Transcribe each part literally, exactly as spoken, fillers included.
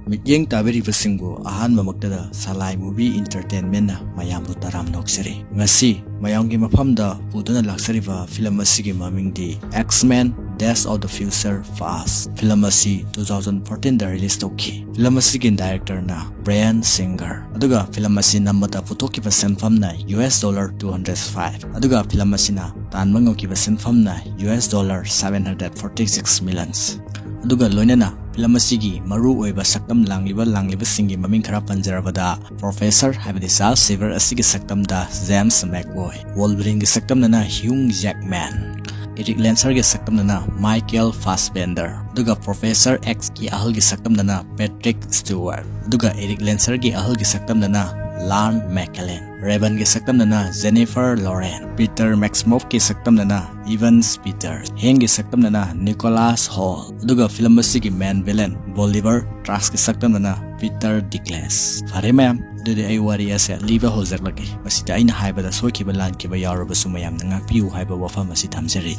ꯃꯤꯠꯌꯦꯡ ꯇꯥꯕꯤꯔꯤꯕꯁꯤꯡꯕꯨ ꯑꯍꯥꯟꯕꯃꯛꯇꯗ ꯁꯂꯥꯏ ꯃꯨꯚꯤ ꯏꯟꯇꯔꯇꯦꯟꯃꯦꯟꯅ ꯃꯌꯥꯝꯕꯨ ꯇꯔꯥꯝꯅ ꯑꯣꯛꯆꯔꯤ꯫ ꯉꯁꯤ ꯃꯌꯥꯝꯒꯤ ꯃꯐꯝꯗ ꯄꯨꯗꯨꯅ ꯂꯥꯛꯆꯔꯤꯕ ꯐꯤꯂꯝ ꯑꯁꯤꯒꯤ ꯃꯃꯤꯡꯗꯤ X-Men Days of the Future Past꯫ Film ꯑꯁꯤ two thousand fourteen ꯗ ꯔꯤꯂꯤꯁ ꯇꯧꯈꯤ꯫ ꯐꯤꯂꯝ ꯑꯁꯤꯒꯤ ꯗꯥꯏꯔꯦꯛꯇꯔꯅ ꯕ꯭ꯔꯌꯥꯟ ꯁꯤꯡꯒꯔ, ꯑꯗꯨꯒ ꯐꯤꯂꯝ ꯑꯁꯤ ꯅꯝꯕꯗ ꯄꯨꯊꯣꯛꯈꯤꯕ ꯁꯦꯟꯐꯝꯅ U S dollar two hundred five, ꯑꯗꯨꯒ ꯐꯤꯂꯝ ꯑꯁꯤꯅ ꯇꯥꯟꯕ ꯉꯝꯈꯤꯕ ꯁꯦꯟꯐꯝꯅ U S dollar seven hundred forty six millions꯫ ꯑꯗꯨꯒ ꯂꯣꯏꯅꯅ ꯐꯤꯂꯝ ꯑꯁꯤꯒꯤ ꯃꯔꯨ ꯑꯣꯏꯕ ꯁꯛꯇꯝ ꯂꯥꯡꯂꯤꯕ ꯂꯥꯡꯂꯤꯕꯁꯤꯡꯒꯤ ꯃꯃꯤꯡ ꯈꯔ ꯄꯟꯖꯔꯕꯗ, ꯄ꯭ꯔꯣꯐꯦꯁꯔ ꯍꯥꯏꯕꯗꯤ ꯆꯥꯔꯜꯁ ꯖꯦꯕꯤꯌꯔ ꯑꯁꯤꯒꯤ ꯁꯛꯇꯝꯗ ꯖꯦꯝꯁ ꯃꯦꯛꯑꯦꯕꯣꯏ, ꯋꯣꯜꯕꯔꯤꯟꯒꯤ ꯁꯛꯇꯝꯗꯅ ꯍ꯭ꯌꯨꯡ ꯖꯦꯛꯃꯦꯟ, ꯏꯔꯤꯛ ꯂꯦꯟꯁꯔꯒꯤ ꯁꯛꯇꯝꯗꯅ ꯃꯥꯏꯀꯦꯜ ꯐꯥꯁꯕꯦꯟꯗꯔ, ꯑꯗꯨꯒ ꯄ꯭ꯔꯣꯐꯦꯁꯔ ꯑꯦꯛꯁꯀꯤ ꯑꯍꯜꯒꯤ ꯁꯛꯇꯝꯗꯅ ꯄꯦꯇ꯭ꯔꯤꯛ ꯁ꯭ꯇꯨꯋꯥꯔꯠ, ꯑꯗꯨꯒ ꯏꯔꯤꯛ ꯂꯦꯟꯁꯔꯒꯤ ꯑꯍꯜꯒꯤ ꯁꯛꯇꯝꯗꯅ ꯂꯥꯟ ꯃꯦꯀꯦꯂꯦꯟ, ꯔꯦꯕꯟꯒꯤ ꯁꯛꯇꯝꯗꯅ ꯖꯦꯅꯤꯐꯔ ꯂꯣꯔꯦꯟ, ꯄꯤꯇꯔ ꯃꯦꯛꯁꯃꯣꯐꯀꯤ ꯁꯛꯇꯝꯗꯅ ꯏꯚꯟꯁ ꯄꯤꯇꯔ, ꯍꯦꯡꯒꯤ ꯁꯛꯇꯝꯗꯅ ꯅꯤꯀꯣꯂꯥꯁ ꯍꯣꯜ, ꯑꯗꯨꯒ ꯐꯤꯂꯝ ꯑꯁꯤꯒꯤ ꯃꯦꯟ ꯚꯤꯂꯦꯟ ꯕꯣꯂꯤꯚꯔ ꯇ꯭ꯔꯥꯁꯀꯤ ꯁꯛꯇꯝꯗꯅ ꯄꯤꯇꯔ ꯗꯤꯛꯂꯦꯁ꯫ ꯐꯔꯦ ꯃꯌꯥꯝ, ꯑꯗꯨꯗꯤ ꯑꯩ ꯋꯥꯔꯤ ꯑꯁꯦ ꯂꯤꯕ ꯍꯧꯖꯔꯛꯂꯒꯦ꯫ ꯃꯁꯤꯗ ꯑꯩꯅ ꯍꯥꯏꯕꯗ ꯁꯣꯏꯈꯤꯕ ꯂꯥꯟꯈꯤꯕ ꯌꯥꯎꯔꯕꯁꯨ ꯃꯌꯥꯝꯅ ꯉꯥꯛꯄꯤꯌꯨ ꯍꯥꯏꯕ ꯋꯥꯐꯝ ꯑꯁꯤ ꯊꯝꯖꯔꯤ꯫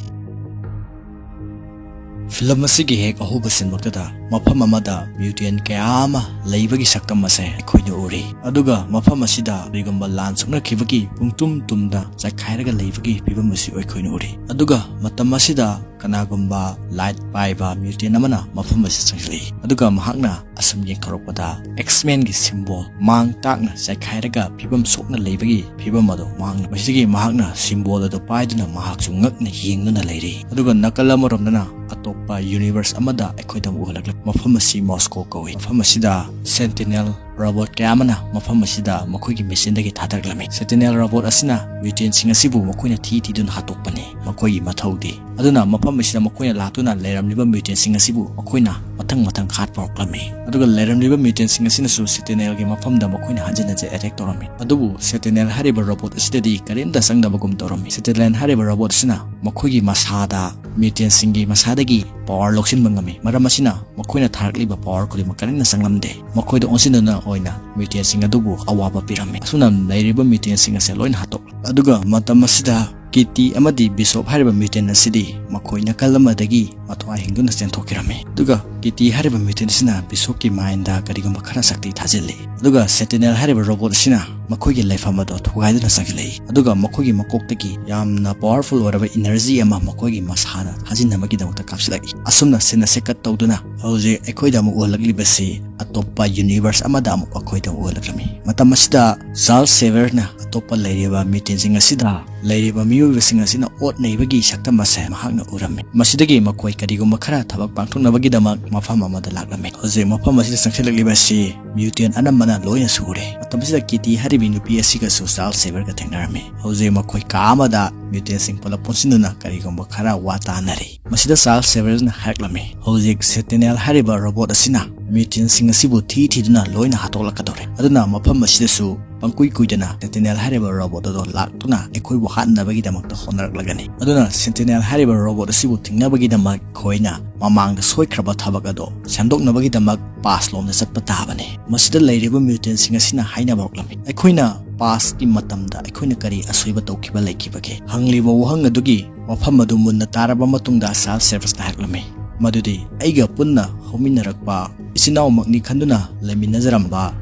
ꯐꯤꯂꯝ ꯑꯁꯤꯒꯤ ꯍꯦꯛ ꯑꯍꯧꯕ ꯁꯤꯟꯃꯛꯇꯗ ꯃꯐꯝ ꯑꯃꯗ ꯃ꯭ꯌꯨꯇꯦꯟ ꯀꯌꯥ ꯑꯃ ꯂꯩꯕꯒꯤ ꯁꯛꯇꯝ ꯑꯁꯦ ꯑꯩꯈꯣꯏꯅ ꯎꯔꯤ꯫ ꯑꯗꯨꯒ ꯃꯐꯝ ꯑꯁꯤꯗ ꯀꯔꯤꯒꯨꯝꯕ ꯂꯥꯟ ꯁꯣꯛꯅꯈꯤꯕꯒꯤ ꯄꯨꯡꯇꯨꯝ ꯇꯨꯝꯗ ꯆꯥꯏꯈꯥꯏꯔꯒ ꯂꯩꯕꯒꯤ ꯐꯤꯕꯝ ꯑꯁꯤ ꯑꯩꯈꯣꯏꯅ ꯎꯔꯤ꯫ ꯑꯗꯨꯒ ꯃꯇꯝ ꯑꯁꯤꯗ ꯀꯅꯥꯒꯨꯝꯕ ꯂꯥꯏꯠ ꯄꯥꯏꯕ ꯃ꯭ꯌꯨꯇꯦꯟ ꯑꯃꯅ ꯃꯐꯝ ꯑꯁꯤꯗ ꯆꯪꯁꯤꯜꯂꯛꯏ꯫ ꯑꯗꯨꯒ ꯃꯍꯥꯛꯅ ꯑꯁꯨꯝ ꯌꯦꯡꯊꯣꯔꯛꯄꯗ X-Men ꯒꯤ ꯁꯤꯝꯕꯣꯜ ꯃꯥꯡ ꯇꯥꯛꯅ ꯆꯥꯏꯈꯥꯏꯔꯒ ꯐꯤꯕꯝ ꯁꯣꯛꯅ ꯂꯩꯕꯒꯤ ꯐꯤꯕꯝ ꯑꯗꯨ ꯃꯍꯥꯛꯅ, ꯃꯁꯤꯗꯒꯤ ꯃꯍꯥꯛꯅ ꯁꯤꯝꯕꯣꯜ ꯑꯗꯨ ꯄꯥꯏꯗꯨꯅ ꯃꯍꯥꯛꯁꯨ ꯉꯛꯅ ꯌꯦꯡꯗꯨꯅ ꯂꯩꯔꯤ꯫ ꯑꯗꯨꯒ ꯅꯥꯀꯜ ꯑꯃꯔꯣꯝꯗꯅ ꯑꯇꯣꯞꯄ ꯌꯨꯅꯤꯚꯔꯁ ꯑꯃꯗ ꯑꯩꯈꯣꯏꯗ ꯑꯃꯨꯛ ꯎꯍꯜꯂꯛꯂꯤ꯫ ꯃꯐꯝ ꯑꯁꯤ ꯃꯣꯁꯀꯣ ꯀꯧꯏ꯫ ꯃꯐꯝ ꯑꯁꯤꯗ ꯁꯦꯟꯇꯤꯅꯦꯜ ꯔꯣꯕꯣꯠ ꯀꯌꯥ ꯑꯃꯅ ꯃꯐꯝ ꯑꯁꯤꯗ ꯃꯈꯣꯏꯒꯤ ꯃꯦꯆꯤꯟꯗꯒꯤ ꯊꯥꯗꯔꯛꯂꯝꯃꯤ꯫ ꯁꯦꯟꯇꯤꯅꯦꯜ ꯔꯣꯕꯣꯠ ꯑꯁꯤꯅ ꯃ꯭ꯌꯨꯇꯦꯟꯁꯤꯡ ꯑꯁꯤꯕꯨ ꯃꯈꯣꯏꯅ ꯊꯤ ꯊꯤꯗꯨꯅ ꯍꯥꯠꯇꯣꯛꯄꯅꯤ꯫ ꯃꯈꯣꯏꯒꯤ ꯃꯊꯧꯗꯤ꯫ ꯑꯗꯨꯅ ꯃꯐꯝ ꯑꯁꯤꯗ ꯃꯈꯣꯏꯅ ꯂꯥꯛꯇꯨꯅ ꯂꯩꯔꯝꯂꯤꯕ ꯃ꯭ꯌꯨꯇꯦꯟꯁꯤꯡ ꯑꯁꯤꯕꯨ ꯃꯈꯣꯏꯅ ꯃꯊꯪ ꯃꯊꯪ ꯍꯥꯠꯄ ꯍꯧꯔꯛꯂꯝꯃꯤ꯫ ꯑꯗꯨꯒ ꯂꯩꯔꯝꯂꯤꯕ ꯃ꯭ꯌꯨꯇꯦꯟꯁꯤꯡ ꯑꯁꯤꯅꯁꯨ ꯁꯦꯟꯇꯤꯅꯦꯜꯒꯤ ꯃꯐꯝꯗ ꯃꯈꯣꯏꯅ ꯍꯟꯖꯤꯟ ꯍꯟꯖꯤꯟ ꯑꯦꯇꯦꯛ ꯇꯧꯔꯝꯃꯤ꯫ ꯑꯗꯨꯕꯨ ꯁꯦꯟꯇꯤꯅꯦꯜ ꯍꯥꯏꯔꯤꯕ ꯔꯣꯕꯣꯠ ꯑꯁꯤꯗꯗꯤ ꯀꯔꯤꯝꯇ ꯆꯪꯗꯕꯒꯨꯝ ꯇꯧꯔꯝꯃꯤ꯫ ꯁꯦꯟꯇꯤꯅꯦꯜ ꯍꯥꯏꯔꯤꯕ ꯔꯣꯕꯣꯠ ꯑꯁꯤꯅ ꯃꯈꯣꯏꯒꯤ ꯃꯁꯥꯗ ꯃ꯭ꯌꯨꯇꯦꯟꯁꯤꯡꯒꯤ ꯃꯁꯥꯗꯒꯤ ꯄꯥꯋꯔ ꯂꯧꯁꯤꯟꯕ ꯉꯝꯃꯤ꯫ ꯃꯔꯝ ꯑꯁꯤꯅ ꯃꯈꯣꯏꯅ ꯊꯥꯔꯛꯂꯤꯕ ꯄꯥꯋꯔ ꯈꯨꯗꯤꯡꯃꯛ ꯀꯔꯤꯝꯇ ꯆꯪꯂꯝꯗꯦ꯫ ꯃꯈꯣꯏꯗ ꯑꯣꯟꯁꯤꯟꯗꯨꯅ ꯑꯣꯏꯅ ꯃ꯭ꯌꯨꯇꯦꯟꯁꯤꯡ ꯑꯗꯨꯕꯨ ꯑꯋꯥꯕ ꯄꯤꯔꯝꯃꯤ꯫ ꯑꯁꯨꯝꯅ ꯂꯩꯔꯤꯕ ꯃ꯭ꯌꯨꯇꯦꯟꯁꯤꯡ ꯑꯁꯦ ꯂꯣꯏꯅ ꯍꯥꯠꯇꯣꯛꯂꯦ꯫ ꯑꯗꯨꯒ ꯃꯇꯝ ꯑꯁꯤꯗ ꯀꯤꯇꯤ ꯑꯃꯗꯤ ꯕꯤꯁꯣꯞ ꯍꯥꯏꯔꯤꯕ mutant ꯑꯁꯤꯗꯤ ꯃꯈꯣꯏ ꯅꯥꯀꯜ ꯑꯃꯗꯒꯤ ꯃꯊ꯭ꯋꯥꯏ ꯍꯤꯡꯗꯨꯅ ꯆꯦꯟꯊꯣꯛꯈꯤꯔꯝꯃꯤ꯫ ꯑꯗꯨꯒ ꯀꯤꯇꯤ ꯍꯥꯏꯔꯤꯕ mutant ꯑꯁꯤꯅ ꯕꯤꯁꯣꯞꯀꯤ mindꯗ ꯀꯔꯤꯒꯨꯝꯕ ꯈꯔ ꯁꯛꯇꯤ ꯊꯥꯖꯤꯜꯂꯤ꯫ ꯑꯗꯨꯒ Sentinel ꯍꯥꯏꯔꯤꯕ robot ꯑꯁꯤꯅ ꯃꯈꯣꯏꯒꯤ ꯂꯩꯐꯝ ꯑꯗꯣ ꯊꯨꯒꯥꯏꯗꯨꯅ ꯆꯪꯁꯤꯜꯂꯛꯏ꯫ ꯑꯗꯨꯒ ꯃꯈꯣꯏꯒꯤ ꯃꯀꯣꯛꯇꯒꯤ ꯌꯥꯝꯅ powerful ꯑꯣꯏꯔꯕ energy ꯑꯃ ꯃꯈꯣꯏꯒꯤ ꯃꯁꯥꯗ ꯊꯥꯖꯤꯟꯅꯕꯒꯤꯗꯃꯛꯇ ꯀꯥꯞꯁꯤꯜꯂꯛꯏ꯫ ꯑꯁꯨꯝꯅ ꯁꯤꯟ ꯑꯁꯤ cut ꯇꯧꯗꯨꯅ ꯍꯧꯖꯤꯛ ꯑꯩꯈꯣꯏꯗ ꯑꯃꯨꯛ ꯎꯍꯜꯂꯛꯂꯤꯕꯁꯤ ꯑꯇꯣꯞꯄ universe ꯑꯃꯗ ꯑꯃꯨꯛ ꯑꯩꯈꯣꯏꯗ ꯑꯃꯨꯛ ꯎꯍꯜꯂꯛꯂꯝꯃꯤ꯫ ꯃꯇꯝ ꯑꯁꯤꯗ Charles Xavierꯅ ꯑꯇꯣꯞꯄ ꯂꯩꯔꯤꯕ mutantꯁꯤꯡ ꯑꯁꯤꯗ ꯂꯩꯔꯤꯕ ꯃꯤꯑꯣꯏꯕꯁꯤꯡ ꯑꯁꯤꯅ ꯑꯣꯠ ꯅꯩꯕꯒꯤ ꯁꯛꯇꯝ ꯑꯁꯦ ꯃꯍꯥꯛꯅ ꯎꯔꯝꯃꯤ꯫ ꯃꯁꯤꯗꯒꯤ ꯃꯈꯣꯏ ꯀꯔꯤꯒꯨꯝꯕ ꯈꯔ ꯊꯕꯛ ꯄꯥꯡꯊꯣꯛꯅꯕꯒꯤꯗꯃꯛ ꯃꯐꯝ ꯑꯃꯗ ꯂꯥꯛꯂꯝꯃꯤ꯫ ꯍꯧꯖꯤꯛ ꯃꯐꯝ ꯑꯁꯤꯗ ꯆꯪꯁꯤꯜꯂꯛꯂꯤꯕ ꯑꯁꯤ mutant ꯑꯅꯝꯕꯅ ꯂꯣꯏꯅ ꯁꯨꯔꯦ꯫ ꯃꯇꯝ ꯑꯁꯤꯗ ꯀꯤꯇꯤ ꯍꯥꯏꯔꯤꯕꯤ ꯅꯨꯄꯤ ꯑꯁꯤꯒꯁꯨ Charles Xavierꯒ ꯊꯦꯡꯅꯔꯝꯃꯤ꯫ ꯍꯧꯖꯤꯛ ꯃꯈꯣꯏ ꯀꯥ ꯑꯃꯗ mutantꯁꯤꯡ ꯄꯨꯂꯞ ꯄꯨꯟꯁꯤꯟꯗꯨꯅ ꯀꯔꯤꯒꯨꯝꯕ ꯈꯔ ꯋꯥ ꯇꯥꯅꯔꯤ꯫ ꯃꯁꯤꯗ Charles Xavierꯅ ꯍꯥꯏꯔꯛꯂꯝꯃꯤ, ꯍꯧꯖꯤꯛ Sentinel ꯍꯥꯏꯔꯤꯕ robot ꯑꯁꯤꯅ mutantꯁꯤꯡ ꯑꯁꯤꯕꯨ ꯊꯤ ꯊꯤꯗꯨꯅ ꯂꯣꯏꯅ ꯍꯥꯠꯇꯣꯛꯂꯛꯀꯗꯧꯔꯦ꯫ ꯑꯗꯨꯅ ꯃꯐꯝ ꯑꯁꯤꯗꯁꯨ ꯄꯪꯀꯨꯏ ꯀꯨꯏꯗꯅ Sentinel ꯍꯥꯏꯔꯤꯕ robot ꯑꯗꯣ ꯂꯥꯛꯇꯨꯅ ꯑꯩꯈꯣꯏꯕꯨ ꯍꯥꯠꯅꯕꯒꯤꯗꯃꯛꯇ ꯍꯣꯠꯅꯔꯛꯂꯒꯅꯤ꯫ ꯑꯗꯨꯅ Sentinel ꯍꯥꯏꯔꯤꯕ robot ꯑꯁꯤꯕꯨ ꯊꯤꯡꯅꯕꯒꯤꯗꯃꯛ ꯑꯩꯈꯣꯏꯅ ꯃꯃꯥꯡꯗ ꯁꯣꯏꯈ꯭ꯔꯕ ꯊꯕꯛ ꯑꯗꯣ ꯁꯦꯝꯗꯣꯛꯅꯕꯒꯤꯗꯃꯛ past ꯂꯣꯝꯗ ꯆꯠꯄ ꯇꯥꯕꯅꯤ꯫ ꯃꯁꯤꯗ ꯂꯩꯔꯤꯕ mutantꯁꯤꯡ ꯑꯁꯤꯅ ꯍꯥꯏꯅꯕ ꯍꯧꯔꯛꯂꯝꯃꯤ, ꯑꯩꯈꯣꯏꯅ pastꯀꯤ ꯃꯇꯝꯗ ꯑꯩꯈꯣꯏꯅ ꯀꯔꯤ ꯑꯁꯣꯏꯕ ꯇꯧꯈꯤꯕ ꯂꯩꯈꯤꯕꯒꯦ? ꯍꯪꯂꯤꯕ ꯋꯥꯍꯪ ꯑꯗꯨꯒꯤ ꯋꯥꯐꯝ ꯑꯗꯨ ꯃꯨꯟꯅ ꯇꯥꯔꯕ ꯃꯇꯨꯡꯗ Charles Xavierꯅ ꯍꯥꯏꯔꯛꯂꯝꯃꯤ, ꯃꯗꯨꯗꯤ ꯑꯩꯒ ꯄꯨꯟꯅ ꯍꯧꯃꯤꯟꯅꯔꯛꯄ ꯏꯆꯤꯟ ꯏꯅꯥꯎꯃꯛꯅꯤ ꯈꯟꯗꯨꯅ ꯂꯩꯃꯤꯟꯅꯖꯔꯝꯕ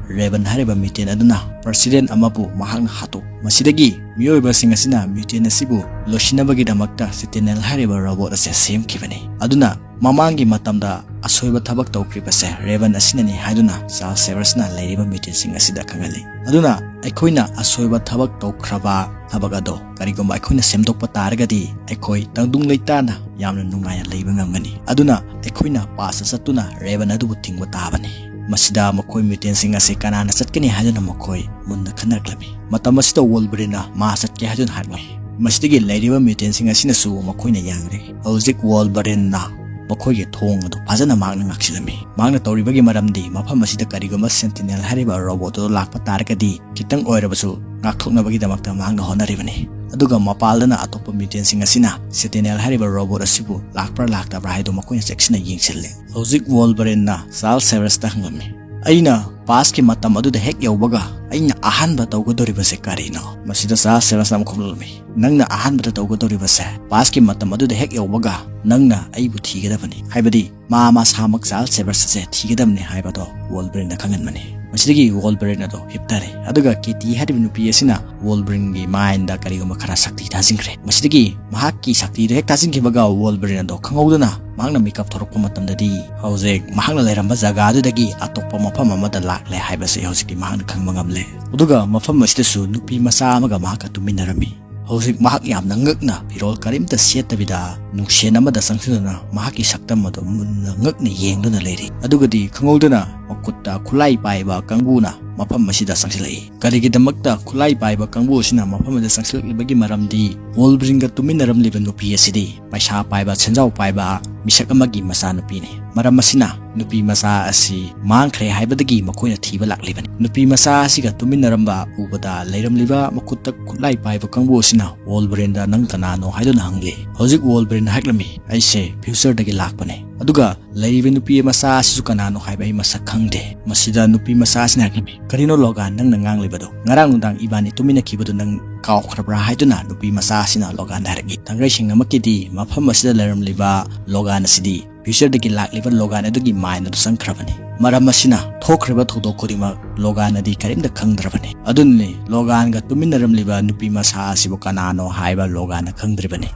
Raven ꯍꯥꯏꯔꯤꯕ mutant ꯑꯗꯨꯅ president ꯑꯃꯕꯨ ꯃꯍꯥꯛꯅ ꯍꯥꯠꯇꯣꯛ꯫ ꯃꯁꯤꯗꯒꯤ ꯃꯤꯑꯣꯏꯕꯁꯤꯡ ꯑꯁꯤꯅ mutant ꯑꯁꯤꯕꯨ ꯂꯣꯏꯁꯤꯟꯅꯕꯒꯤꯗꯃꯛꯇ Sentinel ꯍꯥꯏꯔꯤꯕ robot ꯑꯁꯤ ꯁꯦꯝꯈꯤꯕꯅꯤ꯫ ꯑꯗꯨꯅ ꯃꯃꯥꯡꯒꯤ ꯃꯇꯝꯗ ꯑꯁꯣꯏꯕ ꯊꯕꯛ ꯇꯧꯈ꯭ꯔꯤꯕꯁꯦ Raven ꯑꯁꯤꯅꯅꯤ ꯍꯥꯏꯗꯨꯅ Charles Xavierꯅ ꯂꯩꯔꯤꯕ mutantꯁꯤꯡ ꯑꯁꯤꯗ ꯈꯪꯍꯜꯂꯤ꯫ ꯑꯗꯨꯅ ꯑꯩꯈꯣꯏꯅ ꯑꯁꯣꯏꯕ ꯊꯕꯛ ꯇꯧꯈ꯭ꯔꯕ ꯊꯕꯛ ꯑꯗꯣ ꯀꯔꯤꯒꯨꯝꯕ ꯑꯩꯈꯣꯏꯅ ꯁꯦꯝꯗꯣꯛꯄ ꯇꯥꯔꯒꯗꯤ ꯑꯩꯈꯣꯏ ꯇꯪꯗꯨ ꯂꯩꯇꯥꯅ ꯌꯥꯝꯅ ꯅꯨꯡꯉꯥꯏꯅ ꯂꯩꯕ ꯉꯝꯒꯅꯤ꯫ ꯑꯗꯨꯅ ꯑꯩꯈꯣꯏꯅ pastꯇ ꯆꯠꯇꯨꯅ Raven ꯑꯗꯨꯕꯨ ꯊꯤꯡꯕ ꯇꯥꯕꯅꯤ꯫ ꯃꯁꯤꯗ ꯃꯈꯣꯏ mutantꯁꯤꯡ ꯑꯁꯤ ꯀꯅꯥꯅ ꯆꯠꯀꯅꯤ ꯍꯥꯏꯗꯨꯅ ꯃꯈꯣꯏ ꯃꯨꯟꯅ ꯈꯟꯅꯔꯛꯂꯝꯃꯤ꯫ ꯃꯇꯝ ꯑꯁꯤꯗ Wolverineꯅ ꯃꯥ ꯆꯠꯀꯦ ꯍꯥꯏꯗꯨꯅ ꯍꯥꯏꯔꯛꯂꯝꯃꯤ꯫ ꯃꯁꯤꯗꯒꯤ ꯂꯩꯔꯤꯕ mutantꯁꯤꯡ ꯑꯁꯤꯅꯁꯨ ꯃꯈꯣꯏꯅ ꯌꯥꯈ꯭ꯔꯦ꯫ ꯍꯧꯖꯤꯛ Wolverineꯅ ꯃꯈꯣꯏꯒꯤ ꯊꯣꯡ ꯑꯗꯨ ꯐꯖꯅ ꯃꯍꯥꯛꯅ ꯉꯥꯛꯁꯤꯜꯂꯝꯃꯤ꯫ ꯃꯍꯥꯛꯅ ꯇꯧꯔꯤꯕꯒꯤ ꯃꯔꯝꯗꯤ ꯃꯐꯝ ꯑꯁꯤꯗ ꯀꯔꯤꯒꯨꯝꯕ Sentinel ꯍꯥꯏꯔꯤꯕ robot ꯑꯗꯨ ꯂꯥꯛꯄ ꯇꯥꯔꯒꯗꯤ ꯈꯤꯇꯪ ꯑꯣꯏꯔꯕꯁꯨ ꯉꯥꯛꯊꯣꯛꯅꯕꯒꯤꯗꯃꯛꯇ ꯃꯍꯥꯛꯅ ꯍꯣꯠꯅꯔꯤꯕꯅꯤ꯫ ꯑꯗꯨꯒ ꯃꯄꯥꯜꯗꯅ ꯑꯇꯣꯞꯄ mutantꯁꯤꯡ ꯑꯁꯤꯅ Sentinel ꯍꯥꯏꯔꯤꯕ robot ꯑꯁꯤꯕꯨ ꯂꯥꯛꯄ꯭ꯔꯥ ꯂꯥꯛꯇꯕ꯭ꯔꯥ ꯍꯥꯏꯗꯨ ꯃꯈꯣꯏꯅ ꯆꯦꯛꯁꯤꯟꯅ ꯌꯦꯡꯁꯤꯜꯂꯤ꯫ ꯍꯧꯖꯤꯛ Wolverineꯅ Charles Xavierꯗ ꯍꯪꯂꯝꯃꯤ, ꯑꯩꯅ pastꯀꯤ ꯃꯇꯝ ꯑꯗꯨꯗ ꯍꯦꯛ ꯌꯧꯕꯒ ꯑꯩꯅ ꯑꯍꯥꯟꯕ ꯇꯧꯒꯗꯧꯔꯤꯕꯁꯦ ꯀꯔꯤꯅꯣ? ꯃꯁꯤꯗ Charles Xavierꯅ ꯑꯃꯨꯛ ꯈꯨꯝꯂꯝꯃꯤ, "ꯅꯪꯅ ꯑꯍꯥꯟꯕꯗ ꯇꯧꯒꯗꯧꯔꯤꯕꯁꯦ, passꯀꯤ ꯃꯇꯝ ꯑꯗꯨꯗ ꯍꯦꯛ ꯌꯧꯕꯒ ꯅꯪꯅ ꯑꯩꯕꯨ ꯊꯤꯒꯗꯕꯅꯤ, ꯍꯥꯏꯕꯗꯤ ꯃꯥ ꯃꯁꯥꯃꯛ ꯆꯥꯔꯜꯁ ꯁꯦꯚꯔꯁ ꯑꯁꯦ ꯊꯤꯒꯗꯕꯅꯤ" ꯍꯥꯏꯕꯗꯣ ꯋꯣꯜꯕꯔꯤꯟꯅ ꯈꯪꯍꯟꯕꯅꯤ꯫ ꯃꯁꯤꯗꯒꯤ ꯋꯣꯜꯕꯔꯤꯟ ꯑꯗꯣ ꯍꯤꯞꯊꯔꯦ, ꯑꯗꯨꯒ ꯀꯦꯇꯤ ꯍꯥꯏꯔꯤꯕ ꯅꯨꯄꯤ ꯑꯁꯤꯅ ꯋꯣꯜꯕꯔꯤꯟꯒꯤ mindꯗ ꯀꯔꯤꯒꯨꯝꯕ ꯈꯔ ꯁꯛꯇꯤ ꯊꯥꯖꯤꯟꯈ꯭ꯔꯦ꯫ ꯃꯁꯤꯗꯒꯤ ꯃꯍꯥꯛꯀꯤ ꯁꯛꯇꯤꯗꯨ ꯍꯦꯛ ꯊꯥꯖꯤꯟꯈꯤꯕꯒ ꯋꯣꯜꯕꯔꯤꯟ ꯑꯗꯣ ꯈꯪꯍꯧꯗꯅ ꯃꯍꯥꯛꯅ ꯃꯤꯀꯞ ꯊꯣꯔꯛꯄ ꯃꯇꯝꯗꯗꯤ ꯍꯧꯖꯤꯛ ꯃꯍꯥꯛꯅ ꯂꯩꯔꯝꯕ ꯖꯒꯥꯗꯨꯗꯒꯤ ꯑꯇꯣꯞꯄ ꯃꯐꯝ ꯑꯃꯗ ꯂꯥꯛꯂꯦ ꯍꯥꯏꯕꯁꯤ ꯍꯧꯖꯤꯛꯇꯤ ꯃꯍꯥꯛꯅ ꯈꯪꯕ ꯉꯝꯂꯦ꯫ ꯑꯗꯨꯒ ꯃꯐꯝ ꯑꯁꯤꯗꯁꯨ ꯅꯨꯄꯤ ꯃꯆꯥ ꯑꯃꯒ ꯃꯍꯥꯛꯀ ꯇꯨꯃꯤꯟꯅꯔꯝꯃꯤ꯫ ꯍꯧꯖꯤꯛ ꯃꯍꯥꯛ ꯌꯥꯝꯅ ꯉꯛꯅ ꯐꯤꯔꯣꯜ ꯀꯔꯤꯝꯇ ꯁꯦꯠꯇꯕꯤꯗ ꯅꯨꯡꯁꯦꯟ ꯑꯃꯗ ꯆꯪꯁꯤꯟꯗꯨꯅ ꯃꯍꯥꯛꯀꯤ ꯁꯛꯇꯝ ꯑꯗꯨ ꯃꯨꯟꯅ ꯉꯛꯅ ꯌꯦꯡꯗꯨꯅ ꯂꯩꯔꯤ꯫ ꯑꯗꯨꯒꯗꯤ ꯈꯪꯍꯧꯗꯅ ꯃꯈꯨꯠꯇ ꯈꯨꯠꯂꯥꯏ ꯄꯥꯏꯕ ꯀꯥꯡꯕꯨꯅ ꯃꯐꯝ ꯑꯁꯤꯗ ꯆꯪꯁꯤꯜꯂꯛꯏ꯫ ꯀꯔꯤꯒꯤꯗꯃꯛꯇ ꯈꯨꯠꯂꯥꯏ ꯄꯥꯏꯕ ꯀꯥꯡꯕꯨ ꯑꯁꯤꯅ ꯃꯐꯝ ꯑꯁꯤꯗ ꯆꯪꯁꯤꯜꯂꯛꯂꯤꯕꯒꯤ ꯃꯔꯝꯗꯤ ꯋꯣꯜꯕꯔꯤꯟꯒ ꯇꯨꯃꯤꯟꯅꯔꯝꯂꯤꯕ ꯅꯨꯄꯤ ꯑꯁꯤꯗꯤ ꯄꯩꯁꯥ ꯄꯥꯏꯕ, ꯁꯦꯟꯖꯥꯎ ꯄꯥꯏꯕ ꯃꯤꯁꯛ ꯑꯃꯒꯤ ꯃꯆꯥꯅꯨꯄꯤꯅꯤ꯫ ꯃꯔꯝ ꯑꯁꯤꯅ ꯅꯨꯄꯤ ꯃꯆꯥ ꯑꯁꯤ ꯃꯥꯡꯈ꯭ꯔꯦ ꯍꯥꯏꯕꯗꯒꯤ ꯃꯈꯣꯏꯅ ꯊꯤꯕ ꯂꯥꯛꯂꯤꯕꯅꯤ꯫ ꯅꯨꯄꯤ ꯃꯆꯥ ꯑꯁꯤꯒ ꯇꯨꯃꯤꯟꯅꯔꯝꯕ ꯎꯕꯗ ꯂꯩꯔꯝꯂꯤꯕ ꯃꯈꯨꯠꯇ ꯈꯨꯠꯂꯥꯏ ꯄꯥꯏꯕ ꯀꯥꯡꯕꯨ ꯑꯁꯤꯅ ꯋꯣꯜꯕꯔꯤꯟꯗ "ꯅꯪ ꯀꯅꯥꯅꯣ?" ꯍꯥꯏꯗꯨꯅ ꯍꯪꯂꯤ꯫ ꯍꯧꯖꯤꯛ ꯋꯣꯜꯕꯔꯤꯟ ꯍꯥꯏꯔꯛꯂꯝꯃꯤ, "ꯑꯩꯁꯦ futureꯗꯒꯤ ꯂꯥꯛꯄꯅꯦ꯫ ꯑꯗꯨꯒ ꯂꯩꯔꯤꯕ ꯅꯨꯄꯤ ꯃꯆꯥ ꯑꯁꯤꯁꯨ ꯀꯅꯥꯅꯣ ꯍꯥꯏꯕ ꯑꯩ ꯃꯁꯛ ꯈꯪꯗꯦ꯫" ꯃꯁꯤꯗ ꯅꯨꯄꯤ ꯃꯆꯥ ꯑꯁꯤꯅ ꯍꯥꯏꯔꯛꯂꯝꯃꯤ, "ꯀꯔꯤꯅꯣ ꯂꯣꯒꯥꯟ, ꯅꯪꯅ ꯉꯥꯡꯂꯤꯕꯗꯣ? ꯉꯔꯥꯡ ꯅꯨꯡꯗꯥꯡ ꯏꯕꯥꯅꯤ ꯇꯨꯃꯤꯟꯅꯈꯤꯕꯗꯨ ꯅꯪ ꯀꯥꯎꯈ꯭ꯔꯕ꯭ꯔꯥ?" ꯍꯥꯏꯗꯨꯅ ꯅꯨꯄꯤ ꯃꯆꯥ ꯑꯁꯤꯅ ꯂꯣꯒꯥꯟꯗ ꯍꯥꯏꯔꯛꯏ꯫ ꯊꯥꯡꯒꯩ ꯁꯦꯡꯅꯃꯛꯀꯤꯗꯤ ꯃꯐꯝ ꯑꯁꯤꯗ ꯂꯩꯔꯝꯂꯤꯕ ꯂꯣꯒꯥꯟ ꯑꯁꯤꯗꯤ futureꯗꯒꯤ ꯂꯥꯛꯂꯤꯕ ꯂꯣꯒꯥꯟ ꯑꯗꯨꯒꯤ mind ꯑꯗꯨ ꯆꯪꯈ꯭ꯔꯕꯅꯤ꯫ ꯃꯔꯝ ꯑꯁꯤꯅ ꯊꯣꯛꯈ꯭ꯔꯤꯕ ꯊꯧꯗꯣꯛ ꯈꯨꯗꯤꯡꯃꯛ ꯂꯣꯒꯥꯟꯅꯗꯤ ꯀꯔꯤꯝꯇ ꯈꯪꯗ꯭ꯔꯕꯅꯤ꯫ ꯑꯗꯨꯅꯅꯤ ꯂꯣꯒꯥꯟꯒ ꯇꯨꯃꯤꯟꯅꯔꯝꯂꯤꯕ ꯅꯨꯄꯤ ꯃꯆꯥ ꯑꯁꯤꯕꯨ ꯀꯅꯥꯅꯣ ꯍꯥꯏꯕ ꯂꯣꯒꯥꯟꯅ ꯈꯪꯗ꯭ꯔꯤꯕꯅꯤ꯫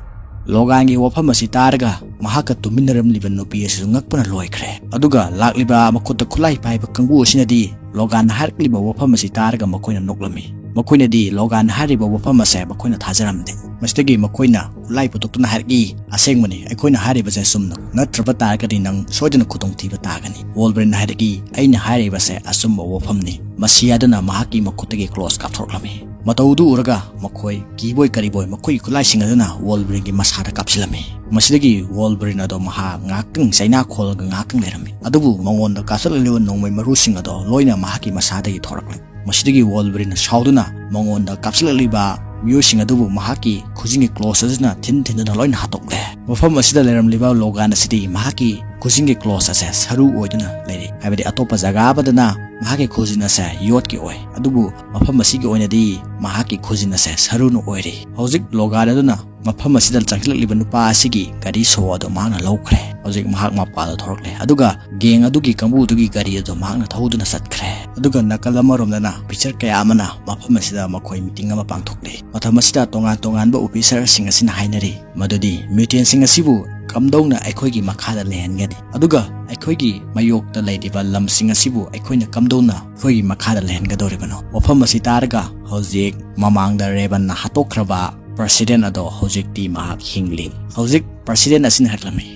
ꯂꯣꯒꯥꯟꯒꯤ ꯋꯥꯐꯝ ꯑꯁꯤ ꯇꯥꯔꯒ ꯃꯍꯥꯛꯀ ꯇꯨꯃꯤꯟꯅꯔꯝꯂꯤꯕ ꯅꯨꯄꯤ ꯑꯁꯤꯁꯨ ꯉꯛꯄꯅ ꯂꯣꯏꯈ꯭ꯔꯦ꯫ ꯑꯗꯨꯒ ꯂꯥꯛꯂꯤꯕ ꯃꯈꯨꯠꯇ ꯈꯨꯠꯂꯥꯏ ꯄꯥꯏꯕ ꯀꯥꯡꯕꯨ ꯑꯁꯤꯅꯗꯤ ꯂꯣꯒꯥꯟꯅ ꯍꯥꯏꯔꯛꯂꯤꯕ ꯋꯥꯐꯝ ꯑꯁꯤ ꯇꯥꯔꯒ ꯃꯈꯣꯏꯅ ꯅꯣꯛꯂꯝꯃꯤ꯫ ꯃꯈꯣꯏꯅꯗꯤ ꯂꯣꯒꯥꯟꯅ ꯍꯥꯏꯔꯤꯕ ꯋꯥꯐꯝ ꯑꯁꯦ ꯃꯈꯣꯏꯅ ꯊꯥꯖꯔꯝꯗꯦ꯫ ꯃꯁꯤꯗꯒꯤ ꯃꯈꯣꯏꯅ ꯈꯨꯠꯂꯥꯏ ꯄꯨꯊꯣꯛꯇꯨꯅ ꯍꯥꯏꯔꯛꯏ, "ꯑꯁꯦꯡꯕꯅꯤ, ꯑꯩꯈꯣꯏꯅ ꯍꯥꯏꯔꯤꯕꯁꯦ ꯑꯆꯨꯝꯅ꯫ ꯅꯠꯇ꯭ꯔꯕ ꯇꯥꯔꯒꯗꯤ ꯅꯪ ꯁꯣꯏꯗꯅ ꯈꯨꯗꯣꯡꯊꯤꯕ ꯇꯥꯒꯅꯤ꯫" ꯋꯣꯜꯕꯔꯤꯟꯅ ꯍꯥꯏꯔꯛꯏ, "ꯑꯩꯅ ꯍꯥꯏꯔꯤꯕꯁꯦ ꯑꯆꯨꯝꯕ ꯋꯥꯐꯝꯅꯤ꯫" ꯃꯁꯤ ꯍꯥꯏꯗꯨꯅ ꯃꯍꯥꯛꯀꯤ ꯃꯈꯨꯠꯇꯒꯤ ꯀ꯭ꯂꯣꯁ ꯀꯥꯞꯊꯣꯔꯛꯂꯝꯃꯤ꯫ ꯃꯇꯧꯗꯨ ꯎꯔꯒ ꯃꯈꯣꯏ ꯀꯤꯕꯣꯏ ꯀꯔꯤꯕꯣꯏ ꯃꯈꯣꯏꯒꯤ ꯈꯨꯠꯂꯥꯏꯁꯤꯡ ꯑꯗꯨꯅ ꯋꯣꯜꯕꯔꯤꯟꯒꯤ ꯃꯁꯥꯗ ꯀꯥꯞꯁꯤꯜꯂꯝꯃꯤ꯫ ꯃꯁꯤꯗꯒꯤ ꯋꯣꯜꯕꯔꯤꯟ ꯑꯗꯣ ꯃꯍꯥꯛ ꯉꯥꯏꯍꯥꯛꯇꯪ ꯆꯩꯅꯥ ꯈꯣꯜꯂꯒ ꯉꯥꯏꯍꯥꯛꯇꯪ ꯂꯩꯔꯝꯃꯤ꯫ ꯑꯗꯨꯕꯨ ꯃꯉꯣꯟꯗ ꯀꯥꯞꯁꯤꯜꯂꯛꯂꯤꯕ ꯅꯣꯡꯃꯩ ꯃꯔꯨꯁꯤꯡ ꯑꯗꯣ ꯂꯣꯏꯅ ꯃꯍꯥꯛꯀꯤ ꯃꯁꯥꯗꯒꯤ ꯊꯣꯔꯛꯂꯦ꯫ ꯃꯁꯤꯗꯒꯤ ꯋꯣꯜꯕꯔꯤꯟꯅ ꯁꯥꯎꯗꯨꯅ ꯃꯉꯣꯟꯗ ꯀꯥꯞꯁꯤꯜꯂꯛꯂꯤꯕ ꯃꯤꯑꯣꯏꯁꯤꯡ ꯑꯗꯨꯕꯨ ꯃꯍꯥꯛꯀꯤ ꯈꯨꯖꯤꯡꯒꯤ ꯀ꯭ꯂꯣꯁ ꯑꯗꯨꯅ ꯊꯤꯟ ꯊꯤꯟꯗꯨꯅ ꯂꯣꯏꯅ ꯍꯥꯠꯇꯣꯛꯂꯦ꯫ ꯃꯐꯝ ꯑꯁꯤꯗ ꯂꯩꯔꯝꯂꯤꯕ ꯂꯣꯒꯥꯟ ꯑꯁꯤꯗꯤ ꯃꯍꯥꯛꯀꯤ ꯈꯨꯖꯤꯟꯒꯤ ꯀ꯭ꯂꯣꯁ ꯑꯁꯦ ꯁꯔꯨ ꯑꯣꯏꯗꯨꯅ ꯂꯩꯔꯤ꯫ ꯍꯥꯏꯕꯗꯤ ꯑꯇꯣꯞꯄ ꯖꯒꯥ ꯑꯃꯗꯅ ꯃꯍꯥꯛꯀꯤ ꯈꯨꯖꯤꯟ ꯑꯁꯦ ꯌꯣꯠꯀꯤ ꯑꯣꯏ, ꯑꯗꯨꯕꯨ ꯃꯐꯝ ꯑꯁꯤꯒꯤ ꯑꯣꯏꯅꯗꯤ ꯃꯍꯥꯛꯀꯤ ꯈꯨꯖꯤꯟ ꯑꯁꯦ ꯁꯔꯨꯅ ꯑꯣꯏꯔꯤ꯫ ꯍꯧꯖꯤꯛ ꯂꯣꯒꯥꯟ ꯑꯗꯨꯅ ꯃꯐꯝ ꯑꯁꯤꯗ ꯆꯪꯁꯤꯜꯂꯛꯂꯤꯕ ꯅꯨꯄꯥ ꯑꯁꯤꯒꯤ ꯒꯥꯔꯤ ꯁꯣ ꯑꯗꯣ ꯃꯍꯥꯛꯅ ꯂꯧꯈ꯭ꯔꯦ꯫ ꯍꯧꯖꯤꯛ ꯃꯍꯥꯛ ꯃꯄꯥꯟꯗ ꯊꯣꯔꯛꯂꯦ, ꯑꯗꯨꯒ ꯒꯦꯡ ꯑꯗꯨꯒꯤ ꯀꯥꯡꯕꯨ ꯑꯗꯨꯒꯤ ꯒꯥꯔꯤ ꯑꯗꯣ ꯃꯍꯥꯛꯅ ꯊꯧꯗꯨꯅ ꯆꯠꯈ꯭ꯔꯦ꯫ ꯑꯗꯨꯒ ꯅꯥꯀꯜ ꯑꯃꯔꯣꯝꯗꯅ ꯑꯣꯐꯤꯁꯔ ꯀꯌꯥ ꯑꯃꯅ ꯃꯐꯝ ꯑꯁꯤꯗ ꯃꯈꯣꯏ ꯃꯤꯇꯤꯡ ꯑꯃ ꯄꯥꯡꯊꯣꯛꯂꯤ꯫ ꯃꯇꯝ ꯑꯁꯤꯗ ꯇꯣꯉꯥꯟ ꯇꯣꯉꯥꯟꯕ ꯑꯣꯐꯤꯁꯔꯁꯤꯡ ꯑꯁꯤꯅ ꯍꯥꯏꯅꯔꯤ ꯃꯗꯨꯗꯤ ꯃ꯭ꯌꯨꯇꯦꯟꯁꯤꯡ ꯑꯁꯤꯕꯨ ꯀꯝꯗꯧꯅ ꯑꯩꯈꯣꯏꯒꯤ ꯃꯈꯥꯗ ꯂꯩꯍꯟꯒꯅꯤ, ꯑꯗꯨꯒ ꯑꯩꯈꯣꯏꯒꯤ ꯃꯌꯣꯛꯇ ꯂꯩꯔꯤꯕ ꯂꯝꯁꯤꯡ ꯑꯁꯤꯕꯨ ꯑꯩꯈꯣꯏꯅ ꯀꯝꯗꯧꯅ ꯑꯩꯈꯣꯏꯒꯤ ꯃꯈꯥꯗ ꯂꯩꯍꯟꯒꯗꯧꯔꯤꯕꯅꯣ꯫ ꯋꯥꯐꯝ ꯑꯁꯤ ꯇꯥꯔꯒ ꯍꯧꯖꯤꯛ ꯃꯃꯥꯡꯗ ꯔꯦꯕꯟꯅ ꯍꯥꯠꯇꯣꯛꯈ꯭ꯔꯕ ꯄ꯭ꯔꯁꯤꯗꯦꯟ ꯑꯗꯣ ꯍꯧꯖꯤꯛꯇꯤ ꯃꯍꯥꯛ ꯍꯤꯡꯂꯤ꯫ ꯍꯧꯖꯤꯛ ꯄ꯭ꯔꯁꯤꯗꯦꯟ ꯑꯁꯤꯅ ꯍꯥꯏꯔꯛꯂꯝꯃꯤ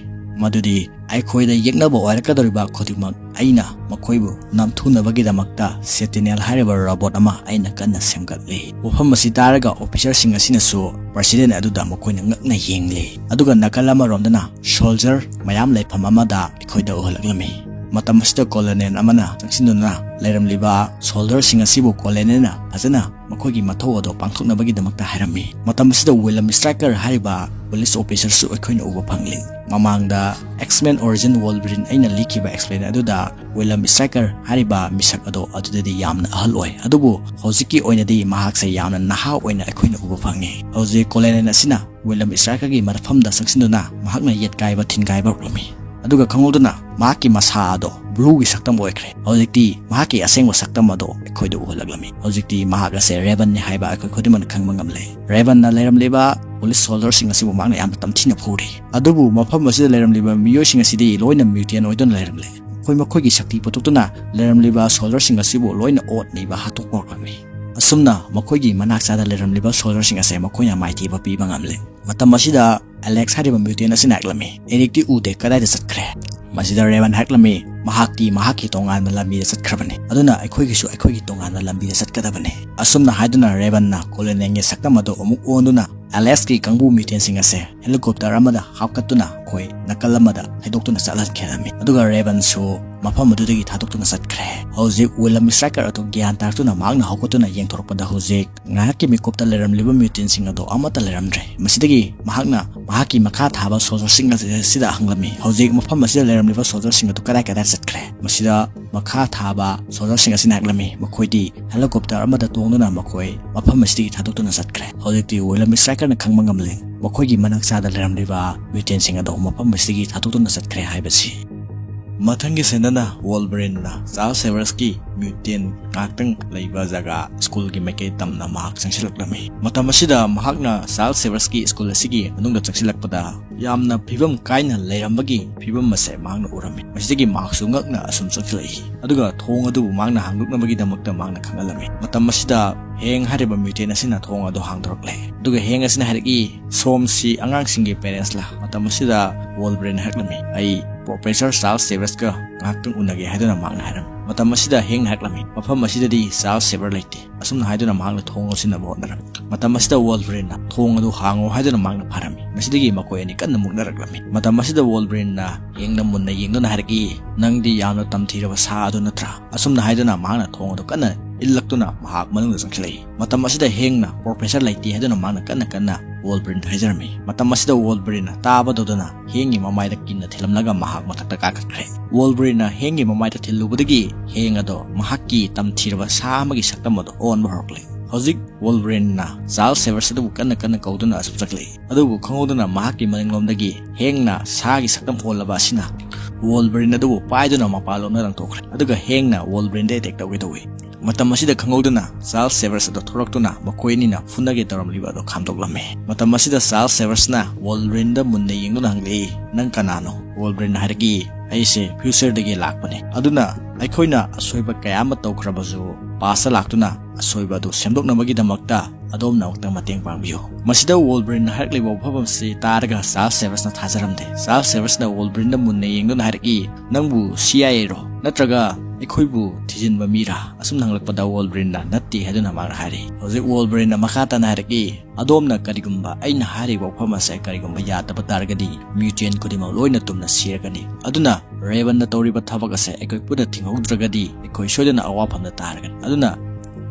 ꯃꯗꯨꯗꯤ ꯑꯩꯈꯣꯏꯗ ꯌꯦꯛꯅꯕ ꯑꯣꯏꯔꯛꯀꯗꯧꯔꯤꯕ ꯈꯨꯗꯤꯡꯃꯛ ꯑꯩꯅ ꯃꯈꯣꯏꯕꯨ ꯅꯝꯊꯨꯅꯕꯒꯤꯗꯃꯛꯇ ꯁꯦꯟꯇꯤꯅꯦꯜ ꯍꯥꯏꯔꯤꯕ ꯔꯣꯕꯣꯠ ꯑꯃ ꯑꯩꯅ ꯀꯟꯅ ꯁꯦꯝꯒꯠꯂꯤ꯫ ꯋꯥꯐꯝ ꯑꯁꯤ ꯇꯥꯔꯒ ꯑꯣꯐꯤꯁꯔꯁꯤꯡ ꯑꯁꯤꯅꯁꯨ ꯄ꯭ꯔꯁꯤꯗꯦꯟ ꯑꯗꯨꯗ ꯃꯈꯣꯏꯅ ꯉꯛꯅ ꯌꯦꯡꯂꯤ꯫ ꯑꯗꯨꯒ ꯅꯥꯀꯜ ꯑꯃꯔꯣꯝꯗꯅ ꯁꯣꯜꯖꯔ ꯃꯌꯥꯝ ꯂꯩꯐꯝ ꯑꯃꯗ ꯑꯩꯈꯣꯏꯗ ꯎꯍꯜꯂꯛꯂꯝꯃꯤ꯫ ꯃꯇꯝ ꯑꯁꯤꯗ ꯀꯣꯂꯣꯅꯦꯜ ꯑꯃꯅ ꯆꯪꯁꯤꯟꯗꯨꯅ ꯂꯩꯔꯝꯂꯤꯕ ꯁꯣꯜꯖꯔꯁꯤꯡ ꯑꯁꯤꯕꯨ ꯀꯣꯂꯣꯅꯦꯜꯅ ꯐꯖꯅ ꯃꯈꯣꯏꯒꯤ ꯃꯊꯧ ꯑꯗꯣ ꯄꯥꯡꯊꯣꯛꯅꯕꯒꯤꯗꯃꯛꯇ ꯍꯥꯏꯔꯝꯃꯤ꯫ ꯃꯇꯝ ꯑꯁꯤꯗ ꯋꯤꯂꯝ ꯁ꯭ꯇ꯭ꯔꯥꯏꯀꯔ ꯍꯥꯏꯔꯤꯕ ꯄꯨꯂꯤꯁ ꯑꯣꯐꯤꯁꯔꯁꯨ ꯑꯩꯈꯣꯏꯅ ꯎꯕ ꯐꯪꯂꯤ꯫ ꯃꯃꯥꯡꯗ X-Men Origin Wolverine ꯑꯩꯅ ꯂꯤꯈꯤꯕ ꯑꯦꯛꯁꯄ꯭ꯂꯦꯟ ꯑꯗꯨꯗ ꯋꯤꯂꯝ ꯁ꯭ꯇ꯭ꯔꯥꯏꯀꯔ ꯍꯥꯏꯔꯤꯕ ꯃꯤꯁꯛ ꯑꯗꯣ ꯑꯗꯨꯗꯗꯤ ꯌꯥꯝꯅ ꯑꯍꯜ ꯑꯣꯏ, ꯑꯗꯨꯕꯨ ꯍꯧꯖꯤꯛꯀꯤ ꯑꯣꯏꯅꯗꯤ ꯃꯍꯥꯛꯁꯦ ꯌꯥꯝꯅ ꯅꯍꯥ ꯑꯣꯏꯅ ꯑꯩꯈꯣꯏꯅ ꯎꯕ ꯐꯪꯉꯤ꯫ ꯍꯧꯖꯤꯛ ꯀꯣꯂꯣꯅꯦꯜ ꯑꯁꯤꯅ ꯋꯤꯂꯝ ꯁ꯭ꯇ꯭ꯔꯥꯏꯀꯔꯒꯤ ꯃꯐꯝꯗ ꯆꯪꯁꯤꯟꯗꯨꯅ ꯃꯍꯥꯛꯅ ꯌꯦꯠꯀꯥꯏꯕ ꯊꯤꯟꯒꯥꯏꯕ ꯍꯧꯔꯛꯂꯝꯃꯤ꯫ ꯑꯗꯨꯒ ꯈꯪꯍꯧꯗꯅ ꯃꯍꯥꯛꯀꯤ ꯃꯁꯥ ꯑꯗꯣ ꯕ꯭ꯂꯨꯒꯤ ꯁꯛꯇꯝ ꯑꯣꯏꯈ꯭ꯔꯦ꯫ ꯍꯧꯖꯤꯛꯇꯤ ꯃꯍꯥꯛꯀꯤ ꯑꯁꯦꯡꯕ ꯁꯛꯇꯝ ꯑꯗꯣ ꯑꯩꯈꯣꯏꯗ ꯎꯍꯜꯂꯛꯂꯝꯃꯤ꯫ ꯍꯧꯖꯤꯛꯇꯤ ꯃꯍꯥꯛ ꯑꯁꯦ ꯔꯦꯕꯟꯅꯤ ꯍꯥꯏꯕ ꯑꯩꯈꯣꯏ ꯈꯨꯗꯤꯡꯃꯛꯅ ꯈꯪꯕ ꯉꯝꯂꯦ꯫ ꯔꯦꯕꯟꯅ ꯂꯩꯔꯝꯂꯤꯕ ꯄꯨꯂꯤꯁ ꯁꯣꯜꯖꯔꯁꯤꯡ ꯑꯁꯤꯕꯨ ꯃꯍꯥꯛꯅ ꯌꯥꯝꯅ ꯇꯝꯊꯤꯅ ꯐꯨꯔꯤ꯫ ꯑꯗꯨꯕꯨ ꯃꯐꯝ ꯑꯁꯤꯗ ꯂꯩꯔꯝꯂꯤꯕ ꯃꯤꯑꯣꯏꯁꯤꯡ ꯑꯁꯤꯗꯤ ꯂꯣꯏꯅ ꯃ꯭ꯌꯨꯇꯦꯟ ꯑꯣꯏꯗꯨꯅ ꯂꯩꯔꯝꯂꯦ꯫ ꯃꯈꯣꯏ ꯃꯈꯣꯏꯒꯤ ꯁꯛꯇꯤ ꯄꯨꯊꯣꯛꯇꯨꯅ ꯂꯩꯔꯝꯂꯤꯕ ꯁꯣꯜꯖꯔꯁꯤꯡ ꯑꯁꯤꯕꯨ ꯂꯣꯏꯅ ꯑꯣꯠ ꯅꯩꯕ ꯍꯥꯠꯇꯣꯛꯄ ꯍꯧꯔꯛꯂꯝꯃꯤ꯫ ꯑꯁꯨꯝꯅ ꯃꯈꯣꯏꯒꯤ ꯃꯅꯥꯛ ꯆꯥꯗ ꯂꯩꯔꯝꯂꯤꯕ ꯁꯣꯜꯖꯔꯁꯤꯡ ꯑꯁꯦ ꯃꯈꯣꯏꯅ ꯃꯥꯏꯊꯤꯕ ꯄꯤꯕ ꯉꯝꯂꯦ꯫ ꯃꯇꯝ ꯑꯁꯤꯗ ꯑꯦꯂꯦꯛꯁ ꯍꯥꯏꯔꯤꯕ ꯃ꯭ꯌꯨꯇꯦꯟ ꯑꯁꯤꯅ ꯍꯥꯏꯔꯛꯂꯝꯃꯤ, "ꯑꯦꯔꯤꯛꯇꯤ ꯎꯗꯦ, ꯀꯗꯥꯏꯗ ꯆꯠꯈ꯭ꯔꯦ?" ꯃꯁꯤꯗ ꯔꯦꯕꯟ ꯍꯥꯏꯔꯛꯂꯝꯃꯤ, "ꯃꯍꯥꯛꯇꯤ ꯃꯍꯥꯛꯀꯤ ꯇꯣꯉꯥꯟꯕ ꯂꯝꯕꯤꯗ ꯆꯠꯈ꯭ꯔꯕꯅꯤ, ꯑꯗꯨꯅ ꯑꯩꯈꯣꯏꯒꯤꯁꯨ ꯑꯩꯈꯣꯏꯒꯤ ꯇꯣꯉꯥꯟꯕ ꯂꯝꯕꯤꯗ ꯆꯠꯀꯗꯕꯅꯤ"꯫ ꯑꯁꯨꯝꯅ ꯍꯥꯏꯗꯨꯅ ꯔꯦꯕꯟꯅ ꯀꯣꯂꯣꯅꯦꯜꯒꯤ ꯁꯛꯇꯝ ꯑꯗꯨ ꯑꯃꯨꯛ ꯑꯣꯟꯗꯨꯅ ꯑꯦꯂꯦꯛꯁꯀꯤ ꯀꯥꯡꯕꯨ ꯃ꯭ꯌꯨꯇꯦꯟꯁꯤꯡ ꯑꯁꯦ ꯍꯦꯂꯤꯀꯣꯞꯇꯔ ꯑꯃꯗ ꯍꯥꯞꯀꯠꯇꯨꯅ ꯃꯈꯣꯏ ꯅꯥꯀꯜ ꯑꯃꯗ ꯊꯩꯗꯣꯛꯇꯨꯅ ꯆꯠꯍꯟꯈꯤꯔꯝꯃꯤ꯫ ꯑꯗꯨꯒ ꯔꯦꯕꯟꯁꯨ ꯃꯐꯝ ꯑꯗꯨꯗꯒꯤ ꯊꯥꯗꯣꯛꯇꯨꯅ ꯆꯠꯈ꯭ꯔꯦ꯫ ꯍꯧꯖꯤꯛ ꯋꯤꯂꯝ ꯁ꯭ꯇ꯭ꯔꯥꯏꯀꯔ ꯑꯗꯨ ꯒ꯭ꯌꯥꯟ ꯇꯥꯔꯛꯇꯨꯅ ꯃꯍꯥꯛꯅ ꯍꯧꯒꯠꯇꯨꯅ ꯌꯦꯡꯊꯣꯔꯛꯄꯗ ꯍꯧꯖꯤꯛ ꯉꯥꯏꯍꯥꯛꯀꯤ ꯃꯤꯀꯨꯞꯇ ꯂꯩꯔꯝꯂꯤꯕ ꯃ꯭ꯌꯨꯇꯦꯟꯁꯤꯡ ꯑꯗꯨ ꯑꯃꯠꯇ ꯂꯩꯔꯝꯗ꯭ꯔꯦ꯫ ꯃꯁꯤꯗꯒꯤ ꯃꯍꯥꯛꯅ ꯃꯍꯥꯛꯀꯤ ꯃꯈꯥ ꯊꯥꯕ ꯁꯣꯜꯖꯔꯁꯤꯡ ꯑꯁꯤꯗ ꯍꯪꯂꯝꯃꯤ, "ꯍꯧꯖꯤꯛ ꯃꯐꯝ ꯑꯁꯤꯗ ꯂꯩꯔꯝꯂꯤꯕ ꯁꯣꯜꯖꯔꯁꯤꯡ ꯑꯗꯨ ꯀꯗꯥꯏ ꯀꯗꯥꯏ ꯆꯠꯈ꯭ꯔꯦ?" ꯃꯁꯤꯗ ꯃꯈꯥ ꯊꯥꯕ ꯁꯣꯜꯖꯔꯁꯤꯡ ꯑꯁꯤꯅ ꯍꯥꯏꯔꯛꯂꯝꯃꯤ, "ꯃꯈꯣꯏꯗꯤ ꯍꯦꯂꯤꯀꯣꯞꯇꯔ ꯑꯃꯗ ꯇꯣꯡꯗꯨꯅ ꯃꯈꯣꯏ ꯃꯐꯝ ꯑꯁꯤꯗꯒꯤ ꯊꯥꯗꯣꯛꯇꯨꯅ ꯆꯠꯈ꯭ꯔꯦ꯫" ꯍꯧꯖꯤꯛꯇꯤ ꯋꯤꯂꯝ ꯁ꯭ꯇ꯭ꯔꯥꯏꯀꯔꯅ ꯈꯪꯕ ꯉꯝꯂꯦ ꯃꯈꯣꯏꯒꯤ ꯃꯅꯥꯛ ꯆꯥꯗ ꯂꯩꯔꯝꯂꯤꯕ ꯃ꯭ꯌꯨꯇꯦꯟꯁꯤꯡ ꯑꯗꯨ ꯃꯐꯝ ꯑꯁꯤꯗꯒꯤ ꯊꯥꯗꯣꯛꯇꯨꯅ ꯆꯠꯈ꯭ꯔꯦ ꯍꯥꯏꯕꯁꯤ꯫ ꯃꯊꯪꯒꯤ ꯁꯦꯟꯗꯅ ꯋꯣꯜꯕꯔꯤꯟꯅ ꯆꯥꯔꯜꯁ ꯁꯦꯚꯔꯁꯀꯤ ꯃ꯭ꯌꯨꯇꯦꯟ ꯉꯥꯛꯇꯪ ꯂꯩꯕ ꯖꯒꯥ ꯁ꯭ꯀꯨꯜꯒꯤ ꯃꯥꯏꯀꯩ ꯇꯝꯅ ꯃꯍꯥꯛ ꯆꯪꯁꯤꯜꯂꯛꯂꯝꯃꯤ꯫ ꯃꯇꯝ ꯑꯁꯤꯗ ꯃꯍꯥꯛꯅ ꯆꯥꯔꯜꯁ ꯁꯦꯚꯔꯁꯀꯤ ꯁ꯭ꯀꯨꯜ ꯑꯁꯤꯒꯤ ꯃꯅꯨꯡꯗ ꯆꯪꯁꯤꯜꯂꯛꯄꯗ ꯌꯥꯝꯅ ꯐꯤꯕꯝ ꯀꯥꯏꯅ ꯂꯩꯔꯝꯕꯒꯤ ꯐꯤꯕꯝ ꯑꯁꯦ ꯃꯍꯥꯛꯅ ꯎꯔꯝꯃꯤ꯫ ꯃꯁꯤꯗꯒꯤ ꯃꯍꯥꯛꯁꯨ ꯉꯛꯅ ꯑꯁꯨꯝ ꯆꯪꯁꯤꯜꯂꯛꯏ꯫ ꯑꯗꯨꯒ ꯊꯣꯡ ꯑꯗꯨꯕꯨ ꯃꯍꯥꯛꯅ ꯍꯥꯡꯗꯣꯛꯅꯕꯒꯤꯗꯃꯛꯇ ꯃꯍꯥꯛꯅ ꯈꯪꯍꯜꯂꯝꯃꯤ꯫ ꯃꯇꯝ ꯑꯁꯤꯗ ꯍꯦꯡ ꯍꯥꯏꯔꯤꯕ ꯃ꯭ꯌꯨꯇꯦꯟ ꯑꯁꯤꯅ ꯊꯣꯡ ꯑꯗꯨ ꯍꯥꯡꯗꯣꯔꯛꯂꯦ꯫ ꯑꯗꯨꯒ ꯍꯦꯡ ꯑꯁꯤꯅ ꯍꯥꯏꯔꯛꯏ, "ꯁꯣꯝꯁꯤ ꯑꯉꯥꯡꯁꯤꯡꯒꯤ ꯄꯦꯔꯦꯟꯁꯂ?" ꯃꯇꯝ ꯑꯁꯤꯗ ꯋꯣꯜꯕꯔꯤꯟ ꯍꯥꯏꯔꯛꯂꯝꯃꯤ, "ꯑꯩ ꯄ꯭ꯔꯣꯐꯦꯁꯔ ꯆꯥꯔꯜꯁ ꯁꯦꯚꯔꯁꯀ ꯉꯥꯏꯍꯥꯛꯇꯪ ꯎꯅꯒꯦ" ꯍꯥꯏꯗꯨꯅ ꯃꯍꯥꯛꯅ ꯍꯥꯏꯔꯝꯃꯤ꯫ ꯃꯇꯝ ꯑꯁꯤꯗ ꯍꯦꯡꯅ ꯍꯥꯏꯔꯛꯂꯝꯃꯤ, "ꯃꯐꯝ ꯑꯁꯤꯗꯗꯤ ꯆꯥꯔꯜꯁ ꯁꯦꯚꯔ ꯂꯩꯇꯦ꯫" ꯑꯁꯨꯝꯅ ꯍꯥꯏꯗꯨꯅ ꯃꯍꯥꯛꯅ ꯊꯣꯡ ꯂꯣꯟꯁꯤꯟꯅꯕ ꯍꯣꯠꯅꯔꯝꯃꯤ꯫ ꯃꯇꯝ ꯑꯁꯤꯗ ꯋꯣꯜꯕꯔꯤꯟꯅ, "ꯊꯣꯡ ꯑꯗꯨ ꯍꯥꯡꯉꯣ" ꯍꯥꯏꯗꯨꯅ ꯃꯍꯥꯛꯅ ꯐꯥꯔꯝꯃꯤ꯫ ꯃꯁꯤꯗꯒꯤ ꯃꯈꯣꯏ ꯑꯅꯤ ꯀꯟꯅ ꯃꯨꯛꯅꯔꯛꯂꯝꯃꯤ꯫ ꯃꯇꯝ ꯑꯁꯤꯗ ꯋꯣꯜꯕꯔꯤꯟꯅ ꯍꯦꯡꯗ ꯃꯨꯟꯅ ꯌꯦꯡꯗꯨꯅ ꯍꯥꯏꯔꯛꯏ, "ꯅꯪꯗꯤ ꯌꯥꯝꯅ ꯇꯝꯊꯤꯔꯕ ꯁꯥ ꯑꯗꯨ ꯅꯠꯇ꯭ꯔꯥ?" ꯑꯁꯨꯝꯅ ꯍꯥꯏꯗꯨꯅ ꯃꯍꯥꯛꯅ ꯊꯣꯡ ꯑꯗꯨ ꯀꯟꯅ ꯏꯜꯂꯛꯇꯨꯅ ꯃꯍꯥꯛ ꯃꯅꯨꯡꯗ ꯆꯪꯁꯤꯜꯂꯛꯏ꯫ ꯃꯇꯝ ꯑꯁꯤꯗ ꯍꯦꯡꯅ, "ꯄ꯭ꯔꯣꯐꯦꯁꯔ ꯂꯩꯇꯦ" ꯍꯥꯏꯗꯨꯅ ꯃꯍꯥꯛꯅ ꯀꯟꯅ ꯀꯟꯅ ꯋꯣꯜꯕꯔꯤꯟꯗ ꯍꯥꯏꯖꯔꯝꯃꯤ꯫ ꯃꯇꯝ ꯑꯁꯤꯗ ꯋꯣꯜꯕꯔꯤꯟꯅ ꯇꯥꯕ ꯇꯧꯗꯅ ꯍꯦꯡꯒꯤ ꯃꯃꯥꯏꯗ ꯀꯤꯟꯅ ꯊꯤꯜꯂꯝꯂꯒ ꯃꯍꯥꯛ ꯃꯊꯛꯇ ꯀꯥꯈꯠꯈ꯭ꯔꯦ꯫ ꯋꯣꯜꯕꯔꯤꯟꯅ ꯍꯦꯡꯒꯤ ꯃꯃꯥꯏꯗ ꯊꯤꯜꯂꯨꯕꯗꯒꯤ ꯍꯦꯡ ꯑꯗꯣ ꯃꯍꯥꯛꯀꯤ ꯇꯝꯊꯤꯔꯕ ꯁꯥ ꯑꯃꯒꯤ ꯁꯛꯇꯝ ꯑꯗꯣ ꯑꯣꯟꯕ ꯍꯧꯔꯛꯂꯦ꯫ ꯍꯧꯖꯤꯛ ꯋꯣꯜꯕꯔꯤꯟꯅ ꯆꯥꯔꯜꯁ ꯁꯦꯚꯔꯁ ꯑꯗꯨꯕꯨ ꯀꯟꯅ ꯀꯟꯅ ꯀꯧꯗꯨꯅ ꯑꯁꯨꯝ ꯆꯠꯂꯛꯏ꯫ ꯑꯗꯨꯕꯨ ꯈꯪꯍꯧꯗꯅ ꯃꯍꯥꯛꯀꯤ ꯃꯅꯤꯡꯂꯣꯝꯗꯒꯤ ꯍꯦꯡꯅ ꯁꯥꯒꯤ ꯁꯛꯇꯝ ꯑꯣꯜꯂꯕ ꯑꯁꯤꯅ ꯋꯣꯜꯕꯔꯤꯟ ꯑꯗꯨꯕꯨ ꯄꯥꯏꯗꯨꯅ ꯃꯄꯥꯟꯂꯣꯝꯗ ꯂꯪꯊꯣꯛꯈ꯭ꯔꯦ꯫ ꯑꯗꯨꯒ ꯍꯦꯡꯅ ꯋꯣꯜꯕꯔꯤꯟꯗ ꯑꯦꯇꯦꯛ ꯇꯧꯒꯦ ꯇꯧꯏ꯫ ꯃꯇꯝ ꯑꯁꯤꯗ ꯈꯪꯍꯧꯗꯅ ꯆꯥꯔꯜꯁ ꯁꯦꯚꯔꯁ ꯑꯗꯨ ꯊꯣꯔꯛꯇꯨꯅ ꯃꯈꯣꯏ ꯑꯅꯤꯅ ꯐꯨꯅꯒꯦ ꯇꯧꯔꯝꯂꯤꯕ ꯑꯗꯨ ꯈꯥꯝꯗꯣꯛꯂꯝꯃꯤ꯫ ꯃꯇꯝ ꯑꯁꯤꯗ ꯆꯥꯔꯜꯁ ꯁꯦꯚꯔꯁꯅ ꯋꯣꯜꯕꯔꯤꯟꯗ ꯃꯨꯟꯅ ꯌꯦꯡꯗꯨꯅ ꯍꯪꯂꯛꯏ, "ꯅꯪ ꯀꯅꯥꯅꯣ?" ꯋꯣꯜꯕꯔꯤꯟꯅ ꯍꯥꯏꯔꯛꯏ, "ꯑꯩꯁꯦ ꯐ꯭ꯌꯨꯆꯔꯗꯒꯤ ꯂꯥꯛꯄꯅꯦ꯫ ꯑꯗꯨꯅ ꯑꯩꯈꯣꯏꯅ ꯑꯁꯣꯏꯕ ꯀꯌꯥ ꯑꯃ ꯇꯧꯈ꯭ꯔꯕꯁꯨ, ꯄꯥꯁꯇ ꯂꯥꯛꯇꯨꯅ ꯑꯁꯣꯏꯕ ꯑꯗꯨ ꯁꯦꯝꯗꯣꯛꯅꯕꯒꯤꯗꯃꯛꯇ ꯑꯗꯣꯝꯅ ꯑꯃꯨꯛꯇꯪ ꯃꯇꯦꯡ ꯄꯥꯡꯕꯤꯌꯨ꯫" ꯃꯁꯤꯗ ꯋꯣꯜꯕꯔꯤꯟꯅ ꯍꯥꯏꯔꯛꯂꯤꯕ ꯋꯥꯐꯝ ꯑꯁꯤ ꯇꯥꯔꯒ ꯆꯥꯔꯜꯁ ꯁꯦꯚꯔꯁꯅ ꯊꯥꯖꯔꯝꯗꯦ꯫ ꯆꯥꯔꯜꯁ ꯁꯦꯚꯔꯁꯅ ꯋꯣꯜꯕꯔꯤꯟꯗ ꯃꯨꯟꯅ ꯌꯦꯡꯗꯨꯅ ꯍꯥꯏꯔꯛꯏ, "ꯅꯪꯕꯨ ꯁꯤ ꯑꯥꯏ ꯑꯦꯔꯣ? ꯅꯠꯇ꯭ꯔꯒ ꯑꯩꯈꯣꯏꯕꯨ ꯊꯤꯖꯤꯟꯕ ꯃꯤꯔꯥ?" ꯑꯁꯨꯝꯅ ꯍꯪꯂꯛꯄꯗ ꯋꯣꯜꯕꯔꯤꯟꯅ "ꯅꯠꯇꯦ" ꯍꯥꯏꯗꯨꯅ ꯃꯍꯥꯛꯅ ꯍꯥꯏꯔꯛꯏ꯫ ꯍꯧꯖꯤꯛ ꯋꯣꯜꯕꯔꯤꯟꯅ ꯃꯈꯥ ꯇꯥꯅ ꯍꯥꯏꯔꯛꯏ, "ꯑꯗꯣꯝꯅ ꯀꯔꯤꯒꯨꯝꯕ ꯑꯩꯅ ꯍꯥꯏꯔꯤꯕ ꯋꯥꯐꯝ ꯑꯁꯦ ꯀꯔꯤꯒꯨꯝꯕ ꯌꯥꯗꯕ ꯇꯥꯔꯒꯗꯤ, ꯃ꯭ꯌꯨꯇꯦꯟ ꯈꯨꯗꯤꯡꯃꯛ ꯂꯣꯏꯅ ꯇꯨꯝꯅ ꯁꯤꯔꯒꯅꯤ꯫ ꯑꯗꯨꯅ ꯔꯦꯕꯟꯅ ꯇꯧꯔꯤꯕ ꯊꯕꯛ ꯑꯁꯦ ꯑꯩꯈꯣꯏ ꯄꯨꯟꯅ ꯊꯤꯡꯍꯧꯗ꯭ꯔꯒꯗꯤ, ꯑꯩꯈꯣꯏ ꯁꯣꯏꯗꯅ ꯑꯋꯥꯐꯝꯗ ꯇꯥꯔꯒꯅꯤ꯫ ꯑꯗꯨꯅ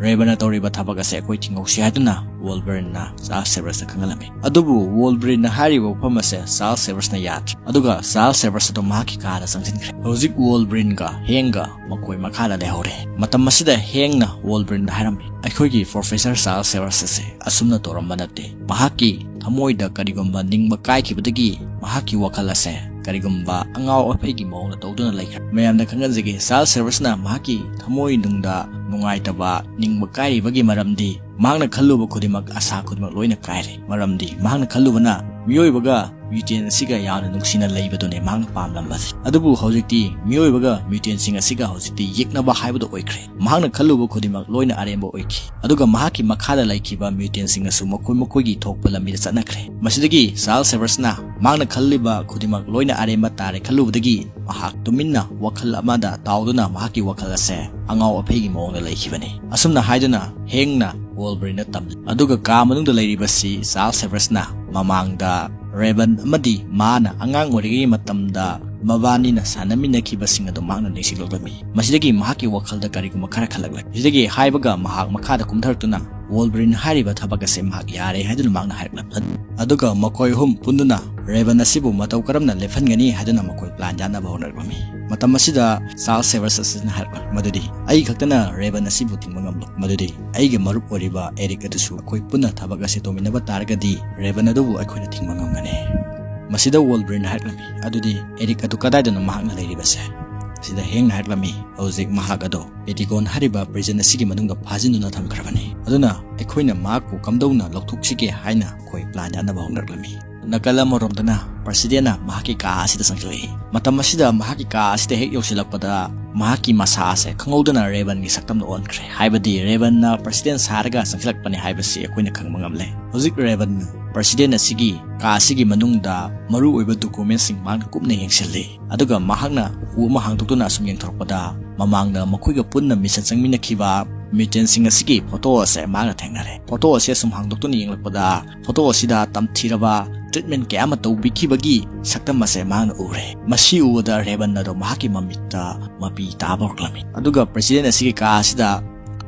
ꯔꯦꯕꯟꯅ ꯇꯧꯔꯤꯕ ꯊꯕꯛ ꯑꯁꯦ ꯑꯩꯈꯣꯏ ꯊꯤꯡꯍꯧꯁꯤ" ꯍꯥꯏꯗꯨꯅ ꯋꯣꯜꯕꯔꯤꯟꯅ ꯆꯥꯔꯜꯁ ꯁꯦꯚꯔꯁꯇ ꯈꯪꯍꯜꯂꯝꯃꯤ꯫ ꯑꯗꯨꯕꯨ ꯋꯣꯜꯕꯔꯤꯟꯅ ꯍꯥꯏꯔꯤꯕ ꯋꯥꯐꯝ ꯑꯁꯦ ꯆꯥꯔꯜꯁ ꯁꯦꯚꯔꯁꯅ ꯌꯥꯗ꯭ꯔꯦ꯫ ꯑꯗꯨꯒ ꯆꯥꯔꯜꯁ ꯁꯦꯚꯔꯁ ꯑꯗꯨ ꯃꯍꯥꯛꯀꯤ ꯀꯥꯗ ꯆꯪꯁꯤꯟꯈ꯭ꯔꯦ꯫ ꯍꯧꯖꯤꯛ ꯋꯣꯜꯕꯔꯤꯟꯒ ꯍꯦꯡꯒ ꯃꯈꯣꯏ ꯃꯈꯥꯗ ꯂꯩꯍꯧꯔꯦ꯫ ꯃꯇꯝ ꯑꯁꯤꯗ ꯍꯦꯡꯅ ꯋꯣꯜꯕꯔꯤꯟꯗ ꯍꯥꯏꯔꯝꯃꯤ, "ꯑꯩꯈꯣꯏꯒꯤ ꯄ꯭ꯔꯣꯐꯦꯁꯔ ꯆꯥꯔꯜꯁ ꯁꯦꯚꯔꯁ ꯑꯁꯦ ꯑꯁꯨꯝꯅ ꯇꯧꯔꯝꯕ ꯅꯠꯇꯦ꯫ ꯃꯍꯥꯛꯀꯤ ꯊꯃꯣꯏꯗ ꯀꯔꯤꯒꯨꯝꯕ ꯅꯤꯡꯕ ꯀꯥꯏꯈꯤꯕꯗꯒꯤ ꯃꯍꯥꯛꯀꯤ ꯋꯥꯈꯜ ꯑꯁꯦ ꯀꯔꯤꯒꯨꯝꯕ ꯑꯉꯥꯎ ꯑꯐꯩꯒꯤ ꯃꯑꯣꯡꯗ ꯇꯧꯗꯨꯅ ꯂꯩꯈ꯭ꯔꯦ꯫ ꯃꯌꯥꯝꯗ ꯈꯪꯍꯟꯖꯒꯦ, ꯆꯥꯔꯜꯁ ꯁꯦꯚꯔꯁꯅ ꯃꯍꯥꯛꯀꯤ ꯊꯃꯣꯏ ꯅꯨꯡꯗ ꯅꯨꯡꯉꯥꯏꯇꯕ, ꯅꯤꯡꯕ ꯀꯥꯏꯔꯤꯕꯒꯤ ꯃꯔꯝꯗꯤ ꯃꯍꯥꯛꯅ ꯈꯜꯂꯨꯕ ꯈꯨꯗꯤꯡꯃꯛ, ꯑꯁꯥ ꯈꯨꯗꯤꯡꯃꯛ ꯂꯣꯏꯅ ꯀꯥꯏꯔꯦ꯫ ꯃꯔꯝꯗꯤ ꯃꯍꯥꯛꯅ ꯈꯜꯂꯨꯕꯅ ꯃꯤꯑꯣꯏꯕꯒ ꯃ꯭ꯌꯨꯇꯦꯟ ꯑꯁꯤꯒ ꯌꯥꯝꯅ ꯅꯨꯡꯁꯤꯅ ꯂꯩꯕꯗꯨꯅꯦ ꯃꯍꯥꯛꯅ ꯄꯥꯝꯂꯝꯕꯁꯦ꯫ ꯑꯗꯨꯕꯨ ꯍꯧꯖꯤꯛꯇꯤ ꯃꯤꯑꯣꯏꯕꯒ ꯃ꯭ꯌꯨꯇꯦꯟꯁꯤꯡ ꯑꯁꯤꯒ ꯍꯧꯖꯤꯛꯇꯤ ꯌꯦꯛꯅꯕ ꯍꯥꯏꯕꯗꯨ ꯑꯣꯏꯈ꯭ꯔꯦ꯫ ꯃꯍꯥꯛꯅ ꯈꯜꯂꯨꯕ ꯈꯨꯗꯤꯡꯃꯛ ꯂꯣꯏꯅ ꯑꯔꯦꯝꯕ ꯑꯣꯏꯈꯤ꯫ ꯑꯗꯨꯒ ꯃꯍꯥꯛꯀꯤ ꯃꯈꯥꯗ ꯂꯩꯈꯤꯕ ꯃ꯭ꯌꯨꯇꯦꯟꯁꯤꯡ ꯑꯁꯨ ꯃꯈꯣꯏ ꯃꯈꯣꯏꯒꯤ ꯊꯣꯛꯄ ꯂꯝꯕꯤꯗ ꯆꯠꯅꯈ꯭ꯔꯦ꯫ ꯃꯁꯤꯗꯒꯤ ꯆꯥꯔꯜꯁ ꯁꯦꯚꯔꯁꯅ ꯃꯍꯥꯛꯅ ꯈꯜꯂꯤꯕ ꯈꯨꯗꯤꯡꯃꯛ ꯂꯣꯏꯅ ꯑꯔꯦꯝꯕ ꯇꯥꯔꯦ ꯈꯜꯂꯨꯕꯗꯒꯤ ꯃꯍꯥꯛ ꯇꯨꯃꯤꯟꯅ ꯋꯥꯈꯜ ꯑꯃꯗ ꯇꯥꯎꯗꯨꯅ ꯃꯍꯥꯛꯀꯤ ꯋꯥꯈꯜ ꯑꯁꯦ ꯑꯉꯥꯎ ꯑꯐꯩꯒꯤ ꯃꯑꯣꯡꯗ ꯂꯩꯈꯤꯕꯅꯤ꯫ ꯑꯁꯨꯝꯅ ꯍꯥꯏꯗꯨꯅ ꯍꯦꯡꯅ ꯋꯣꯜꯕꯔꯤꯟꯗ ꯇꯝꯂꯤ꯫ ꯑꯗꯨꯒ ꯀꯥ ꯃꯅꯨꯡꯗ ꯂꯩꯔꯤꯕꯁꯤ ꯆꯥꯔꯜꯁ ꯁꯦꯚꯔꯁꯅ ꯃꯃꯥꯡꯗ ꯔꯦꯕꯟ ꯑꯃꯗꯤ ꯃꯥꯅ ꯑꯉꯥꯡ ꯑꯣꯏꯔꯤꯉꯩ ꯃꯇꯝꯗ ꯃꯕꯥꯅꯤꯅ ꯁꯥꯟꯅꯃꯤꯟꯅꯈꯤꯕꯁꯤꯡ ꯑꯗꯨ ꯃꯍꯥꯛꯅ ꯅꯤꯡꯁꯤꯡꯂꯛꯂꯝꯃꯤ꯫ ꯃꯁꯤꯗꯒꯤ ꯃꯍꯥꯛꯀꯤ ꯋꯥꯈꯜꯗ ꯀꯔꯤꯒꯨꯝꯕ ꯈꯔ ꯈꯜꯂꯛꯂꯦ꯫ ꯃꯁꯤꯗꯒꯤ ꯍꯥꯏꯕꯒ ꯃꯍꯥꯛ ꯃꯈꯥꯗ ꯀꯨꯝꯊꯔꯛꯇꯨꯅ ꯋꯣꯜꯕꯔꯤꯟ ꯍꯥꯏꯔꯤꯕ ꯊꯕꯛ ꯑꯁꯦ ꯃꯍꯥꯛ ꯌꯥꯔꯦ ꯍꯥꯏꯗꯨꯅ ꯃꯍꯥꯛꯅ ꯍꯥꯏꯔꯛꯂꯝꯃꯤ꯫ ꯑꯗꯨꯒ ꯃꯈꯣꯏ ꯑꯍꯨꯝ ꯄꯨꯟꯗꯨꯅ ꯔꯦꯕꯟ ꯑꯁꯤꯕꯨ ꯃꯇꯧ ꯀꯔꯝꯅ ꯂꯦꯞꯍꯟꯒꯅꯤ ꯍꯥꯏꯗꯨꯅ ꯃꯈꯣꯏ ꯄ꯭ꯂꯥꯟ ꯌꯥꯠꯅꯕ ꯍꯧꯅꯔꯛꯂꯝꯃꯤ꯫ ꯃꯇꯝ ꯑꯁꯤꯗ ꯆꯥꯔꯜꯁ ꯁꯦꯚꯔꯁ ꯑꯁꯤꯅ ꯍꯥꯏꯔꯛꯂꯝꯃꯤ ꯃꯗꯨꯗꯤ, "ꯑꯩ ꯈꯛꯇꯅ ꯔꯦꯕꯟ ꯑꯁꯤꯕꯨ ꯊꯤꯡꯕ ꯉꯝꯂꯣꯏ꯫ ꯃꯗꯨꯗꯤ ꯑꯩꯒꯤ ꯃꯔꯨꯞ ꯑꯣꯏꯔꯤꯕ ꯑꯦꯔꯤꯛ ꯑꯗꯨꯁꯨ ꯑꯩꯈꯣꯏ ꯄꯨꯟꯅ ꯊꯕꯛ ꯑꯁꯤ ꯇꯧꯃꯤꯟꯅꯕ ꯇꯥꯔꯒꯗꯤ ꯔꯦꯕꯟ ꯑꯗꯨꯕꯨ ꯑꯩꯈꯣꯏꯅ ꯊꯤꯡꯕ ꯉꯝꯒꯅꯤ"꯫ ꯃꯁꯤꯗ ꯋꯣꯜꯕꯔꯤꯟ ꯍꯥꯏꯔꯛꯂꯝꯃꯤ, "ꯑꯗꯨꯗꯤ ꯑꯦꯔꯤꯛ ꯑꯗꯨ ꯀꯗꯥꯏꯗꯅꯣ ꯃꯍꯥꯛꯅ ꯂꯩꯔꯤꯕꯁꯦ?" ꯁꯤꯗ ꯍꯦꯡꯅ ꯍꯥꯏꯔꯛꯂꯝꯃꯤ, "ꯍꯧꯖꯤꯛ ꯃꯍꯥꯛ ꯑꯗꯣ ꯄꯦꯇꯤꯒꯣꯟ ꯍꯥꯏꯔꯤꯕ ꯄ꯭ꯔꯤꯖꯟ ꯑꯁꯤꯒꯤ ꯃꯅꯨꯡꯗ ꯐꯥꯖꯤꯟꯗꯨꯅ ꯊꯝꯈ꯭ꯔꯕꯅꯤ꯫ ꯑꯗꯨꯅ ꯑꯩꯈꯣꯏꯅ ꯃꯍꯥꯛꯄꯨ ꯀꯝꯗꯧꯅ ꯂꯧꯊꯣꯛꯁꯤꯒꯦ?" ꯍꯥꯏꯅ ꯑꯩꯈꯣꯏ ꯄ꯭ꯂꯥꯟ ꯌꯥꯠꯅꯕ ꯍꯧꯅꯔꯛꯂꯝꯃꯤ꯫ ꯅꯥꯀꯜ ꯑꯃꯔꯣꯝꯗꯅ ꯄ꯭ꯔꯁꯤꯗꯦꯟꯅ ꯃꯍꯥꯛꯀꯤ ꯀꯥ ꯑꯁꯤꯗ ꯆꯪꯁꯤꯜꯂꯛꯏ꯫ ꯃꯇꯝ ꯑꯁꯤꯗ ꯃꯍꯥꯛꯀꯤ ꯀꯥ ꯑꯁꯤꯗ ꯍꯦꯛ ꯌꯧꯁꯤꯜꯂꯛꯄꯗ ꯃꯍꯥꯛꯀꯤ ꯃꯁꯥ ꯑꯁꯦ ꯈꯪꯍꯧꯗꯅ ꯔꯦꯕꯟꯒꯤ ꯁꯛꯇꯝꯗ ꯑꯣꯟꯈ꯭ꯔꯦ꯫ ꯍꯥꯏꯕꯗꯤ ꯔꯦꯕꯟꯅ ꯄ꯭ꯔꯁꯤꯗꯦꯟ ꯁꯥꯔꯒ ꯆꯪꯁꯤꯜꯂꯛꯄꯅꯤ ꯍꯥꯏꯕꯁꯤ ꯑꯩꯈꯣꯏꯅ ꯈꯪꯕ ꯉꯝꯂꯦ꯫ ꯍꯧꯖꯤꯛ ꯔꯦꯕꯟ ꯄ꯭ꯔꯁꯤꯗꯦꯟ ꯑꯁꯤꯒꯤ ꯀꯥ ꯑꯁꯤꯒꯤ ꯃꯅꯨꯡꯗ ꯃꯔꯨꯑꯣꯏꯕ ꯗꯣꯀꯨꯃꯦꯟꯁꯤꯡ ꯃꯍꯥꯛꯅ ꯀꯨꯞꯅ ꯌꯦꯡꯁꯤꯜꯂꯤ꯫ ꯑꯗꯨꯒ ꯃꯍꯥꯛꯅ ꯎ ꯑꯃ ꯍꯥꯡꯗꯣꯛꯇꯨꯅ ꯑꯁꯨꯝ ꯌꯦꯡꯊꯣꯔꯛꯄꯗ, ꯃꯃꯥꯡꯗ ꯃꯈꯣꯏꯒ ꯄꯨꯟꯅ ꯃꯤꯁꯟ ꯆꯪꯃꯤꯟꯅꯈꯤꯕ ꯃ꯭ꯌꯨꯇꯦꯟꯁꯤꯡ ꯑꯁꯤꯒꯤ ꯐꯣꯇꯣ ꯑꯁꯦ ꯃꯍꯥꯛꯅ ꯊꯦꯡꯅꯔꯦ꯫ ꯐꯣꯇꯣ ꯑꯁꯤ ꯑꯁꯨꯝ ꯍꯥꯡꯗꯣꯛꯇꯨꯅ ꯌꯦꯡꯂꯛꯄꯗ, ꯐꯣꯇꯣ ꯑꯁꯤꯗ ꯇꯝꯊꯤꯔꯕ ꯇ꯭ꯔꯤꯠꯃꯦꯟ ꯀꯌꯥ ꯑꯃ ꯇꯧꯕꯤꯈꯤꯕꯒꯤ ꯁꯛꯇꯝ ꯑꯁꯦ ꯃꯍꯥꯛꯅ ꯎꯔꯦ꯫ ꯃꯁꯤ ꯎꯕꯗ ꯔꯦꯕꯟ ꯑꯗꯣ ꯃꯍꯥꯛꯀꯤ ꯃꯃꯤꯠꯇ ꯃꯄꯤ ꯇꯥꯕ ꯍꯧꯔꯛꯂꯝꯃꯤ꯫ ꯑꯗꯨꯒ ꯄ꯭ꯔꯦꯁꯤꯗꯦꯟ ꯑꯁꯤꯒꯤ ꯀꯥ ꯑꯁꯤꯗ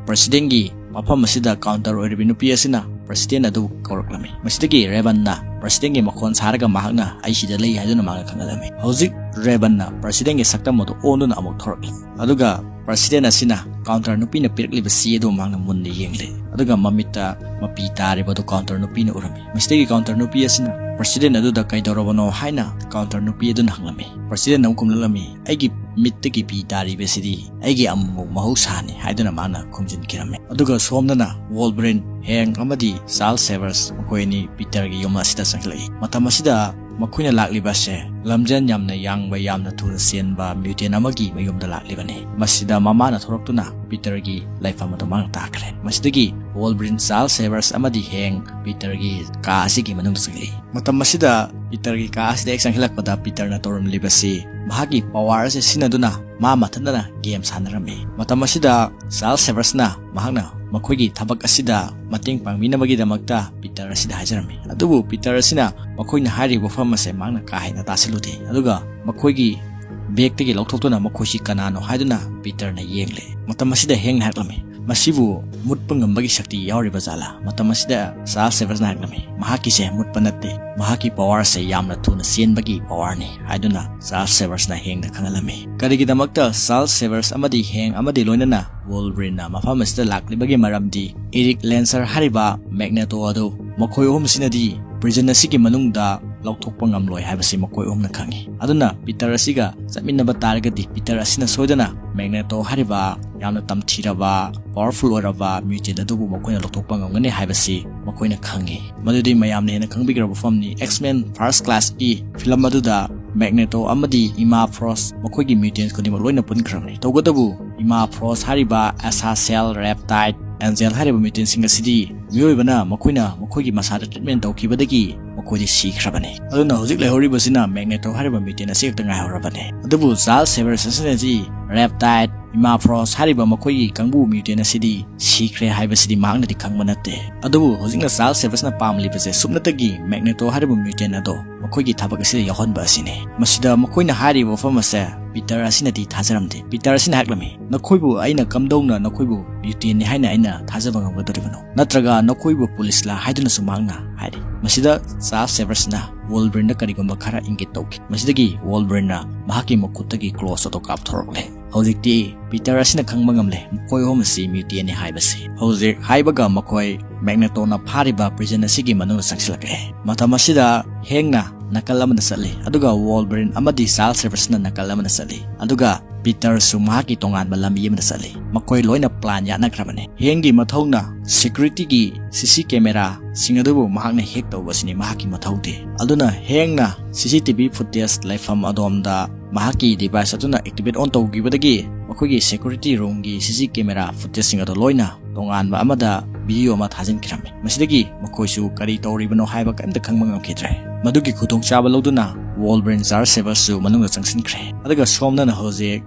ꯄ꯭ꯔꯦꯁꯤꯗꯦꯟꯒꯤ ꯃꯐꯝ ꯑꯁꯤꯗ ꯀꯥꯎꯟꯇꯔ ꯑꯣꯏꯔꯤꯕ ꯅꯨꯄꯤ ꯑꯁꯤꯅ ꯄ꯭ꯔꯦꯁꯤꯗꯦꯟ ꯑꯗꯨ ꯀꯧꯔꯛꯂꯝꯃꯤ꯫ ꯃꯁꯤꯗꯒꯤ ꯔꯦꯕꯟꯅ ꯄ꯭ꯔꯦꯁꯤꯗꯦꯟꯒꯤ ꯃꯈꯣꯟ ꯁꯥꯔꯒ ꯃꯍꯥꯛꯅ "ꯑꯩ ꯁꯤꯗ ꯂꯩ" ꯍꯥꯏꯗꯨꯅ ꯃꯍꯥꯛꯅ ꯈꯪꯍꯜꯂꯝꯃꯤ꯫ ꯍꯧꯖꯤꯛ ꯔꯦꯕꯟꯅ ꯄ꯭ꯔꯦꯁꯤꯗꯦꯟꯒꯤ ꯁꯛꯇꯝ ꯑꯗꯨ ꯑꯣꯟꯗꯨꯅ ꯑꯃꯨꯛ ꯊꯣꯔꯛꯂꯤ꯫ ꯑꯗꯨꯒ ꯄ꯭ꯔꯦꯁꯤꯗꯦꯟ ꯑꯁꯤꯅ ꯀꯥꯎꯟꯇꯔ ꯅꯨꯄꯤꯅ ꯄꯤꯔꯛꯂꯤꯕ ꯆꯦ ꯑꯗꯨ ꯃꯍꯥꯛꯅ ꯃꯨꯟꯅ ꯌꯦꯡꯂꯦ꯫ ꯑꯗꯨꯒ ꯃꯃꯤꯠꯇ ꯃꯄꯤ ꯇꯥꯔꯤꯕ ꯑꯗꯨ ꯀꯥꯎꯟꯇꯔ ꯅꯨꯄꯤꯅ ꯎꯔꯝꯃꯤ꯫ ꯃꯁꯤꯗꯒꯤ ꯀꯥꯎꯟꯇꯔ ꯅꯨꯄꯤ ꯑꯁꯤꯅ ꯄ꯭ꯔꯦꯁꯤꯗꯦꯟ ꯑꯗꯨꯗ "ꯀꯩꯗꯧꯔꯕꯅꯣ?" ꯍꯥꯏꯅ ꯀꯥꯎꯟꯇꯔ ꯅꯨꯄꯤ ꯑꯗꯨꯅ ꯍꯪꯂꯝꯃꯤ꯫ ꯄ꯭ꯔꯦꯁꯤꯗꯦꯟ ꯑꯃꯨꯛ ꯈꯨꯝꯂꯛꯂꯝꯃꯤ, "ꯑꯩꯒꯤ ꯃꯤꯠꯇꯒꯤ ꯄꯤ ꯇꯥꯔꯤꯕꯁꯤꯗꯤ ꯑꯩꯒꯤ ꯑꯃꯨꯛ ꯃꯍꯧꯁꯥꯅꯤ" ꯍꯥꯏꯗꯨꯅ ꯃꯍꯥꯛꯅ ꯈꯨꯝꯖꯤꯟꯈꯤꯔꯝꯃꯤ꯫ ꯑꯗꯨꯒ ꯁꯣꯝꯗꯅ ꯋꯣꯜꯕ꯭ꯔꯤꯟ, ꯍꯦꯡ ꯑꯃꯗꯤ ꯆꯥꯔꯜꯁ ꯁꯦꯚꯔꯁ ꯃꯈꯣꯏ ꯑꯅꯤ ꯄꯤꯇꯔꯒꯤ ꯌꯨꯝ ꯑꯁꯤꯗ ꯆꯪꯁꯤꯜꯂꯛꯏ꯫ ꯃꯇꯝ ꯑꯁꯤꯗ ꯃꯈꯣꯏꯅ ꯂꯥꯛꯂꯤꯕ ꯑꯁꯦ ꯂꯝꯖꯦꯟ ꯌꯥꯝꯅ ꯌꯥꯡꯕ, ꯌꯥꯝꯅ ꯊꯨꯅ ꯆꯦꯟꯕ ꯃ꯭ꯌꯨꯇꯦꯟ ꯑꯃꯒꯤ ꯃꯌꯨꯝꯗ ꯂꯥꯛꯂꯤꯕꯅꯤ꯫ ꯃꯁꯤꯗ ꯃꯃꯥꯅ ꯊꯣꯔꯛꯇꯨꯅ ꯄꯤꯇꯔꯒꯤ ꯂꯩꯐꯝ ꯑꯗꯨ ꯃꯍꯥꯛꯅ ꯇꯥꯛꯈ꯭ꯔꯦ꯫ ꯃꯁꯤꯗꯒꯤ ꯋꯣꯜꯕ꯭ꯔꯤꯟ, ꯆꯥꯔꯜꯁ ꯁꯦꯚꯔꯁ ꯑꯃꯗꯤ ꯍꯦꯡ ꯄꯤꯇꯔꯒꯤ ꯀꯥ ꯑꯁꯤꯒꯤ ꯃꯅꯨꯡꯗ ꯆꯪꯂꯛꯏ꯫ ꯃꯇꯝ ꯑꯁꯤꯗ ꯄꯤꯇꯔꯒꯤ ꯀꯥ ꯑꯁꯤꯗ ꯍꯦꯛ ꯆꯪꯁꯤꯜꯂꯛꯄꯗ, ꯄꯤꯇꯔꯅ ꯇꯧꯔꯝꯂꯤꯕꯁꯤ ꯃꯍꯥꯛꯀꯤ ꯄꯋꯥꯔ ꯑꯁꯤ ꯁꯤꯖꯤꯟꯅꯗꯨꯅ ꯃꯥ ꯃꯊꯟꯇꯅ ꯒꯦꯝ ꯁꯥꯟꯅꯔꯝꯃꯤ꯫ ꯃꯇꯝ ꯑꯁꯤꯗ ꯆꯥꯔꯜꯁ ꯁꯦꯚꯔꯁꯅ ꯃꯍꯥꯛꯅ ꯃꯈꯣꯏꯒꯤ ꯊꯕꯛ ꯑꯁꯤꯗ ꯃꯇꯦꯡ ꯄꯥꯡꯕꯤꯅꯕꯒꯤꯗꯃꯛꯇ ꯄꯤꯇꯔ ꯑꯁꯤꯗ ꯍꯥꯏꯖꯔꯝꯃꯤ꯫ ꯑꯗꯨꯕꯨ ꯄꯤꯇꯔ ꯑꯁꯤꯅ ꯃꯈꯣꯏꯅ ꯍꯥꯏꯔꯤꯕ ꯋꯥꯐꯝ ꯑꯁꯦ ꯃꯍꯥꯛꯅ ꯀꯥ ꯍꯦꯟꯅ ꯇꯥꯁꯤꯜꯂꯨꯗꯦ꯫ ꯑꯗꯨꯒ ꯃꯈꯣꯏꯒꯤ ꯕꯦꯒꯇꯒꯤ ꯂꯧꯊꯣꯛꯇꯨꯅ ꯃꯈꯣꯏꯁꯤ ꯀꯅꯥꯅꯣ ꯍꯥꯏꯗꯨꯅ ꯄꯤꯇꯔꯅ ꯌꯦꯡꯂꯦ꯫ ꯃꯇꯝ ꯑꯁꯤꯗ ꯍꯦꯡꯅ ꯍꯥꯏꯔꯛꯂꯝꯃꯤ, "ꯃꯁꯤꯕꯨ ꯃꯨꯠꯄ ꯉꯝꯕꯒꯤ ꯁꯛꯇꯤ ꯌꯥꯎꯔꯤꯕ ꯖꯥꯠꯂꯥ?" ꯃꯇꯝ ꯑꯁꯤꯗ ꯆꯥꯔꯜꯁ ꯁꯦꯚꯔꯁꯅ ꯍꯥꯏꯔꯛꯂꯝꯃꯤ, "ꯃꯍꯥꯛꯀꯤꯁꯦ ꯃꯨꯠꯄ ꯅꯠꯇꯦ, ꯃꯍꯥꯛꯀꯤ ꯄꯋꯥꯔꯁꯦ ꯌꯥꯝꯅ ꯊꯨꯅ ꯆꯦꯟꯕꯒꯤ ꯄꯋꯥꯔꯅꯤ" ꯍꯥꯏꯗꯨꯅ ꯆꯥꯔꯜꯁ ꯁꯦꯚꯔꯁꯅ ꯍꯦꯡꯗ ꯈꯪꯍꯜꯂꯝꯃꯤ꯫ ꯀꯔꯤꯒꯤꯗꯃꯛꯇ ꯆꯥꯔꯜꯁ ꯁꯦꯚꯔꯁ ꯑꯃꯗꯤ ꯍꯦꯡ ꯑꯃꯗꯤ ꯂꯣꯏꯅꯅ ꯋꯣꯜꯕ꯭ꯔꯤꯟꯅ ꯃꯐꯝ ꯑꯁꯤꯗ ꯂꯥꯛꯂꯤꯕꯒꯤ ꯃꯔꯝꯗꯤ, ꯏꯔꯤꯛ ꯂꯦꯟꯁꯔ ꯍꯥꯏꯔꯤꯕ ꯃꯦꯒꯅꯦꯇꯣ ꯑꯗꯨ ꯃꯈꯣꯏ ꯑꯍꯨꯝꯁꯤꯅꯗꯤ ꯄ꯭ꯔꯤꯖꯟ ꯑꯁꯤꯒꯤ ꯃꯅꯨꯡꯗ ꯂꯧꯊꯣꯛꯄ ꯉꯝꯂꯣꯏ ꯍꯥꯏꯕꯁꯤ ꯃꯈꯣꯏ ꯑꯍꯨꯝꯅ ꯈꯪꯏ꯫ ꯑꯗꯨꯅ ꯄꯤꯇꯔ ꯑꯁꯤꯒ ꯆꯠꯃꯤꯟꯅꯕ ꯇꯥꯔꯒꯗꯤ, ꯄꯤꯇꯔ ꯑꯁꯤꯅ ꯁꯣꯏꯗꯅ ꯃꯦꯒꯅꯦꯇꯣ ꯍꯥꯏꯔꯤꯕ ꯌꯥꯝꯅ ꯇꯝꯊꯤꯔꯕ, ꯄꯋꯥꯔꯐꯨꯜ ꯑꯣꯏꯔꯕ ꯃ꯭ꯌꯨꯇꯦꯟ ꯑꯗꯨꯕꯨ ꯃꯈꯣꯏꯅ ꯂꯧꯊꯣꯛꯄ ꯉꯝꯒꯅꯤ ꯍꯥꯏꯕꯁꯤ ꯃꯈꯣꯏꯅ ꯈꯪꯏ꯫ ꯃꯗꯨꯗꯤ ꯃꯌꯥꯝꯅ ꯍꯦꯟꯅ ꯈꯪꯕꯤꯈ꯭ꯔꯕ ꯋꯥꯐꯝꯅꯤ꯫ X-Men First Class-ꯀꯤ ꯐꯤꯂꯝ ꯑꯗꯨꯗ ꯃꯦꯒꯅꯦꯇꯣ ꯑꯃꯗꯤ ꯏꯃꯥ ꯐ꯭ꯔꯣꯁ, ꯃꯈꯣꯏꯒꯤ ꯃ꯭ꯌꯨꯇꯦꯟ ꯈꯨꯗꯤꯡꯃꯛ ꯂꯣꯏꯅ ꯄꯨꯟꯈ꯭ꯔꯕꯅꯤ꯫ ꯇꯧꯕꯇꯕꯨ ꯏꯃꯥ ꯐ꯭ꯔꯣꯁ ꯍꯥꯏꯔꯤꯕ ꯑꯦꯁꯥꯁꯦꯜ, ꯔꯦꯞꯇꯥꯏꯠ, ꯑꯦꯟꯖꯦꯜ ꯍꯥꯏꯔꯤꯕ ꯃ꯭ꯌꯨꯇꯦꯟꯁꯤꯡ ꯑꯁꯤꯗꯤ ꯃꯤꯑꯣꯏꯕꯅ ꯃꯈꯣꯏꯅ ꯃꯈꯣꯏꯒꯤ ꯃꯁꯥꯗ ꯇ꯭ꯔꯤꯠꯃꯦꯟ ꯇꯧꯈꯤꯕꯗꯒꯤ ꯃꯈꯣꯏꯗꯤ ꯁꯤꯈ꯭ꯔꯕꯅꯤ꯫ ꯑꯗꯨꯅ ꯍꯧꯖꯤꯛ ꯂꯩꯍꯧꯔꯤꯕꯁꯤꯅ ꯃꯦꯒꯅꯦꯇꯣ ꯍꯥꯏꯔꯤꯕ ꯃ꯭ꯌꯨꯇꯦꯟ ꯑꯁꯤ ꯈꯛꯇ ꯉꯥꯏꯍꯧꯔꯕꯅꯤ꯫ ꯑꯗꯨꯕꯨ ꯆꯥꯔꯜꯁ ꯁꯦꯚꯔꯁ ꯑꯁꯤꯅꯗꯤ ꯔꯦꯞꯇꯥꯏꯠ, ꯏꯃꯥꯐ꯭ꯔꯣꯁ ꯍꯥꯏꯔꯤꯕ ꯃꯈꯣꯏꯒꯤ ꯀꯥꯡꯕꯨ ꯃ꯭ꯌꯨꯇꯦꯟ ꯑꯁꯤꯗꯤ ꯁꯤꯈ꯭ꯔꯦ ꯍꯥꯏꯕꯁꯤꯗꯤ ꯃꯍꯥꯛꯅꯗꯤ ꯈꯪꯕ ꯅꯠꯇꯦ꯫ ꯑꯗꯨꯕꯨ ꯍꯧꯖꯤꯛꯅ ꯆꯥꯔꯜꯁ ꯁꯦꯚꯔꯁꯅ ꯄꯥꯝꯂꯤꯕꯁꯦ ꯁꯨꯞꯅꯇꯒꯤ ꯃꯦꯒꯅꯦꯇꯣ ꯍꯥꯏꯔꯤꯕ ꯃ꯭ꯌꯨꯇꯦꯟ ꯑꯗꯣ ꯃꯈꯣꯏꯒꯤ ꯊꯕꯛ ꯑꯁꯤꯗ ꯌꯥꯎꯍꯟꯕ ꯑꯁꯤꯅꯤ꯫ ꯃꯁꯤꯗ ꯃꯈꯣꯏꯅ ꯍꯥꯏꯔꯤꯕ ꯋꯥꯐꯝ ꯑꯁꯦ ꯄꯤꯇꯔ ꯑꯁꯤꯅꯗꯤ ꯊꯥꯖꯔꯝꯗꯦ꯫ ꯄꯤꯇꯔ ꯑꯁꯤꯅ ꯍꯥꯏꯔꯛꯂꯝꯃꯤ, "ꯅꯈꯣꯏꯕꯨ ꯑꯩꯅ ꯀꯝꯗꯧꯅ ꯅꯈꯣꯏꯕꯨ ꯃ꯭ꯌꯨꯇꯦꯟꯅꯤ ꯍꯥꯏꯅ ꯑꯩꯅ ꯊꯥꯖꯕ ꯉꯝꯒꯗꯧꯔꯤꯕꯅꯣ? ꯅꯠꯇ꯭ꯔꯒ ꯅꯈꯣꯏꯕꯨ ꯄꯨꯂꯤꯁꯂꯥ?" ꯍꯥꯏꯗꯨꯅꯁꯨ ꯃꯍꯥꯛꯅ ꯍꯥꯏꯔꯤ꯫ ꯃꯁꯤꯗ ꯆꯥꯔꯜꯁ ꯁꯦꯚꯔꯁꯅ ꯋꯣꯜꯕ꯭ꯔꯤꯟꯗ ꯀꯔꯤꯒꯨꯝꯕ ꯈꯔ ꯏꯪꯒꯤꯠ ꯇꯧꯈꯤ꯫ ꯃꯁꯤꯗꯒꯤ ꯋꯣꯜꯕ꯭ꯔꯤꯟꯅ ꯃꯍꯥꯛꯀꯤ ꯃꯈꯨꯠꯇꯒꯤ ꯀ꯭ꯂꯣꯁ ꯑꯗꯨ ꯀꯥꯞꯊꯣꯔꯛꯂꯦ꯫ ꯍꯧꯖꯤꯛꯇꯤ ꯄꯤꯇꯔ ꯑꯁꯤꯅ ꯈꯪꯕ ꯉꯝꯂꯦ ꯃꯈꯣꯏ ꯑꯍꯨꯝ ꯑꯁꯤ ꯃ꯭ꯌꯨꯇꯦꯟꯅꯤ ꯍꯥꯏꯕꯁꯤ꯫ ꯍꯧꯖꯤꯛ ꯍꯥꯏꯕꯒ ꯃꯈꯣꯏ ꯃꯦꯒꯅꯦꯇꯣꯅ ꯐꯥꯔꯤꯕ ꯄ꯭ꯔꯤꯖꯟ ꯑꯁꯤꯒꯤ ꯃꯅꯨꯡꯗ ꯆꯪꯁꯤꯜꯂꯛꯂꯦ꯫ ꯃꯇꯝ ꯑꯁꯤꯗ ꯍꯦꯡꯅ ꯅꯥꯀꯜ ꯑꯃꯗ ꯆꯠꯂꯤ, ꯑꯗꯨꯒ ꯋꯣꯜꯕ꯭ꯔꯤꯟ ꯑꯃꯗꯤ ꯆꯥꯔꯜꯁ ꯁꯦꯚꯔꯁꯅ ꯅꯥꯀꯜ ꯑꯃꯗ ꯆꯠꯂꯤ, ꯑꯗꯨꯒ ꯄꯤꯇꯔꯁꯨ ꯃꯍꯥꯛꯀꯤ ꯇꯣꯉꯥꯟꯕ ꯂꯝꯕꯤ ꯑꯃꯗ ꯆꯠꯂꯤ꯫ ꯃꯈꯣꯏ ꯂꯣꯏꯅ ꯄ꯭ꯂꯥꯟ ꯌꯥꯠꯅꯈ꯭ꯔꯕꯅꯤ꯫ ꯍꯦꯡꯒꯤ ꯃꯊꯧꯅ ꯁꯦꯀ꯭ꯌꯨꯔꯤꯇꯤꯒꯤ ꯁꯤ ꯁꯤ ꯀꯦꯃꯦꯔꯥꯁꯤꯡ ꯑꯗꯨꯕꯨ ꯃꯍꯥꯛꯅ ꯍꯦꯛ ꯇꯧꯕ ꯑꯁꯤꯅꯤ ꯃꯍꯥꯛꯀꯤ ꯃꯊꯧꯗꯤ꯫ ꯑꯗꯨꯅ ꯍꯦꯡꯅ ꯁꯤ ꯁꯤ ꯇꯤ ꯚꯤ ꯐꯨꯇꯦꯖ ꯂꯩꯐꯝ ꯑꯗꯣꯝꯗ ꯃꯍꯥꯛꯀꯤ ꯗꯤꯚꯥꯏꯁ ꯑꯗꯨꯅ ꯑꯦꯛꯇꯤꯚꯦꯠ ꯑꯣꯟ ꯇꯧꯈꯤꯕꯗꯒꯤ ꯃꯈꯣꯏꯒꯤ ꯁꯦꯀ꯭ꯌꯨꯔꯤꯇꯤ ꯔꯨꯝꯒꯤ ꯁꯤ ꯁꯤ ꯀꯦꯃꯦꯔꯥ ꯐꯨꯇꯦꯖꯁꯤꯡ ꯑꯗꯨ ꯂꯣꯏꯅ ꯇꯣꯉꯥꯟꯕ ꯑꯃꯗ ꯚꯤꯗꯤꯑꯣ ꯑꯃ ꯊꯥꯖꯤꯟꯈꯤꯔꯝꯃꯤ꯫ ꯃꯁꯤꯗꯒꯤ ꯃꯈꯣꯏꯁꯨ ꯀꯔꯤ ꯇꯧꯔꯤꯕꯅꯣ ꯍꯥꯏꯕ ꯀꯔꯤꯝꯇ ꯈꯪꯕ ꯉꯝꯈꯤꯗ꯭ꯔꯦ꯫ ꯃꯗꯨꯒꯤ ꯈꯨꯗꯣꯡꯆꯥꯕ ꯂꯧꯗꯨꯅ ꯋꯣꯜꯕ꯭ꯔꯤꯟ ꯆꯥꯔꯜꯁ ꯁꯦꯚꯔꯁꯁꯨ ꯃꯅꯨꯡꯗ ꯆꯪꯁꯤꯟꯈ꯭ꯔꯦ꯫ ꯑꯗꯨꯒ ꯁꯣꯝꯗꯅ ꯍꯧꯖꯤꯛ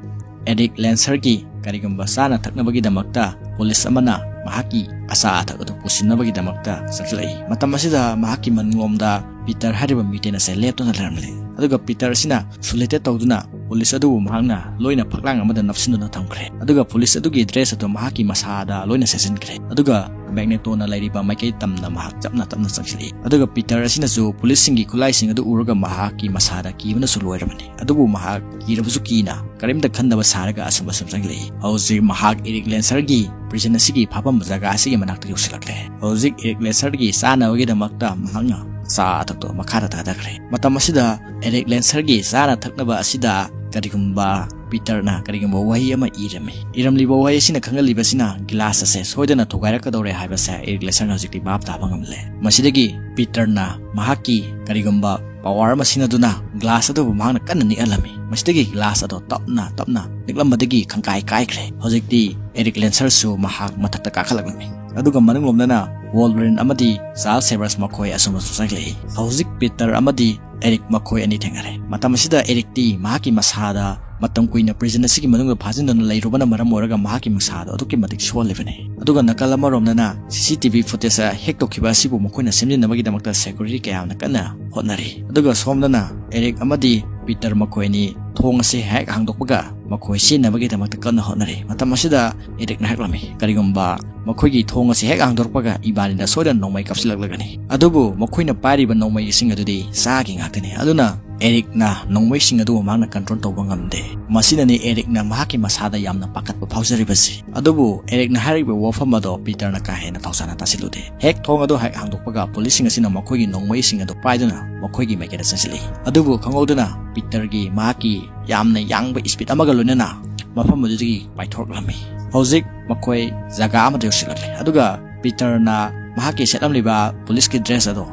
ꯑꯦꯔꯤꯛ ꯂꯦꯟꯁꯔꯒꯤ ꯀꯔꯤꯒꯨꯝꯕ ꯆꯥꯅ ꯊꯛꯅꯕꯒꯤꯗꯃꯛꯇ ꯄꯨꯂꯤꯁ ꯑꯃꯅ ꯃꯍꯥꯛꯀꯤ ꯑꯆꯥ ꯑꯊꯛ ꯑꯗꯨ ꯄꯨꯁꯤꯟꯅꯕꯒꯤꯗꯃꯛꯇ ꯆꯪꯁꯤꯜꯂꯛꯏ꯫ ꯃꯇꯝ ꯑꯁꯤꯗ ꯃꯍꯥꯛꯀꯤ ꯃꯅꯤꯡꯂꯣꯝꯗ ꯄꯤꯇꯔ ꯍꯥꯏꯔꯤꯕ ꯃ꯭ꯌꯨꯇꯦꯟ ꯑꯁꯦ ꯂꯦꯞꯇꯨꯅ ꯂꯩꯔꯝꯂꯤ꯫ ꯑꯗꯨꯒ ꯄꯤꯇꯔ ꯑꯁꯤꯅ ꯁꯨꯂꯦꯇꯦꯠ ꯇꯧꯗꯨꯅ ꯄꯨꯂꯤꯁ ꯑꯗꯨꯕꯨ ꯃꯍꯥꯛꯅ ꯂꯣꯏꯅ ꯐꯛꯂꯥꯡ ꯑꯃꯗ ꯅꯞꯁꯤꯟꯗꯨꯅ ꯊꯝꯈ꯭ꯔꯦ꯫ ꯑꯗꯨꯒ ꯄꯨꯂꯤꯁ ꯑꯗꯨꯒꯤ ꯗ꯭ꯔꯦꯁ ꯑꯗꯨ ꯃꯍꯥꯛꯀꯤ ꯃꯁꯥꯗ ꯂꯣꯏꯅ ꯁꯦꯠꯆꯤꯟꯈ꯭ꯔꯦ꯫ ꯑꯗꯨꯒ ꯃꯦꯒꯅꯦꯇꯣꯅ ꯂꯩꯔꯤꯕ ꯃꯥꯏꯀꯩ ꯇꯝꯅ ꯃꯍꯥꯛ ꯇꯞꯅ ꯇꯞꯅ ꯆꯪꯁꯤꯜꯂꯛꯏ꯫ ꯑꯗꯨꯒ ꯄꯤꯇꯔ ꯑꯁꯤꯅꯁꯨ ꯄꯨꯂꯤꯁꯁꯤꯡꯒꯤ ꯈꯨꯠꯂꯥꯏꯁꯤꯡ ꯑꯗꯨ ꯎꯔꯒ ꯃꯍꯥꯛꯀꯤ ꯃꯁꯥꯗ ꯀꯤꯕꯅꯁꯨ ꯂꯣꯏꯔꯕꯅꯤ꯫ ꯑꯗꯨꯕꯨ ꯃꯍꯥꯛ ꯀꯤꯔꯕꯁꯨ ꯀꯤꯅ ꯀꯔꯤꯝꯇ ꯈꯟꯗꯕ ꯁꯥꯔꯒ ꯑꯁꯨꯝ ꯑꯁꯨꯝ ꯆꯪꯁꯤꯜꯂꯛꯏ꯫ ꯍꯧꯖꯤꯛ ꯃꯍꯥꯛ ꯏꯔꯤꯛ ꯂꯦꯟꯁꯔꯒꯤ ꯄ꯭ꯔꯤꯖꯟ ꯑꯁꯤꯒꯤ ꯐꯥꯐꯝ ꯖꯒꯥ ꯑꯁꯤꯒꯤ ꯃꯅꯥꯛꯇ ꯌꯧꯁꯤꯜꯂꯛꯂꯦ꯫ ꯍꯧꯖꯤꯛ ꯏꯔꯤꯛ ꯂꯦꯟꯁꯔꯒꯤ ꯆꯥꯅꯕꯒꯤꯗꯃꯛꯇ ꯃꯍꯥꯛꯅ ꯆꯥ ꯑꯊꯛꯇꯣ ꯃꯈꯥꯗ ꯊꯥꯗꯈ꯭ꯔꯦ꯫ ꯃꯇꯝ ꯑꯁꯤꯗ ꯏꯔꯤꯛ ꯂꯦꯟꯁꯔꯒꯤ ꯆꯥꯅ ꯊꯛꯅꯕ ꯑꯁꯤꯗ ꯀꯔꯤꯒꯨꯝꯕ ꯄꯤꯇꯔꯅ ꯀꯔꯤꯒꯨꯝꯕ ꯋꯥꯍꯩ ꯑꯃ ꯏꯔꯝꯃꯤ꯫ ꯏꯔꯝꯂꯤꯕ ꯋꯥꯍꯩ ꯑꯁꯤꯅ ꯈꯪꯍꯜꯂꯤꯕꯁꯤꯅ ꯒꯤꯂꯥꯁ ꯑꯁꯦ ꯁꯣꯏꯗꯅ ꯊꯨꯒꯥꯏꯔꯛꯀꯗꯧꯔꯦ ꯍꯥꯏꯕꯁꯦ ꯏꯔꯤꯛ ꯂꯦꯟꯁꯔꯅ ꯍꯧꯖꯤꯛꯇꯤ ꯚꯥꯞ ꯇꯥꯕ ꯉꯝꯂꯦ꯫ ꯃꯁꯤꯗꯒꯤ ꯄꯤꯇꯔꯅ ꯃꯍꯥꯛꯀꯤ ꯀꯔꯤꯒꯨꯝꯕ ꯄꯋꯥꯔ ꯑꯃ ꯁꯤꯖꯤꯟꯅꯗꯨꯅ ꯒ꯭ꯂꯥꯁ ꯑꯗꯨꯕꯨ ꯃꯍꯥꯛꯅ ꯀꯟꯅ ꯅꯤꯛꯍꯜꯂꯝꯃꯤ꯫ ꯃꯁꯤꯗꯒꯤ ꯒ꯭ꯂꯥꯁ ꯑꯗꯣ ꯇꯞꯅ ꯇꯞꯅ ꯅꯤꯛꯂꯝꯕꯗꯒꯤ ꯈꯪꯀꯥꯏ ꯀꯥꯏꯈ꯭ꯔꯦ꯫ ꯍꯧꯖꯤꯛꯇꯤ ꯏꯔꯤꯛ ꯂꯦꯟꯁꯔꯁꯨ ꯃꯍꯥꯛ ꯃꯊꯛꯇ ꯀꯥꯈꯠꯂꯛꯂꯝꯃꯤ꯫ ꯑꯗꯨꯒ ꯃꯅꯨꯡꯂꯣꯝꯗꯅ ꯋꯣꯜꯕꯔꯤꯟ ꯑꯃꯗꯤ ꯆꯥꯔꯜꯁ ꯁꯦꯚꯔꯁ ꯃꯈꯣꯏ ꯑꯁꯨꯝ ꯑꯁꯨꯝ ꯆꯪꯂꯛꯏ꯫ ꯍꯧꯖꯤꯛ ꯄꯤꯇꯔ ꯑꯃꯗꯤ ꯑꯦꯔꯤꯛ ꯃꯈꯣꯏ ꯑꯅꯤ ꯊꯦꯡꯅꯔꯦ꯫ ꯃꯇꯝ ꯑꯁꯤꯗ ꯑꯦꯔꯤꯛꯇꯤ ꯃꯍꯥꯛꯀꯤ ꯃꯁꯥꯗ ꯃꯇꯝ ꯀꯨꯏꯅ ꯄ꯭ꯔꯤꯖꯟ ꯑꯁꯤꯒꯤ ꯃꯅꯨꯡꯗ ꯐꯥꯖꯤꯟꯗꯨꯅ ꯂꯩꯔꯨꯕꯅ ꯃꯔꯝ ꯑꯣꯏꯔꯒ ꯃꯍꯥꯛꯀꯤ ꯃꯁꯥꯗꯣ ꯑꯗꯨꯛꯀꯤ ꯃꯇꯤꯛ ꯁꯣꯛꯍꯜꯂꯤꯕꯅꯤ꯫ ꯑꯗꯨꯒ ꯅꯥꯀꯜ ꯑꯃꯔꯣꯝꯗꯅ ꯁꯤ ꯁꯤ ꯇꯤ ꯚꯤ ꯐꯨꯇꯦꯖ ꯍꯦꯛ ꯇꯧꯈꯤꯕ ꯑꯁꯤꯕꯨ ꯃꯈꯣꯏꯅ ꯁꯦꯝꯖꯤꯟꯅꯕꯒꯤꯗꯃꯛꯇ ꯁꯦꯀ꯭ꯌꯨꯔꯤꯇꯤ ꯀꯌꯥ ꯑꯃꯅ ꯀꯟꯅ ꯍꯣꯠꯅꯔꯤ꯫ ꯑꯗꯨꯒ ꯁꯣꯝꯗꯅ ꯑꯦꯔꯤꯛ ꯑꯃꯗꯤ ꯄꯤꯇꯔ ꯃꯈꯣꯏ ꯑꯅꯤ ꯊꯣꯡ ꯑꯁꯤ ꯍꯦꯛ ꯍꯥꯡꯗꯣꯛꯄꯒ ꯃꯈꯣꯏ ꯆꯦꯟꯅꯕꯒꯤꯗꯃꯛꯇ ꯀꯟꯅ ꯍꯣꯠꯅꯔꯤ꯫ ꯃꯇꯝ ꯑꯁꯤꯗ ꯑꯦꯔꯤꯛꯅ ꯍꯥꯏꯔꯛꯂꯝꯃꯤ, "ꯀꯔꯤꯒꯨꯝꯕ ꯃꯈꯣꯏꯒꯤ ꯊꯣꯡ ꯑꯁꯤ ꯍꯦꯛ ꯍꯥꯡꯗꯣꯔꯛꯄꯒ ꯏꯕꯥꯅꯤꯗ ꯁꯣꯏꯗꯅ ꯅꯣꯡꯃꯩ ꯀꯥꯞꯁꯤꯜꯂꯛꯂꯒꯅꯤ꯫ ꯑꯗꯨꯕꯨ ꯃꯈꯣꯏꯅ ꯄꯥꯏꯔꯤꯕ ꯅꯣꯡꯃꯩꯁꯤꯡ ꯑꯗꯨꯗꯤ ꯆꯥꯒꯤ ꯉꯥꯛꯇꯅꯤ꯫ ꯑꯗꯨꯅ ꯑꯦꯔꯤꯛꯅ ꯅꯣꯡꯃꯩꯁꯤꯡ ꯑꯗꯨꯕꯨ ꯃꯍꯥꯛꯅ ꯀꯟꯇ꯭ꯔꯣꯜ ꯇꯧꯕ ꯉꯝꯗꯦ꯫ ꯃꯁꯤꯅꯅꯤ ꯑꯦꯔꯤꯛꯅ ꯃꯍꯥꯛꯀꯤ ꯃꯁꯥꯗ ꯌꯥꯝꯅ ꯄꯥꯈꯠꯄ ꯐꯥꯎꯖꯔꯤꯕꯁꯤ꯫" ꯑꯗꯨꯕꯨ ꯑꯦꯔꯤꯛꯅ ꯍꯥꯏꯔꯤꯕ ꯋꯥꯐꯝ ꯑꯗꯣ ꯄꯤꯇꯔꯅ ꯀꯥ ꯍꯦꯟꯅ ꯊꯧꯁꯥꯅ ꯇꯥꯁꯤꯜꯂꯨꯗꯦ꯫ ꯍꯦꯛ ꯊꯣꯡ ꯑꯗꯨ ꯍꯦꯛ ꯍꯥꯡꯗꯣꯛꯄꯒ ꯄꯨꯂꯤꯁꯁꯤꯡ ꯑꯁꯤꯅ ꯃꯈꯣꯏꯒꯤ ꯅꯣꯡꯃꯩꯁꯤꯡ ꯑꯗꯨ ꯄꯥꯏꯗꯨꯅ ꯃꯈꯣꯏꯒꯤ ꯃꯥꯏꯀꯩꯗ ꯆꯪꯁꯤꯜꯂꯤ꯫ ꯑꯗꯨꯕꯨ ꯈꯪꯍꯧꯗꯅ ꯄꯤꯇꯔꯒꯤ ꯃꯍꯥꯛꯀꯤ ꯌꯥꯝꯅ ꯌꯥꯡꯕ ꯏꯁꯄꯤꯠ ꯑꯃꯒ ꯂꯣꯏꯅꯅ ꯃꯐꯝ ꯑꯗꯨꯗꯒꯤ ꯄꯥꯏꯊꯣꯔꯛꯂꯝꯃꯤ꯫ ꯍꯧꯖꯤꯛ ꯃꯈꯣꯏ ꯖꯒꯥ ꯑꯃꯗ ꯌꯧꯁꯤꯜꯂꯛꯂꯦ꯫ ꯑꯗꯨꯒ ꯄꯤꯇꯔꯅ ꯃꯍꯥꯛꯀꯤ ꯁꯦꯠꯂꯝꯂꯤꯕ ꯄꯨꯂꯤꯁꯀꯤ ꯗ꯭ꯔꯦꯁ ꯑꯗꯣ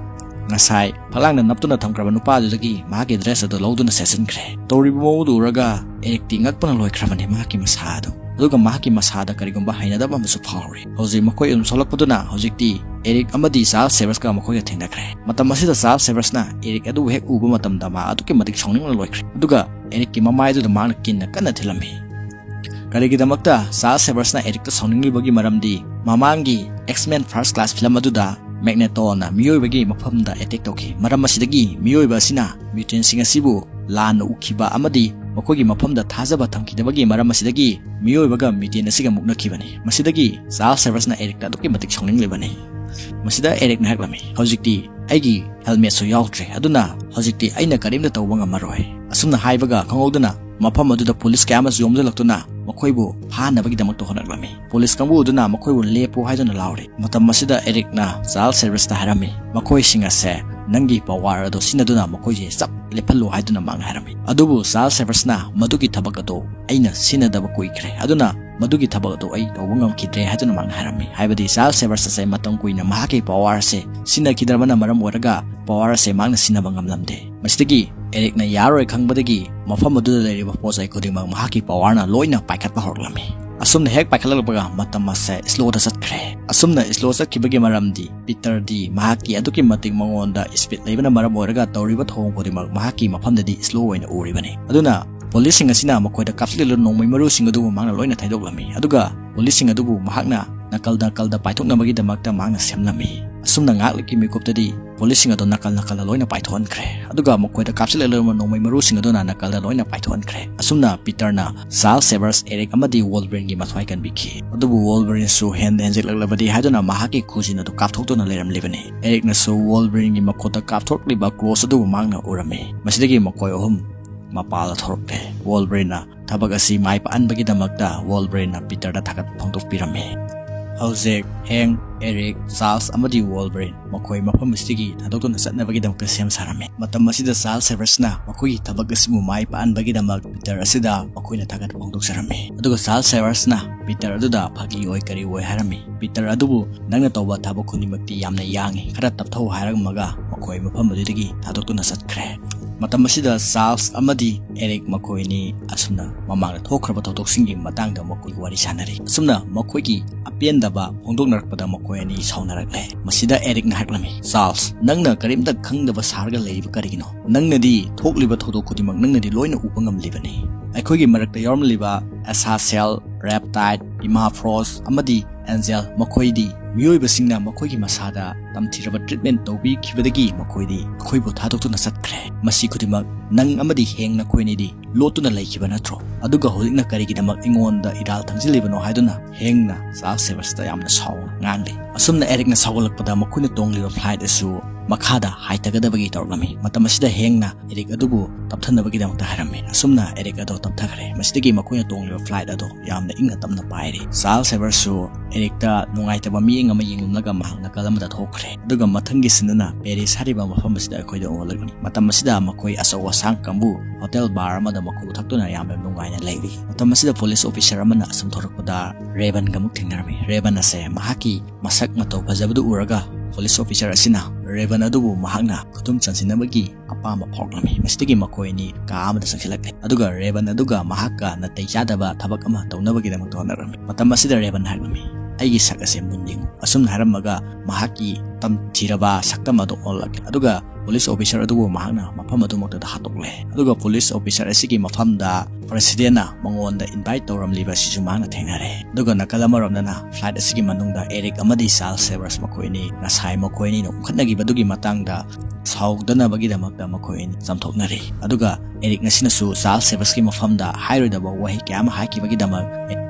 ꯉꯁꯥꯏ ꯐꯛꯂꯥꯡꯗ ꯅꯞꯇꯨꯅ ꯊꯝꯈ꯭ꯔꯕ ꯅꯨꯄꯥ ꯑꯗꯨꯗꯒꯤ ꯃꯍꯥꯛꯀꯤ ꯗ꯭ꯔꯦꯁ ꯑꯗꯨ ꯂꯧꯗꯨꯅ ꯁꯦꯠꯆꯤꯟꯈ꯭ꯔꯦ꯫ ꯇꯧꯔꯤꯕ ꯃꯑꯣꯡꯗꯨ ꯎꯔꯒ ꯑꯦꯔꯤꯛꯇꯤ ꯉꯛꯄꯅ ꯂꯣꯏꯈ꯭ꯔꯕꯅꯤ ꯃꯍꯥꯛꯀꯤ ꯃꯁꯥ ꯑꯗꯨ꯫ ꯑꯗꯨꯒ ꯃꯍꯥꯛꯀꯤ ꯃꯁꯥꯗ ꯀꯔꯤꯒꯨꯝꯕ ꯍꯩꯅꯗꯕ ꯑꯃꯁꯨ ꯐꯥꯎꯔꯤ꯫ ꯍꯧꯖꯤꯛ ꯃꯈꯣꯏ ꯑꯗꯨꯝ ꯁꯣꯛꯂꯛꯄꯗꯨꯅ ꯍꯧꯖꯤꯛꯇꯤ ꯑꯦꯔꯤꯛ ꯑꯃꯗꯤ ꯆꯥꯔꯜꯁ ꯁꯦꯚꯔꯁꯀ ꯃꯈꯣꯏꯒ ꯊꯦꯡꯅꯈ꯭ꯔꯦ꯫ ꯃꯇꯝ ꯑꯁꯤꯗ ꯆꯥꯔꯜꯁ ꯁꯦꯚꯔꯁꯅ ꯑꯦꯔꯤꯛ ꯑꯗꯨꯕꯨ ꯍꯦꯛ ꯎꯕ ꯃꯇꯝꯗ ꯃꯥ ꯑꯗꯨꯛꯀꯤ ꯃꯇꯤꯛ ꯁꯥꯎꯅꯤꯡꯕꯅ ꯂꯣꯏꯈ꯭ꯔꯦ꯫ ꯑꯗꯨꯒ ꯑꯦꯔꯤꯛꯀꯤ ꯃꯃꯥꯏꯗꯨꯗ ꯃꯍꯥꯛꯅ ꯀꯤꯟꯅ ꯀꯟꯅ ꯊꯤꯜꯂꯝꯃꯤ꯫ ꯀꯔꯤꯒꯤꯗꯃꯛꯇ ꯆꯥꯔꯜꯁ ꯁꯦꯚꯔꯁꯅ ꯑꯦꯔꯤꯛꯇ ꯁꯥꯎꯅꯤꯡꯂꯤꯕꯒꯤ ꯃꯔꯝꯗꯤ ꯃꯃꯥꯡꯒꯤ X-Men First Class ꯐꯤꯂꯝ ꯑꯗꯨꯗ ꯃꯦꯒꯅꯦꯇꯣꯅ ꯃꯤꯑꯣꯏꯕꯒꯤ ꯃꯐꯝꯗ ꯑꯦꯇꯦꯛ ꯇꯧꯈꯤ꯫ ꯃꯔꯝ ꯑꯁꯤꯗꯒꯤ ꯃꯤꯑꯣꯏꯕ ꯑꯁꯤꯅ ꯃ꯭ꯌꯨꯇꯦꯟꯁꯤꯡ ꯑꯁꯤꯕꯨ ꯂꯥꯟꯅ ꯎꯈꯤꯕ ꯑꯃꯗꯤ ꯃꯈꯣꯏꯒꯤ ꯃꯐꯝꯗ ꯊꯥꯖꯕ ꯊꯝꯈꯤꯗꯕꯒꯤ ꯃꯔꯝ ꯑꯁꯤꯗꯒꯤ ꯃꯤꯑꯣꯏꯕꯒ ꯃ꯭ꯌꯨꯇꯦꯟ ꯑꯁꯤꯒ ꯃꯨꯛꯅꯈꯤꯕꯅꯤ꯫ ꯃꯁꯤꯗꯒꯤ ꯆꯥꯔꯜꯁ ꯁꯦꯚꯔꯁꯅ ꯑꯦꯔꯤꯛꯇ ꯑꯗꯨꯛꯀꯤ ꯃꯇꯤꯛ ꯁꯥꯎꯅꯤꯡꯂꯤꯕꯅꯤ꯫ ꯃꯁꯤꯗ ꯑꯦꯔꯤꯛꯅ ꯍꯥꯏꯔꯛꯂꯝꯃꯤ, "ꯍꯧꯖꯤꯛꯇꯤ ꯑꯩꯒꯤ ꯍꯦꯜꯃꯦꯠꯁꯨ ꯌꯥꯎꯗ꯭ꯔꯦ, ꯑꯗꯨꯅ ꯍꯧꯖꯤꯛꯇꯤ ꯑꯩꯅ ꯀꯔꯤꯝꯇ ꯇꯧꯕ ꯉꯝꯃꯔꯣꯏ꯫" ꯑꯁꯨꯝꯅ ꯍꯥꯏꯕꯒ ꯈꯪꯍꯧꯗꯅ ꯃꯐꯝ ꯑꯗꯨꯗ ꯄꯨꯂꯤꯁ ꯀꯌꯥ ꯑꯃꯁꯨ ꯌꯣꯝꯁꯤꯜꯂꯛꯇꯨꯅ ꯃꯈꯣꯏꯕꯨ ꯐꯥꯅꯕꯒꯤꯗꯃꯛꯇ ꯍꯣꯠꯅꯔꯛꯂꯝꯃꯤ꯫ ꯄꯨꯂꯤꯁ ꯀꯥꯡꯕꯨ ꯑꯗꯨꯅ ꯃꯈꯣꯏꯕꯨ "ꯂꯦꯞꯄꯨ" ꯍꯥꯏꯗꯨꯅ ꯂꯥꯎꯔꯤ꯫ ꯃꯇꯝ ꯑꯁꯤꯗ ꯑꯦꯔꯤꯛꯅ ꯆꯥꯔꯜꯁ ꯁꯦꯚꯔꯁꯇ ꯍꯥꯏꯔꯝꯃꯤ, "ꯃꯈꯣꯏꯁꯤꯡ ꯑꯁꯦ ꯅꯪꯒꯤ ꯄꯋꯥꯔ ꯑꯗꯨ ꯁꯤꯖꯤꯟꯅꯗꯨꯅ ꯃꯈꯣꯏꯁꯦ ꯆꯞ ꯂꯦꯞꯍꯜꯂꯨ" ꯍꯥꯏꯗꯨꯅ ꯃꯍꯥꯛꯅ ꯍꯥꯏꯔꯝꯃꯤ꯫ ꯑꯗꯨꯕꯨ ꯆꯥꯔꯜꯁ ꯁꯦꯚꯔꯁꯅ ꯃꯗꯨꯒꯤ ꯊꯕꯛ ꯑꯗꯨ ꯑꯩꯅ ꯁꯤꯖꯤꯟꯅꯗꯕ ꯀꯨꯏꯈ꯭ꯔꯦ, ꯑꯗꯨꯅ ꯃꯗꯨꯒꯤ ꯊꯕꯛ ꯑꯗꯨ ꯑꯩ ꯇꯧꯕ ꯉꯝꯈꯤꯗ꯭ꯔꯦ ꯍꯥꯏꯗꯨꯅ ꯃꯍꯥꯛꯅ ꯍꯥꯏꯔꯝꯃꯤ꯫ ꯍꯥꯏꯕꯗꯤ ꯆꯥꯔꯜꯁ ꯁꯦꯚꯔꯁ ꯑꯁꯦ ꯃꯇꯝ ꯀꯨꯏꯅ ꯃꯍꯥꯛꯀꯤ ꯄꯋꯥꯔ ꯑꯁꯦ ꯁꯤꯖꯤꯟꯅꯈꯤꯗ꯭ꯔꯕꯅ ꯃꯔꯝ ꯑꯣꯏꯔꯒ ꯄꯋꯥꯔ ꯑꯁꯦ ꯃꯍꯥꯛꯅ ꯁꯤꯖꯤꯟꯅꯕ ꯉꯝꯂꯝꯗꯦ꯫ ꯃꯁꯤꯗꯒꯤ ꯑꯦꯔꯤꯛꯅ ꯌꯥꯔꯣꯏ ꯈꯪꯕꯗꯒꯤ ꯃꯐꯝ ꯑꯗꯨꯗ ꯂꯩꯔꯤꯕ ꯄꯣꯠ ꯆꯩ ꯈꯨꯗꯤꯡꯃꯛ ꯃꯍꯥꯛꯀꯤ ꯄꯋꯥꯔꯅ ꯂꯣꯏꯅ ꯄꯥꯏꯈꯠꯄ ꯍꯧꯔꯛꯂꯝꯃꯤ꯫ ꯑꯁꯨꯝꯅ ꯍꯦꯛ ꯄꯥꯏꯈꯠꯂꯛꯄꯒ ꯃꯇꯝ ꯑꯁꯦ slow ꯗ ꯆꯠꯈ꯭ꯔꯦ꯫ ꯑꯁꯨꯝꯅ slow ꯆꯠꯈꯤꯕꯒꯤ ꯃꯔꯝꯗꯤ ꯄꯤꯇꯔꯗꯤ ꯃꯍꯥꯛꯀꯤ ꯑꯗꯨꯛꯀꯤ ꯃꯇꯤꯛ ꯃꯉꯣꯟꯗ speed ꯂꯩꯕꯅ ꯃꯔꯝ ꯑꯣꯏꯔꯒ ꯇꯧꯔꯤꯕ ꯊꯧꯑꯣꯡ ꯈꯨꯗꯤꯡꯃꯛ ꯃꯍꯥꯛꯀꯤ ꯃꯐꯝꯗꯗꯤ slow ꯑꯣꯏꯅ ꯎꯔꯤꯕꯅꯤ꯫ ꯑꯗꯨꯅ ꯄꯣꯂꯤꯁꯁꯤꯡ ꯑꯁꯤꯅ ꯃꯈꯣꯏꯗ ꯀꯥꯞꯁꯤꯜꯂꯤꯕ ꯅꯣꯡꯃꯩ ꯃꯔꯨꯁꯤꯡ ꯑꯗꯨꯕꯨ ꯃꯍꯥꯛꯅ ꯂꯣꯏꯅ ꯊꯩꯗꯣꯛꯂꯝꯃꯤ꯫ ꯑꯗꯨꯒ ꯄꯣꯂꯤꯁꯁꯤꯡ ꯑꯗꯨꯕꯨ ꯃꯍꯥꯛꯅ ꯅꯥꯀꯜ ꯅꯥꯀꯜꯗ ꯄꯥꯏꯊꯣꯛꯅꯕꯒꯤꯗꯃꯛꯇ ꯃꯍꯥꯛꯅ ꯁꯦꯝꯂꯝꯃꯤ꯫ ꯑꯁꯨꯝꯅ ꯉꯥꯏꯍꯥꯛꯀꯤ ꯃꯤꯀꯨꯞꯇꯗꯤ ꯄꯣꯂꯤꯁꯁꯤꯡ ꯑꯗꯨ ꯅꯥꯀꯜ ꯅꯥꯀꯜꯗ ꯂꯣꯏꯅ ꯄꯥꯏꯊꯣꯛꯍꯟꯈ꯭ꯔꯦ꯫ ꯑꯗꯨꯒ ꯃꯈꯣꯏꯗ ꯀꯥꯞꯁꯤꯜꯂꯛꯂꯕ ꯅꯣꯡꯃꯩ ꯃꯔꯨꯁꯤꯡ ꯑꯗꯨꯅ ꯅꯥꯀꯜꯗ ꯂꯣꯏꯅ ꯄꯥꯏꯊꯣꯛꯍꯟꯈ꯭ꯔꯦ꯫ ꯑꯁꯨꯝꯅ ꯄꯤꯇꯔꯅ ꯆꯥꯔꯜꯁ ꯁꯦꯚꯔꯁ, ꯑꯦꯔꯤꯛ ꯑꯃꯗꯤ ꯋꯣꯜꯕꯔꯤꯟꯒꯤ ꯃꯊ꯭ꯋꯥꯏ ꯀꯟꯕꯤꯈꯤ꯫ ꯑꯗꯨꯕꯨ ꯋꯣꯜꯕꯔꯤꯟꯁꯨ ꯍꯦꯟꯗ ꯍꯦꯟꯖꯤꯜꯂꯛꯂꯕꯗꯤ ꯍꯥꯏꯗꯨꯅ ꯃꯍꯥꯛꯀꯤ ꯈꯨꯖꯤꯟ ꯑꯗꯨ ꯀꯥꯞꯊꯣꯛꯇꯨꯅ ꯂꯩꯔꯝꯂꯤꯕꯅꯤ꯫ ꯑꯦꯔꯤꯛꯅꯁꯨ ꯋꯣꯜꯕꯔꯤꯟꯒꯤ ꯃꯈꯨꯠꯇ ꯀꯥꯞꯊꯣꯛꯂꯤꯕ ꯀ꯭ꯔꯣꯁ ꯑꯗꯨꯕꯨ ꯃꯍꯥꯛꯅ ꯎꯔꯝꯃꯤ꯫ ꯃꯁꯤꯗꯒꯤ ꯃꯈꯣꯏ ꯑꯍꯨꯝ ꯃꯄꯥꯜꯗ ꯊꯣꯔꯛꯂꯦ꯫ ꯋꯣꯜꯕꯔꯤꯟꯅ ꯊꯕꯛ ꯑꯁꯤ ꯃꯥꯏ ꯄꯥꯛꯍꯟꯕꯒꯤꯗꯃꯛꯇ ꯋꯣꯜꯕꯔꯤꯟꯅ ꯄꯤꯇꯔꯗ ꯊꯥꯒꯠꯄ ꯐꯣꯡꯗꯣꯛꯄꯤꯔꯝꯃꯤ꯫ ꯍꯧꯖꯤꯛ ꯍꯦꯡ, ꯑꯦꯔꯤꯛ, ꯆꯥꯔꯜꯁ ꯑꯃꯗꯤ ꯋꯣꯜꯕꯔꯤꯟ ꯃꯈꯣꯏ ꯃꯐꯝ ꯑꯁꯤꯗꯒꯤ ꯊꯥꯗꯣꯛꯇꯨꯅ ꯆꯠꯅꯕꯒꯤꯗꯃꯛꯇ ꯁꯦꯝ ꯁꯥꯔꯝꯃꯤ꯫ ꯃꯇꯝ ꯑꯁꯤꯗ ꯆꯥꯔꯜꯁ ꯁꯦꯚꯔꯁꯅ ꯃꯈꯣꯏꯒꯤ ꯊꯕꯛ ꯑꯁꯤꯕꯨ ꯃꯥꯏ ꯄꯥꯛꯍꯟꯕꯒꯤꯗꯃꯛ ꯄꯤꯇꯔ ꯑꯁꯤꯗ ꯃꯈꯣꯏꯅ ꯊꯥꯒꯠꯄ ꯐꯣꯡꯗꯣꯛꯆꯔꯝꯃꯤ꯫ ꯑꯗꯨꯒ ꯆꯥꯔꯜꯁ ꯁꯦꯚꯔꯁꯅ ꯄꯤꯇꯔ ꯑꯗꯨꯗ ꯐꯥꯒꯤ ꯑꯣꯏ ꯀꯔꯤ ꯑꯣꯏ ꯍꯥꯏꯔꯝꯃꯤ꯫ ꯄꯤꯇꯔ ꯑꯗꯨꯕꯨ "ꯅꯪꯅ ꯇꯧꯕ ꯊꯕꯛ ꯈꯨꯗꯤꯡꯃꯛꯇꯤ ꯌꯥꯝꯅ ꯌꯥꯡꯉꯤ, ꯈꯔ ꯇꯞꯊꯧ" ꯍꯥꯏꯔꯝꯃꯒ ꯃꯈꯣꯏ ꯃꯐꯝ ꯑꯗꯨꯗꯒꯤ ꯊꯥꯗꯣꯛꯇꯨꯅ ꯆꯠꯈ꯭ꯔꯦ꯫ ꯃꯇꯝ ꯑꯁꯤꯗ ꯆꯥꯔꯜꯁ ꯑꯃꯗꯤ ꯑꯦꯔꯤꯛ ꯃꯈꯣꯏ ꯑꯅꯤ ꯑꯁꯨꯝꯅ ꯃꯃꯥꯡꯗ ꯊꯣꯛꯈ꯭ꯔꯕ ꯊꯧꯗꯣꯛꯁꯤꯡꯒꯤ ꯃꯇꯥꯡꯗ ꯃꯈꯣꯏ ꯋꯥꯔꯤ ꯁꯥꯟꯅꯔꯤ꯫ ꯑꯁꯨꯝꯅ ꯃꯈꯣꯏꯒꯤ ꯑꯄꯦꯟꯗꯕ ꯐꯣꯡꯗꯣꯛꯅꯔꯛꯄꯗ ꯃꯈꯣꯏ ꯑꯅꯤ ꯁꯥꯎꯅꯔꯛꯂꯦ꯫ ꯃꯁꯤꯗ ꯑꯦꯔꯤꯛꯅ ꯍꯥꯏꯔꯛꯂꯝꯃꯤ, "ꯆꯥꯔꯜꯁ, ꯅꯪꯅ ꯀꯔꯤꯝꯇ ꯈꯪꯗꯕ ꯁꯥꯔꯒ ꯂꯩꯔꯤꯕ ꯀꯔꯤꯒꯤꯅꯣ? ꯅꯪꯅꯗꯤ ꯊꯣꯛꯂꯤꯕ ꯊꯧꯗꯣꯛ ꯈꯨꯗꯤꯡꯃꯛ ꯅꯪꯅꯗꯤ ꯂꯣꯏꯅ ꯎꯕ ꯉꯝꯂꯤꯕꯅꯤ꯫ ꯑꯩꯈꯣꯏꯒꯤ ꯃꯔꯛꯇ ꯌꯥꯎꯔꯝꯂꯤꯕ ꯑꯦꯁꯥꯁꯦꯜ, ꯔꯦꯞꯇꯥꯏꯠ, ꯏꯃꯥ ꯐ꯭ꯔꯣꯁ ꯑꯃꯗꯤ ꯑꯦꯟꯖꯦꯜ, ꯃꯈꯣꯏꯗꯤ ꯃꯤꯑꯣꯏꯕꯁꯤꯡꯅ ꯃꯈꯣꯏꯒꯤ ꯃꯁꯥꯗ ꯇꯝꯊꯤꯔꯕ ꯇ꯭ꯔꯤꯠꯃꯦꯟ ꯇꯧꯕꯤꯈꯤꯕꯗꯒꯤ ꯃꯈꯣꯏꯗꯤ ꯑꯩꯈꯣꯏꯕꯨ ꯊꯥꯗꯣꯛꯇꯨꯅ ꯆꯠꯈ꯭ꯔꯦ꯫ ꯃꯁꯤ ꯈꯨꯗꯤꯡꯃꯛ ꯅꯪ ꯑꯃꯗꯤ ꯍꯦꯡ ꯅꯈꯣꯏꯅꯤꯗꯤ ꯂꯣꯠꯇꯨꯅ ꯂꯩꯈꯤꯕ ꯅꯠꯇ꯭ꯔꯣ? ꯑꯗꯨꯒ ꯍꯧꯖꯤꯛꯅ ꯀꯔꯤꯒꯤꯗꯃꯛ ꯑꯩꯉꯣꯟꯗ ꯏꯔꯥꯜ ꯊꯥꯡꯖꯤꯜꯂꯤꯕꯅꯣ?" ꯍꯥꯏꯗꯨꯅ ꯍꯦꯡꯅ ꯆꯥꯔꯜꯁ ꯁꯦꯚꯔꯁꯇ ꯌꯥꯝꯅ ꯁꯥꯎꯅ ꯉꯥꯡꯂꯤ꯫ ꯑꯁꯨꯝꯅ ꯑꯦꯔꯤꯛꯅ ꯁꯥꯎꯒꯠꯂꯛꯄꯗ ꯃꯈꯣꯏꯅ ꯇꯣꯡꯂꯤꯕ ꯐ꯭ꯂꯥꯏꯠ ꯑꯁꯨ ꯃꯈꯥꯗ ꯍꯥꯏꯊꯒꯗꯕꯒꯤ ꯇꯧꯔꯛꯂꯝꯃꯤ꯫ ꯃꯇꯝ ꯑꯁꯤꯗ ꯍꯦꯡꯅ ꯑꯦꯔꯤꯛ ꯑꯗꯨꯕꯨ ꯇꯞꯊꯅꯕꯒꯤꯗꯃꯛꯇ ꯍꯥꯏꯔꯝꯃꯤ꯫ ꯑꯁꯨꯝꯅ ꯑꯦꯔꯤꯛ ꯑꯗꯣ ꯇꯞꯊꯈ꯭ꯔꯦ꯫ ꯃꯁꯤꯗꯒꯤ ꯃꯈꯣꯏꯅ ꯇꯣꯡꯂꯤꯕ ꯐ꯭ꯂꯥꯏꯠ ꯑꯗꯣ ꯌꯥꯝꯅ ꯏꯪꯅ ꯇꯞꯅ ꯄꯥꯏꯔꯤ꯫ ꯆꯥꯔꯜꯁ ꯁꯦꯚꯔꯁꯁꯨ ꯑꯦꯔꯤꯛꯇ ꯅꯨꯡꯉꯥꯏꯇꯕ ꯃꯤꯠꯌꯦꯡ ꯑꯃ ꯌꯦꯡꯂꯝꯂꯒ ꯃꯍꯥꯛ ꯅꯥꯀꯜ ꯑꯃꯗ ꯊꯣꯛꯈ꯭ꯔꯦ꯫ ꯑꯗꯨꯒ ꯃꯊꯪꯒꯤ ꯁꯤꯟꯗꯨꯅ ꯄꯦꯔꯤꯁ ꯍꯥꯏꯔꯤꯕ ꯃꯐꯝ ꯑꯁꯤꯗ ꯑꯩꯈꯣꯏꯗ ꯑꯣꯜꯂꯛꯂꯤ꯫ ꯃꯇꯝ ꯑꯁꯤꯗ ꯃꯈꯣꯏ ꯑꯆꯧ ꯑꯁꯥꯡ ꯀꯥꯡꯕꯨ ꯍꯣꯇꯦꯜ ꯕꯥꯔ ꯑꯃꯗ ꯃꯈꯣꯏꯕꯨ ꯊꯛꯇꯨꯅ ꯌꯥꯝꯅ ꯅꯨꯡꯉꯥꯏꯅ ꯂꯩꯔꯤ꯫ ꯃꯇꯝ ꯑꯁꯤꯗ ꯄꯨꯂꯤꯁ ꯑꯣꯐꯤꯁꯔ ꯑꯃꯅ ꯑꯁꯨꯝ ꯊꯣꯔꯛꯄꯗ ꯔꯦꯕꯟꯒ ꯑꯃꯨꯛ ꯊꯦꯡꯅꯔꯝꯃꯤ꯫ ꯔꯦꯕꯟ ꯑꯁꯦ ꯃꯍꯥꯛꯀꯤ ꯃꯁꯛ ꯃꯇꯧ ꯐꯖꯕꯗꯨ ꯎꯔꯒ Police officer ꯑꯁꯤꯅ ꯔꯦꯕꯟ ꯑꯗꯨꯕꯨ ꯃꯍꯥꯛꯅ ꯈꯨꯗꯨꯝ ꯆꯟꯁꯤꯟꯅꯕꯒꯤ ꯑꯄꯥꯝꯕ ꯐꯥꯎꯔꯛꯂꯝꯃꯤ꯫ ꯃꯁꯤꯗꯒꯤ ꯃꯈꯣꯏ ꯑꯅꯤ ꯀꯥ ꯑꯃꯗ ꯆꯪꯁꯤꯜꯂꯛꯂꯦ, ꯑꯗꯨꯒ ꯔꯦꯕꯟ ꯑꯗꯨꯒ ꯃꯍꯥꯛꯀ ꯅꯥꯇꯩ ꯆꯥꯗꯕ ꯊꯕꯛ ꯑꯃ ꯇꯧꯅꯕꯒꯤꯗꯃꯛꯇ ꯍꯣꯠꯅꯔꯝꯃꯤ꯫ ꯃꯇꯝ ꯑꯁꯤꯗ ꯔꯦꯕꯟ ꯍꯥꯏꯔꯝꯃꯤ, "ꯑꯩꯒꯤ ꯁꯛ ꯑꯁꯦ ꯃꯨꯟꯅ ꯌꯦꯡꯉꯨ"꯫ ꯑꯁꯨꯝꯅ ꯍꯥꯏꯔꯝꯃꯒ ꯃꯍꯥꯛꯀꯤ ꯇꯝꯊꯤꯔꯕ ꯁꯛꯇꯝ ꯑꯗꯨ ꯑꯣꯜꯂꯛꯂꯦ, ꯑꯗꯨꯒ police officer ꯑꯗꯨꯕꯨ ꯃꯍꯥꯛꯅ ꯃꯐꯝ ꯑꯗꯨꯃꯛꯇꯗ ꯍꯥꯠꯇꯣꯛꯂꯦ꯫ ꯑꯗꯨꯒ police officer ꯑꯁꯤꯒꯤ ꯃꯐꯝꯗ presidentꯅ ꯃꯉꯣꯟꯗ invite ꯇꯧꯔꯝꯂꯤꯕ ꯑꯁꯤꯁꯨ ꯃꯍꯥꯛꯅ ꯊꯦꯡꯅꯔꯦ꯫ ꯑꯗꯨꯒ ꯅꯥꯀꯜ ꯑꯃꯔꯣꯝꯗꯅ flight ꯑꯁꯤꯒꯤ ꯃꯅꯨꯡꯗ ꯑꯦꯔꯤꯛ ꯑꯃꯗꯤ ꯆꯥꯔꯜꯁ ꯁꯦꯚꯔꯁ ꯃꯈꯣꯏ ꯑꯅꯤ ꯉꯁꯥꯏ ꯃꯈꯣꯏ ꯑꯅꯤꯅ ꯎꯪꯈꯠꯅꯈꯤꯕꯗꯨꯒꯤ ꯃꯇꯥꯡꯗ ꯁꯥꯎꯗꯅꯕꯒꯤꯗꯃꯛꯇ ꯃꯈꯣꯏ ꯑꯅꯤ ꯆꯥꯝꯊꯣꯛꯅꯔꯤ꯫ ꯑꯗꯨꯒ ꯑꯦꯔꯤꯛ ꯑꯁꯤꯅꯁꯨ ꯆꯥꯔꯜꯁ ꯁꯦꯚꯔꯁꯀꯤ ꯃꯐꯝꯗ ꯍꯥꯏꯔꯣꯏꯗꯕ ꯋꯥꯍꯩ ꯀꯌꯥ ꯑꯃ ꯍꯥꯏꯈꯤꯕꯒꯤꯗꯃꯛ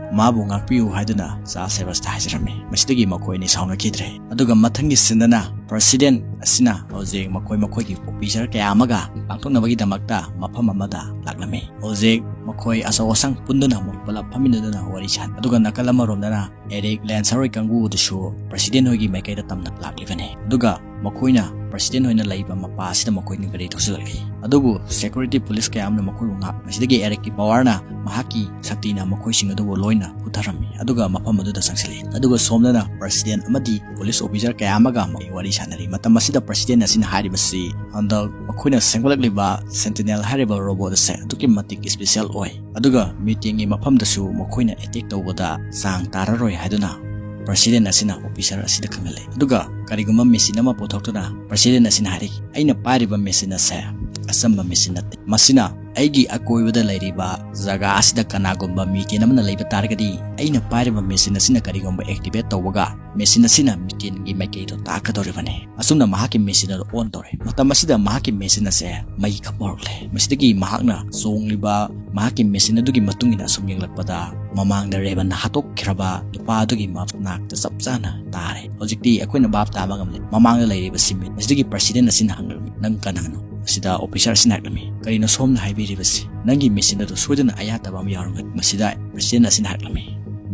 ꯃꯥꯕꯨ ꯉꯥꯛꯄꯤꯌꯨ ꯍꯥꯏꯗꯨꯅ ꯆꯥꯔꯜꯁ ꯁꯦꯚꯔꯁꯇ ꯍꯥꯏꯖꯔꯝꯃꯤ꯫ ꯃꯁꯤꯗꯒꯤ ꯃꯈꯣꯏ ꯑꯅꯤ ꯁꯥꯎꯅꯈꯤꯗ꯭ꯔꯦ꯫ ꯑꯗꯨꯒ ꯃꯊꯪꯒꯤ sceneꯗꯅ president ꯑꯁꯤꯅ ꯍꯧꯖꯤꯛ ꯃꯈꯣꯏ ꯃꯈꯣꯏꯒꯤ officer ꯀꯌꯥ ꯑꯃꯒ ꯄꯥꯡꯊꯣꯛꯅꯕꯒꯤꯗꯃꯛꯇ ꯃꯐꯝ ꯑꯃꯗ ꯂꯥꯛꯂꯝꯃꯤ꯫ ꯍꯧꯖꯤꯛ ꯃꯈꯣꯏ ꯑꯆꯧ ꯑꯁꯥꯡ ꯄꯨꯟꯗꯨꯅ ꯃꯣꯏ ꯄꯨꯂꯞ ꯐꯝꯃꯤꯟꯅꯗꯨꯅ ꯋꯥꯔꯤ ꯁꯥꯟꯅꯩ꯫ ꯑꯗꯨꯒ ꯅꯥꯀꯜ ꯑꯃꯔꯣꯝꯗꯅ ꯑꯦꯔꯤꯛ ꯂꯦꯟꯁꯔ ꯍꯣꯏ ꯀꯥꯡꯕꯨ ꯑꯗꯨꯁꯨ president ꯍꯣꯏꯒꯤ ꯃꯥꯏꯀꯩꯗ ꯇꯝꯅ ꯂꯥꯛꯂꯤꯕꯅꯤ꯫ ꯑꯗꯨꯒ ꯃꯈꯣꯏꯅ president ꯍꯣꯏꯅ ꯂꯩꯕ ꯃꯄꯥ ꯑꯁꯤꯗ ꯃꯈꯣꯏꯅ ꯒꯥꯔꯤ ꯊꯧꯖꯤꯜꯂꯛꯂꯤ꯫ ꯑꯗꯨꯕꯨ security police ꯀꯌꯥ ꯑꯃꯅ ꯃꯈꯣꯏꯕꯨ ꯉꯥꯛ-, ꯃꯁꯤꯗꯒꯤ ꯑꯦꯔꯤꯛꯀꯤ powerꯅ ꯃꯍꯥꯛꯀꯤ ꯁꯛꯇꯤꯅ ꯃꯈꯣꯏꯁꯤꯡ ꯑꯗꯨꯕꯨ ꯂꯣꯏꯅ ꯍꯨꯠꯊꯔꯝꯃꯤ꯫ ꯑꯗꯨꯒ ꯃꯐꯝ ꯑꯗꯨꯗ ꯆꯪꯁꯤꯜꯂꯤ꯫ ꯑꯗꯨꯒ ꯁꯣꯝꯗꯅ president ꯑꯃꯗꯤ police officer ꯀꯌꯥ ꯑꯃꯒ ꯃꯈꯣꯏ ꯋꯥꯔꯤ ꯁꯥꯟꯅꯔꯤ꯫ ꯃꯇꯝ ꯑꯁꯤꯗ president ꯑꯁꯤꯅ ꯍꯥꯏꯔꯤꯕꯁꯤ ꯍꯟꯗꯛ ꯃꯈꯣꯏꯅ ꯁꯦꯝꯒꯠꯂꯛꯂꯤꯕ Sentinel ꯍꯥꯏꯔꯤꯕ robot ꯑꯁꯦ ꯑꯗꯨꯛꯀꯤ ꯃꯇꯤꯛ special ꯑꯣꯏ꯫ ꯑꯗꯨꯒ mutantꯒꯤ ꯃꯐꯝꯗꯁꯨ ꯃꯈꯣꯏꯅ attack ꯇꯧꯕꯗ ꯆꯥꯡ ꯇꯥꯔꯔꯣꯏ ꯍꯥꯏꯗꯨꯅ president ꯑꯁꯤꯅ officer ꯑꯁꯤꯗ ꯈꯪꯍꯜꯂꯤ꯫ ꯑꯗꯨꯒ ꯀꯔꯤꯒꯨꯝꯕ machine ꯑꯃ ꯄꯨꯊꯣꯛꯇꯨꯅ president ꯑꯁꯤꯅ ꯍꯥꯏꯔꯤ, "ꯑꯩꯅ ꯄꯥꯏꯔꯤꯕ machine ꯑꯁꯦ ꯑꯆꯝꯕ machine ꯅꯠꯇꯦ꯫ ꯃꯁꯤꯅ ꯑꯩꯒꯤ ꯑꯀꯣꯏꯕꯗ ꯂꯩꯔꯤꯕ ꯖꯒꯥ ꯑꯁꯤꯗ ꯀꯅꯥꯒꯨꯝꯕ mutant ꯑꯃꯅ ꯂꯩꯕ ꯇꯥꯔꯒꯗꯤ, ꯑꯩꯅ ꯄꯥꯏꯔꯤꯕ machine ꯑꯁꯤꯅ ꯀꯔꯤꯒꯨꯝꯕ activate ꯇꯧꯕꯒ machine ꯑꯁꯤꯅ mutantꯒꯤ ꯃꯥꯏꯀꯩꯗꯣ ꯇꯥꯛꯀꯗꯧꯔꯤꯕꯅꯤ꯫ ꯑꯁꯨꯝꯅ ꯃꯍꯥꯛꯀꯤ machine ꯑꯗꯨ on ꯇꯧꯔꯦ꯫ ꯃꯇꯝ ꯑꯁꯤꯗ ꯃꯍꯥꯛꯀꯤ machine ꯑꯁꯦ ꯃꯩ ꯀꯥꯞꯄ ꯍꯧꯔꯛꯂꯦ꯫ ꯃꯁꯤꯗꯒꯤ ꯃꯍꯥꯛꯅ ꯆꯣꯡꯂꯤꯕ ꯃꯍꯥꯛꯀꯤ machine ꯑꯗꯨꯒꯤ ꯃꯇꯨꯡ ꯏꯟꯅ ꯑꯁꯨꯝ ꯌꯦꯡꯂꯛꯄꯗ ꯃꯃꯥꯡꯗ ꯔꯦꯕꯟꯅ ꯍꯥꯠꯇꯣꯛꯈ꯭ꯔꯕ ꯅꯨꯄꯥ ꯑꯗꯨꯒꯤ ꯃꯅꯥꯛꯇ ꯆꯞ ꯆꯥꯅ ꯇꯥꯔꯦ꯫ ꯍꯧꯖꯤꯛꯇꯤ ꯑꯩꯈꯣꯏꯅ ꯚꯥꯞ ꯇꯥꯕ ꯉꯝꯂꯦ꯫ ꯃꯃꯥꯡꯗ ꯂꯩꯔꯤꯕ ꯁꯤꯃꯤꯠ꯫ ꯃꯁꯤꯗꯒꯤ president ꯑꯁꯤꯅ ꯍꯪꯂꯛꯂꯝꯃꯤ, "ꯅꯪ ꯀꯅꯥꯅꯣ?" ꯃꯁꯤꯗ officer ꯑꯁꯤꯅ ꯍꯥꯏꯔꯛꯂꯝꯃꯤ, "ꯀꯔꯤꯅꯣ ꯁꯣꯝꯅ ꯍꯥꯏꯕꯤꯔꯤꯕꯁꯤ? ꯅꯪꯒꯤ machine ꯑꯗꯨ ꯁꯣꯏꯗꯅ ꯑꯌꯥꯠꯇꯕ ꯑꯃ ꯌꯥꯎꯔꯝꯒꯅꯤ꯫" ꯃꯁꯤꯗ president ꯑꯁꯤꯅ ꯍꯥꯏꯔꯛꯂꯝꯃꯤ,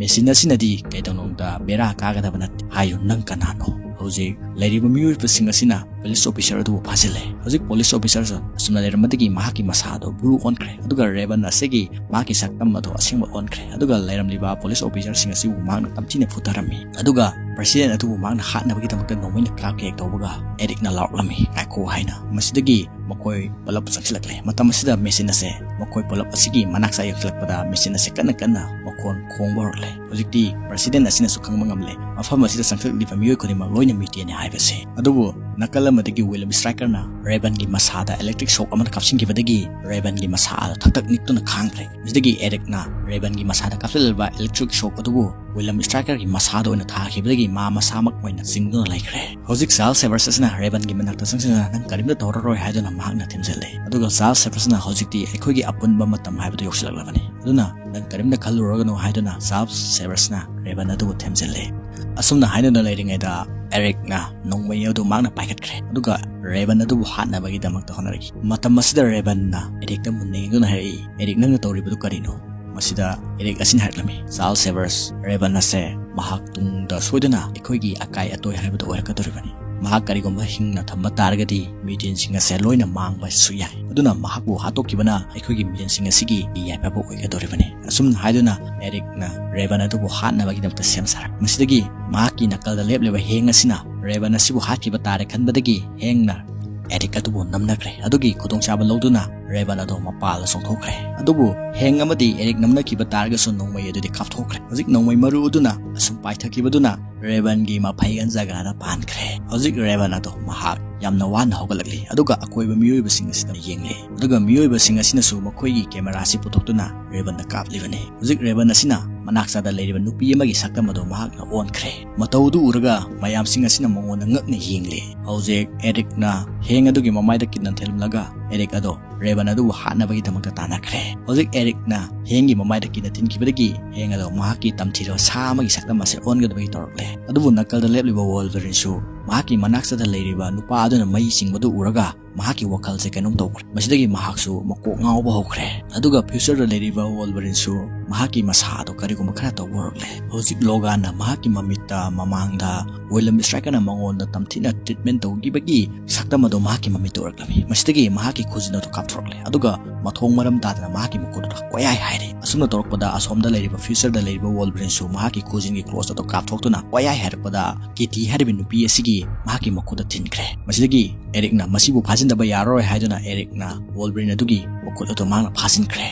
"Machine ꯑꯁꯤꯅꯗꯤ ꯀꯩꯗꯧꯅꯨꯡꯗ ꯕꯦꯔꯥ ꯀꯥꯒꯗꯕ ꯅꯠꯇꯦ꯫ ꯍꯥꯏꯌꯨ, ꯅꯪ ꯀꯅꯥꯅꯣ?" ꯍꯧꯖꯤꯛ ꯂꯩꯔꯤꯕ ꯃꯤꯑꯣꯏꯕꯁꯤꯡ ꯑꯁꯤꯅ ꯄꯨꯂꯤꯁ ꯑꯣꯐꯤꯁꯥꯔ ꯑꯗꯨꯕꯨ ꯐꯥꯖꯤꯜꯂꯦ꯫ ꯍꯧꯖꯤꯛ ꯄꯨꯂꯤꯁ ꯑꯣꯐꯤꯁꯥꯔꯁꯨ ꯑꯁꯨꯝꯅ ꯂꯩꯔꯝꯕꯗꯒꯤ ꯃꯍꯥꯛꯀꯤ ꯃꯁꯥ ꯑꯗꯨ ꯕ꯭ꯂꯨ ꯑꯣꯟꯈ꯭ꯔꯦ, ꯑꯗꯨꯒ ꯔꯦꯕꯟ ꯑꯁꯤꯒꯤ ꯃꯍꯥꯛꯀꯤ ꯁꯛꯇꯝ ꯑꯗꯨ ꯑꯁꯦꯡꯕ ꯑꯣꯟꯈ꯭ꯔꯦ, ꯑꯗꯨꯒ ꯂꯩꯔꯝꯂꯤꯕ ꯄꯨꯂꯤꯁ ꯑꯣꯐꯤꯁꯥꯔꯁꯤꯡ ꯑꯁꯤꯕꯨ ꯃꯍꯥꯛꯅ ꯇꯝꯊꯤꯅ ꯐꯨꯊꯔꯝꯃꯤ꯫ ꯑꯗꯨꯒ ꯄ꯭ꯔꯦꯁꯤꯗꯦꯟ ꯑꯗꯨꯕꯨ ꯃꯍꯥꯛꯅ ꯍꯥꯠꯅꯕꯒꯤꯗꯃꯛꯇ ꯅꯣꯡꯃꯩꯅ ꯀꯥꯞꯀꯦ ꯍꯦꯛ ꯇꯧꯕꯒ, ꯑꯦꯔꯤꯛꯅ ꯂꯥꯎꯔꯛꯂꯝꯃꯤ, "ꯉꯥꯏꯈꯣ" ꯍꯥꯏꯅ꯫ ꯃꯁꯤꯗꯒꯤ ꯃꯈꯣꯏ ꯄꯨꯂꯞ ꯆꯪꯁꯤꯜꯂꯛꯂꯦ꯫ ꯃꯇꯝ ꯑꯁꯤꯗ ꯃꯦꯁꯤꯟ ꯑꯁꯦ ꯃꯈꯣꯏ ꯄꯨꯂꯞ ꯑꯁꯤꯒꯤ ꯃꯅꯥꯛ ꯆꯥ ꯌꯧꯁꯤꯜꯂꯛꯄꯗ, ꯃꯦꯁꯤꯟ ꯑꯁꯦ ꯀꯟꯅ ꯀꯟꯅ ꯃꯈꯣꯟ ꯈꯣꯡꯕ ꯍꯧꯔꯛꯂꯦ꯫ ꯍꯧꯖꯤꯛꯇꯤ ꯄ꯭ꯔꯦꯁꯤꯗꯦꯟ ꯑꯁꯤꯅꯁꯨ ꯈꯪꯕ ꯉꯝꯂꯦ, ꯃꯐꯝ ꯑꯁꯤꯗ ꯆꯪꯁꯤꯜꯂꯛꯂꯤꯕ ꯃꯤꯑꯣꯏ ꯈꯨꯗꯤꯡꯃꯛ ꯂꯣꯏꯅ ꯃ꯭ꯌꯨꯇꯦꯟꯅꯤ ꯍꯥꯏꯕꯁꯦ꯫ ꯑꯗꯨꯕꯨ ꯅꯥꯀꯜ ꯑꯃꯗꯒꯤ ꯋꯤꯂꯤꯌꯝ ꯁ꯭ꯇ꯭ꯔꯥꯏꯀꯔꯅ ꯔꯦꯕꯟꯒꯤ ꯃꯁꯥꯗ ꯏꯂꯦꯛꯇ꯭ꯔꯤꯛ ꯁꯣꯛ ꯑꯃꯅ ꯀꯥꯞꯁꯤꯟꯈꯤꯕꯗꯒꯤ, ꯔꯦꯕꯟꯒꯤ ꯃꯁꯥ ꯑꯗꯨ ꯊꯛ ꯊꯛ ꯅꯤꯛꯇꯨꯅ ꯈꯥꯡꯈ꯭ꯔꯦ꯫ ꯃꯁꯤꯗꯒꯤ ꯑꯦꯔꯤꯛꯅ ꯔꯦꯕꯟꯒꯤ ꯃꯁꯥꯗ ꯀꯥꯞꯁꯤꯜꯂꯤꯕ ꯏꯂꯦꯛꯇ꯭ꯔꯤꯛ ꯁꯣꯛ ꯑꯗꯨꯕꯨ ꯋꯤꯂꯤꯌꯝ ꯁ꯭ꯇ꯭ꯔꯥꯏꯀꯔꯒꯤ ꯃꯁꯥꯗ ꯑꯣꯏꯅ ꯊꯥꯈꯤꯕꯗꯒꯤ, ꯃꯥ ꯃꯁꯥꯃꯛ ꯑꯣꯏꯅ ꯆꯤꯡꯗꯨꯅ ꯂꯩꯈ꯭ꯔꯦ꯫ ꯍꯧꯖꯤꯛ ꯆꯥꯔꯜꯁ ꯁꯦꯚꯔꯁ ꯑꯁꯤꯅ ꯔꯦꯕꯟꯒꯤ ꯃꯅꯥꯛꯇ ꯆꯪꯁꯤꯟꯗꯨꯅ, "ꯅꯪ ꯀꯔꯤꯝꯇ ꯇꯧꯔꯔꯣꯏ" ꯍꯥꯏꯗꯨꯅ ꯃꯍꯥꯛꯅ ꯊꯦꯝꯖꯤꯜꯂꯦ꯫ ꯑꯗꯨꯒ ꯆꯥꯔꯜꯁ ꯁꯦꯚꯔꯁꯅ ꯍꯧꯖꯤꯛꯇꯤ ꯑꯩꯈꯣꯏꯒꯤ ꯑꯄꯨꯟꯕ ꯃꯇꯝ ꯍꯥꯏꯕꯗꯨ ꯌꯧꯁꯤꯜꯂꯛꯂꯕꯅꯤ, ꯑꯗꯨꯅ ꯅꯪ ꯀꯔꯤꯝꯇ ꯈꯜꯂꯨꯔꯒꯅꯨ ꯍꯥꯏꯗꯨꯅ ꯆꯥꯔꯜꯁ ꯁꯦꯚꯔꯁꯅ ꯔꯦꯕꯟ ꯑꯗꯨꯕꯨ ꯊꯦꯝꯖꯤꯜꯂꯦ꯫ ꯑꯁꯨꯝꯅ ꯍꯥꯏꯗꯨꯅ ꯂꯩꯔꯤꯉꯩꯗ, ꯑꯦꯔꯤꯛꯅ ꯅꯣꯡꯃꯩ ꯑꯗꯨ ꯃꯍꯥꯛꯅ ꯄꯥꯏꯈꯠꯈ꯭ꯔꯦ, ꯑꯗꯨꯒ ꯔꯦꯕꯟ ꯑꯗꯨꯕꯨ ꯍꯥꯠꯅꯕꯒꯤꯗꯃꯛꯇ ꯍꯣꯠꯅꯔꯛꯏ꯫ ꯃꯇꯝ ꯑꯁꯤꯗ ꯔꯦꯕꯟꯅ ꯑꯦꯔꯤꯛꯇ ꯃꯨꯟꯅ ꯌꯦꯡꯗꯨꯅ ꯍꯥꯏꯔꯛꯏ, "ꯑꯦꯔꯤꯛ, ꯅꯪꯅ ꯇꯧꯔꯤꯕꯗꯨ ꯀꯔꯤꯅꯣ?" ꯃꯁꯤꯗ ꯑꯦꯔꯤꯛ ꯑꯁꯤꯅ ꯍꯥꯏꯔꯛꯂꯝꯃꯤ, "ꯆꯥꯔꯜꯁ ꯁꯦꯚꯔꯁ, ꯔꯦꯕꯟ ꯑꯁꯦ ꯃꯍꯥꯛ ꯇꯨꯡꯗ ꯁꯣꯏꯗꯅ ꯑꯩꯈꯣꯏꯒꯤ ꯑꯀꯥꯏ ꯑꯇꯣꯏ ꯍꯥꯏꯕꯗꯨ ꯑꯣꯏꯔꯛꯀꯗꯧꯔꯤꯕꯅꯤ꯫ ꯃꯍꯥꯛ ꯀꯔꯤꯒꯨꯝꯕ ꯍꯤꯡꯅ ꯊꯝꯕ ꯇꯥꯔꯒꯗꯤ, ꯃ꯭ꯌꯨꯇꯦꯟꯁꯤꯡ ꯑꯁꯦ ꯂꯣꯏꯅ ꯃꯥꯡꯕꯁꯨ ꯌꯥꯏ꯫ ꯑꯗꯨꯅ ꯃꯍꯥꯛꯄꯨ ꯍꯥꯠꯇꯣꯛꯈꯤꯕꯅ ꯑꯩꯈꯣꯏꯒꯤ ꯃ꯭ꯌꯨꯇꯦꯟꯁꯤꯡ ꯑꯁꯤꯒꯤ ꯌꯥꯏꯐꯕ ꯑꯣꯏꯒꯗꯧꯔꯤꯕꯅꯤ"꯫ ꯑꯁꯨꯝꯅ ꯍꯥꯏꯗꯨꯅ ꯑꯦꯔꯤꯛꯅ ꯔꯦꯕꯟ ꯑꯗꯨꯕꯨ ꯍꯥꯠꯅꯕꯒꯤꯗꯃꯛꯇ ꯁꯦꯝ ꯁꯥꯔꯦ꯫ ꯃꯁꯤꯗꯒꯤ ꯃꯍꯥꯛꯀꯤ ꯅꯥꯀꯜꯗ ꯂꯦꯞꯂꯤꯕ ꯍꯦꯡ ꯑꯁꯤꯅ ꯔꯦꯕꯟ ꯑꯁꯤꯕꯨ ꯍꯥꯠꯈꯤꯕ ꯇꯥꯔꯦ ꯈꯟꯕꯗꯒꯤ, ꯍꯦꯡꯅ ꯑꯦꯔꯤꯛ ꯑꯗꯨꯕꯨ ꯅꯝꯅꯈ꯭ꯔꯦ꯫ ꯑꯗꯨꯒꯤ ꯈꯨꯗꯣꯡꯆꯥꯕ ꯂꯧꯗꯨꯅ ꯔꯦꯕꯟ ꯑꯗꯨ ꯃꯄꯥꯜꯗ ꯆꯣꯡꯊꯣꯛꯈ꯭ꯔꯦ꯫ ꯑꯗꯨꯕꯨ ꯍꯦꯡ ꯑꯃꯗꯤ ꯑꯦꯔꯤꯛ ꯅꯝꯅꯈꯤꯕ ꯇꯥꯔꯒꯁꯨ, ꯅꯣꯡꯃꯩ ꯑꯗꯨꯗꯤ ꯀꯥꯞꯊꯣꯛꯈ꯭ꯔꯦ꯫ ꯍꯧꯖꯤꯛ ꯅꯣꯡꯃꯩ ꯃꯔꯨ ꯑꯗꯨꯅ ꯑꯁꯨꯝ ꯄꯥꯏꯊꯈꯤꯕꯗꯨꯅ ꯔꯦꯕꯟꯒꯤ ꯃꯐꯩꯒꯟ ꯖꯒꯥꯗ ꯄꯥꯟꯈ꯭ꯔꯦ꯫ ꯍꯧꯖꯤꯛ ꯔꯦꯕꯟ ꯑꯗꯣ ꯃꯍꯥꯛ ꯌꯥꯝꯅ ꯋꯥꯅ ꯍꯧꯒꯠꯂꯛꯂꯤ, ꯑꯗꯨꯒ ꯑꯀꯣꯏꯕ ꯃꯤꯑꯣꯏꯕꯁꯤꯡ ꯑꯁꯤꯗ ꯌꯦꯡꯂꯤ꯫ ꯑꯗꯨꯒ ꯃꯤꯑꯣꯏꯕꯁꯤꯡ ꯑꯁꯤꯅꯁꯨ ꯃꯈꯣꯏꯒꯤ ꯀꯦꯃꯦꯔꯥ ꯑꯁꯤ ꯄꯨꯊꯣꯛꯇꯨꯅ ꯔꯦꯕꯟꯗ ꯀꯥꯞꯂꯤꯕꯅꯤ꯫ ꯍꯧꯖꯤꯛ ꯔꯦꯕꯟ ꯑꯁꯤꯅ ꯃꯅꯥꯛ ꯆꯥꯗ ꯂꯩꯔꯤꯕ ꯅꯨꯄꯤ ꯑꯃꯒꯤ ꯁꯛꯇꯝ ꯑꯗꯨ ꯃꯍꯥꯛꯅ ꯑꯣꯟꯈ꯭ꯔꯦ꯫ ꯃꯇꯧꯗꯨ ꯎꯔꯒ ꯃꯌꯥꯝꯁꯤꯡ ꯑꯁꯤꯅ ꯃꯉꯣꯟꯗ ꯉꯛꯅ ꯌꯦꯡꯂꯤ꯫ ꯍꯧꯖꯤꯛ ꯑꯦꯔꯤꯛꯅ ꯍꯦꯡ ꯑꯗꯨꯒꯤ ꯃꯃꯥꯏꯗ ꯀꯤꯟꯅ ꯊꯤꯜꯂꯝꯂꯒ, ꯑꯦꯔꯤꯛ ꯑꯗꯣ ꯔꯦꯕꯟ ꯑꯗꯨꯕꯨ ꯍꯥꯠꯅꯕꯒꯤꯗꯃꯛꯇ ꯇꯥꯟꯅꯈ꯭ꯔꯦ꯫ ꯍꯧꯖꯤꯛ ꯑꯦꯔꯤꯛꯅ ꯍꯦꯡꯒꯤ ꯃꯃꯥꯏꯗ ꯀꯤꯟꯅ ꯊꯤꯟꯈꯤꯕꯗꯒꯤ, ꯍꯦꯡ ꯑꯗꯣ ꯃꯍꯥꯛꯀꯤ ꯇꯝꯊꯤꯔꯕ ꯁꯥ ꯑꯃꯒꯤ ꯁꯛꯇꯝ ꯑꯁꯤ ꯑꯣꯟꯒꯗꯕꯒꯤ ꯇꯧꯔꯛꯂꯦ꯫ ꯑꯗꯨꯕꯨ ꯅꯥꯀꯜꯗ ꯂꯦꯞꯂꯤꯕ ꯋꯣꯜꯚꯔꯤꯟꯁꯨ ꯃꯍꯥꯛꯀꯤ ꯃꯅꯥꯛꯇꯗ ꯂꯩꯔꯤꯕ ꯅꯨꯄꯥ ꯑꯗꯨꯅ ꯃꯩ ꯆꯤꯡꯕꯗꯨ ꯎꯔꯒ ꯃꯍꯥꯛꯀꯤ ꯋꯥꯈꯜꯁꯦ ꯀꯩꯅꯣꯝ ꯇꯧꯈ꯭ꯔꯦ꯫ ꯃꯁꯤꯗꯒꯤ ꯃꯍꯥꯛꯁꯨ ꯃꯀꯣꯛ ꯉꯥꯎꯕ ꯍꯧꯈ꯭ꯔꯦ꯫ ꯑꯗꯨꯒ future ꯗ ꯂꯩꯔꯤꯕ ꯋꯣꯜꯕꯔꯤꯟꯁꯨ ꯃꯍꯥꯛꯀꯤ ꯃꯁꯥꯗꯣ ꯀꯔꯤꯒꯨꯝꯕ ꯈꯔ ꯇꯧꯕ ꯍꯧꯔꯛꯂꯦ꯫ ꯍꯧꯖꯤꯛ ꯂꯣꯒꯥꯟꯅ ꯃꯍꯥꯛꯀꯤ ꯃꯃꯤꯠꯇ ꯃꯃꯥꯡꯗ ꯋꯤꯂꯤꯌꯝ ꯁ꯭ꯇ꯭ꯔꯥꯏꯀꯔꯅ ꯃꯉꯣꯟꯗ ꯇꯝꯊꯤꯅ treatment ꯇꯧꯈꯤꯕꯒꯤ ꯁꯛꯇꯝ ꯑꯗꯨ ꯃꯍꯥꯛꯀꯤ ꯃꯃꯤꯠꯇ ꯎꯔꯛꯂꯝꯃꯤ꯫ ꯃꯁꯤꯗꯒꯤ ꯃꯍꯥꯛꯀꯤ ꯈꯨꯖꯤꯟ ꯑꯗꯨ ꯀꯥꯞꯊꯣꯔꯛꯂꯦ꯫ ꯑꯗꯨꯒ ꯃꯊꯣꯡ ꯃꯔꯝ ꯇꯥꯗꯅ ꯃꯍꯥꯛꯀꯤ ꯃꯈꯨꯠ ꯑꯗꯨꯗ ꯀꯣꯌꯥꯏ ꯍꯥꯏꯔꯦ꯫ ꯑꯁꯨꯝꯅ ꯇꯧꯔꯛꯄꯗ ꯑꯁꯣꯝꯗ ꯂꯩꯔꯤꯕ future ꯗ ꯂꯩꯔꯤꯕ ꯋꯣꯜꯕꯔꯤꯟꯁꯨ ꯃꯍꯥꯛꯀꯤ ꯈꯨꯖꯤꯟꯒꯤ clothes ꯑꯗꯨ ꯀꯥꯞꯊꯣꯛꯇꯨꯅ ꯀꯣꯌꯥꯏ ꯍꯥꯏꯔꯛꯄꯗ ꯀꯤꯇꯤ ꯍꯥꯏꯔꯤꯕ ꯅꯨꯄꯤ ꯑꯁꯤꯒꯤ ꯃꯍꯥꯛꯀꯤ ꯃꯈꯨꯠꯇ ꯊꯤꯟꯈ꯭ꯔꯦ꯫ ꯃꯁꯤꯗꯒꯤ ꯑꯦꯔꯤꯛꯅ ꯃꯁꯤꯕꯨ ꯐꯥꯖꯤꯟꯗꯕ ꯌꯥꯔꯔꯣꯏ ꯍꯥꯏꯗꯨꯅ ꯑꯦꯔꯤꯛꯅ ꯋꯣꯜꯕꯔꯤꯟ ꯑꯗꯨꯒꯤ ꯃꯈꯨꯠ ꯑꯗꯨ ꯃꯍꯥꯛꯅ ꯐꯥꯖꯤꯟꯈ꯭ꯔꯦ꯫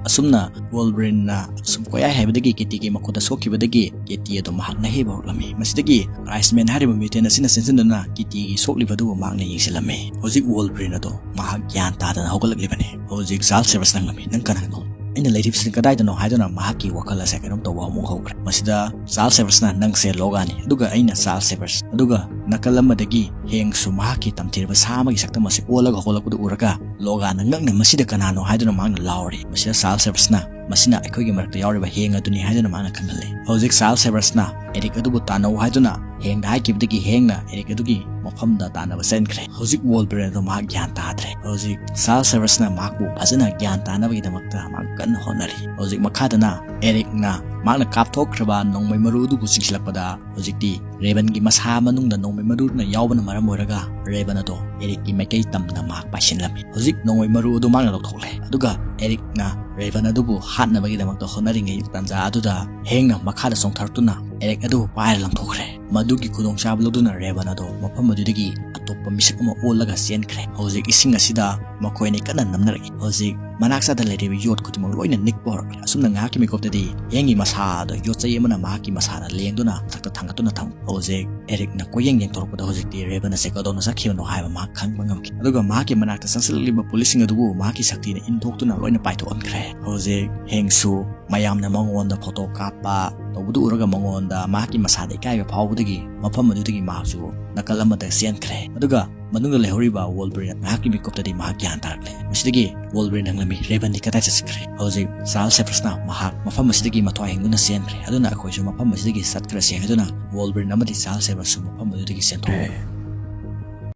ꯑꯁꯨꯝꯅ ꯋꯣꯜꯕꯔꯤꯟꯅ ꯁꯨꯝ ꯀꯣꯌꯥꯏ ꯍꯥꯏꯕꯗꯒꯤ ꯀꯤꯇꯤꯒꯤ ꯃꯈꯨꯠꯇ ꯁꯣꯛꯈꯤꯕꯗꯒꯤ ꯀꯤꯇꯤ ꯑꯗꯨ ꯃꯍꯥꯛꯅ ꯍꯦꯛ ꯍꯧꯔꯛꯂꯝꯃꯤ꯫ ꯃꯁꯤꯗꯒꯤ ꯑꯥꯏꯁꯃꯦꯟ ꯍꯥꯏꯔꯤꯕ mutant ꯑꯁꯤꯅ ꯆꯦꯟꯁꯤꯟꯗꯨꯅ ꯀꯤꯇꯤꯒꯤ ꯁꯣꯛꯂꯤꯕ ꯑꯗꯨꯕꯨ ꯃꯍꯥꯛꯅ ꯌꯦꯡꯁꯤꯜꯂꯝꯃꯤ꯫ ꯍꯧꯖꯤꯛ ꯋꯣꯜꯕꯔꯤꯟ ꯑꯗꯣ ꯃꯍꯥꯛ ꯒ꯭ꯌꯥꯟ ꯇꯥꯗꯅ ꯍꯧꯒꯠꯂꯛꯂꯤꯕꯅꯤ꯫ ꯍꯧꯖꯤꯛ ꯆꯥꯔꯜꯁ ꯁꯦꯚꯔꯁꯅ ꯍꯪꯂꯝꯃꯤ, "ꯅꯪ ꯀꯅꯥꯅꯣ? ꯑꯩꯅ ꯂꯩꯔꯤꯕꯁꯤ ꯀꯗꯥꯏꯗꯅꯣ?" ꯍꯥꯏꯗꯨꯅ ꯃꯍꯥꯛꯀꯤ ꯋꯥꯈꯜ ꯑꯁꯦ ꯀꯩꯅꯣꯝ ꯇꯧꯕ ꯑꯃꯨꯛ ꯍꯧꯈ꯭ꯔꯦ꯫ ꯃꯁꯤꯗ ꯆꯥꯔꯜꯁ ꯁꯦꯚꯔꯁꯅ, "ꯅꯪꯁꯦ ꯂꯣꯒꯥꯟꯅꯤ, ꯑꯗꯨꯒ ꯑꯩꯅ ꯆꯥꯔꯜꯁ ꯁꯦꯚꯔꯁ, ꯑꯗꯨꯒ ꯅꯥꯀꯜ ꯑꯃꯗꯒꯤ ꯍꯦꯡꯁꯨ ꯃꯍꯥꯛꯀꯤ ꯇꯝꯊꯤꯔꯕ ꯁꯥ ꯑꯃꯒꯤ ꯁꯛꯇꯝ ꯑꯁꯤ ꯑꯣꯜꯂꯒ ꯍꯧꯒꯠꯂꯛꯄꯗꯨ ꯎꯔꯒ ꯂꯣꯒꯥꯟꯅ ꯉꯛꯅ ꯃꯁꯤꯗ ꯀꯅꯥꯅꯣ ꯍꯥꯏꯗꯨꯅ ꯃꯍꯥꯛꯅ ꯂꯥꯎꯔꯤ꯫ ꯃꯁꯤꯗ ꯆꯥꯔꯜꯁ ꯁꯦꯚꯔꯁꯅ, "ꯃꯁꯤꯅ ꯑꯩꯈꯣꯏꯒꯤ ꯃꯔꯛꯇ ꯌꯥꯎꯔꯤꯕ ꯍꯦꯡ ꯑꯗꯨꯅꯤ" ꯍꯥꯏꯗꯨꯅ ꯃꯍꯥꯛꯅ ꯈꯪꯍꯜꯂꯤ꯫ ꯍꯧꯖꯤꯛ ꯆꯥꯔꯜꯁ ꯁꯦꯚꯔꯁꯅ ꯑꯦꯔꯤꯛ ꯑꯗꯨꯕꯨ ꯇꯥꯟꯅꯧ ꯍꯥꯏꯗꯨꯅ ꯍꯦꯡꯗ ꯍꯥꯏꯈꯤꯕꯗꯒꯤ ꯍꯦꯡꯅ ꯑꯦꯔꯤꯛ ꯑꯗꯨꯒꯤ ꯃꯐꯝꯗ ꯇꯥꯟꯅꯕ ꯆꯦꯟꯈ꯭ꯔꯦ꯫ ꯍꯧꯖꯤꯛ ꯋꯣꯜꯕꯔꯤꯟ ꯑꯗꯨ ꯃꯍꯥꯛ ꯒ꯭ꯌꯥꯟ ꯇꯥꯗ꯭ꯔꯦ꯫ ꯍꯧꯖꯤꯛ ꯆꯥꯔꯜꯁ ꯁꯦꯚꯔꯁꯅ ꯃꯍꯥꯛꯄꯨ ꯐꯖꯅ ꯒ꯭ꯌꯥꯟ ꯇꯥꯅꯕꯒꯤꯗꯃꯛꯇ ꯃꯍꯥꯛ ꯀꯟꯅ ꯍꯣꯠꯅꯔꯤ꯫ ꯍꯧꯖꯤꯛ ꯃꯈꯥꯗꯅ ꯑꯦꯔꯤꯛꯅ ꯃꯍꯥꯛꯅ ꯀꯥꯞꯊꯣꯛꯈ꯭ꯔꯕ ꯅꯣꯡꯃꯩ ꯃꯔꯨ ꯑꯗꯨꯕꯨ ꯆꯤꯡꯁꯤꯜꯂꯛꯄꯗ ꯍꯧꯖꯤꯛꯇꯤ ꯔꯦꯕꯟꯒꯤ ꯃꯁꯥ ꯃꯅꯨꯡꯗ ꯅꯣꯡꯃꯩ ꯃꯔꯨꯅ ꯌꯥꯎꯕꯅ ꯃꯔꯝ ꯑꯣꯏꯔꯒ ꯔꯦꯕꯟ ꯑꯗꯣ ꯑꯦꯔꯤꯛꯀꯤ ꯃꯥꯏꯀꯩ ꯇꯝꯅ ꯃꯍꯥꯛ ꯄꯥꯏꯁꯤꯜꯂꯝꯃꯤ꯫ ꯍꯧꯖꯤꯛ ꯅꯣꯡꯃꯩ ꯃꯔꯨ ꯑꯗꯨ ꯃꯍꯥꯛꯅ ꯂꯧꯊꯣꯛꯂꯦ, ꯑꯗꯨꯒ ꯑꯦꯔꯤꯛꯅ ꯔꯦꯕꯟ ꯑꯗꯨꯕꯨ ꯍꯥꯠꯅꯕꯒꯤꯗꯃꯛꯇ ꯍꯣꯠꯅꯔꯤꯉꯩ ꯇꯥꯟꯖꯥ ꯑꯗꯨꯗ ꯍꯦꯡꯅ ꯃꯈꯥꯗ ꯆꯣꯡꯊꯔꯛꯇꯨꯅ ꯑꯦꯔꯤꯛ ꯑꯗꯨꯕꯨ ꯄꯥꯏꯔ ꯂꯪꯊꯣꯛꯈ꯭ꯔꯦ꯫ ꯃꯗꯨꯒꯤ ꯈꯨꯗꯣꯡꯆꯥꯕ ꯂꯧꯗꯨꯅ ꯔꯦꯕꯟ ꯑꯗꯣ ꯃꯐꯝ ꯑꯗꯨꯗꯒꯤ ꯑꯇꯣꯞꯄ ꯃꯤꯁꯛ ꯑꯃ ꯑꯣꯜꯂꯒ ꯆꯦꯟꯈ꯭ꯔꯦ꯫ ꯍꯧꯖꯤꯛ ꯏꯁꯤꯡ ꯑꯁꯤꯗ ꯃꯈꯣꯏ ꯑꯅꯤ ꯀꯟꯅ ꯅꯝꯅꯔꯛꯏ꯫ ꯍꯧꯖꯤꯛ ꯃꯅꯥꯛ ꯆꯥꯗ ꯂꯩꯔꯤꯕ ꯌꯣꯠ ꯈꯨꯗꯤꯡꯃꯛ ꯂꯣꯏꯅ ꯅꯤꯛꯄ ꯍꯧꯔꯛꯂꯦ꯫ ꯑꯁꯨꯝꯅ ꯉꯥꯏꯍꯥꯛꯀꯤ ꯃꯤꯀꯨꯞꯇꯗꯤ ꯍꯦꯡꯒꯤ ꯃꯁꯥ ꯑꯗꯣ ꯌꯣꯠ ꯆꯩ ꯑꯃꯅ ꯃꯍꯥꯛꯀꯤ ꯃꯁꯥꯗ ꯂꯦꯡꯗꯨꯅ ꯃꯊꯛꯇ ꯊꯥꯡꯒꯠꯇꯨꯅ ꯊꯝ꯫ ꯍꯧꯖꯤꯛ ꯑꯦꯔꯤꯛꯅ ꯀꯣꯏꯌꯦꯡ ꯌꯦꯡꯊꯣꯔꯛꯄꯗ ꯍꯧꯖꯤꯛꯇꯤ ꯔꯦꯕꯟ ꯑꯁꯦ ꯀꯗꯣꯝꯗ ꯆꯠꯈꯤꯕꯅꯣ ꯍꯥꯏꯕ ꯃꯍꯥꯛ ꯈꯪꯕ ꯉꯝꯈꯤ꯫ ꯑꯗꯨꯒ ꯃꯍꯥꯛꯀꯤ ꯃꯅꯥꯛꯇ ꯆꯪꯁꯤꯜꯂꯛꯂꯤꯕ ꯄꯨꯂꯤꯁꯁꯤꯡ ꯑꯗꯨꯕꯨ ꯃꯍꯥꯛꯀꯤ ꯁꯛꯇꯤꯅ ꯏꯟꯊꯣꯛꯇꯨꯅ ꯂꯣꯏꯅ ꯄꯥꯏꯊꯣꯛꯍꯟꯈ꯭ꯔꯦ꯫ ꯍꯧꯖꯤꯛ ꯍꯦꯡꯁꯨ ꯃꯌꯥꯝꯅ ꯃꯉꯣꯟꯗ ꯐꯣꯇꯣ ꯀꯥꯞꯄ ꯇꯧꯕꯗꯨ ꯎꯔꯒ ꯃꯉꯣꯟꯗ ꯃꯍꯥꯛꯀꯤ ꯃꯁꯥꯗ ꯏꯀꯥꯏꯕ ꯐꯥꯎꯕꯗꯒꯤ ꯃꯐꯝ ꯑꯗꯨꯗꯒꯤ ꯃꯍꯥꯛꯁꯨ ꯅꯥꯀꯜ ꯑꯃꯗ ꯆꯦꯟꯈ꯭ꯔꯦ꯫ ꯑꯗꯨꯒ ꯃꯅꯨꯡꯗ ꯂꯩꯍꯧꯔꯤꯕ ꯋꯣꯜꯕꯔꯤꯟ ꯃꯍꯥꯛꯀꯤ ꯃꯤꯀꯨꯞꯇꯗꯤ ꯃꯍꯥꯛ ꯒ꯭ꯌꯥꯟ ꯇꯥꯔꯛꯂꯦ꯫ ꯃꯁꯤꯗꯒꯤ ꯋꯣꯜꯕꯔꯤꯟ ꯍꯪꯂꯝꯃꯤ, "ꯔꯦꯕꯟꯗꯤ ꯀꯗꯥꯏ ꯆꯠꯈ꯭ꯔꯦ?" ꯍꯧꯖꯤꯛ ꯆꯥꯔꯜꯁ ꯁꯦꯕꯁꯅ ꯃꯍꯥꯛ ꯃꯐꯝ ꯑꯁꯤꯗꯒꯤ ꯃꯊ꯭ꯋꯥꯏ ꯍꯤꯡꯗꯨꯅ ꯆꯦꯟꯈ꯭ꯔꯦ, ꯑꯗꯨꯅ ꯑꯩꯈꯣꯏꯁꯨ ꯃꯐꯝ ꯑꯁꯤꯗꯒꯤ ꯆꯠꯈ꯭ꯔꯁꯤ ꯍꯥꯏꯗꯨꯅ ꯋꯣꯜꯕꯔꯤꯟ ꯑꯃꯗꯤ ꯆꯥꯔꯜꯁ ꯁꯦꯕꯁꯁꯨ ꯃꯐꯝ ꯑꯗꯨꯗꯒꯤ ꯆꯦꯟꯊꯣꯛꯑꯦ꯫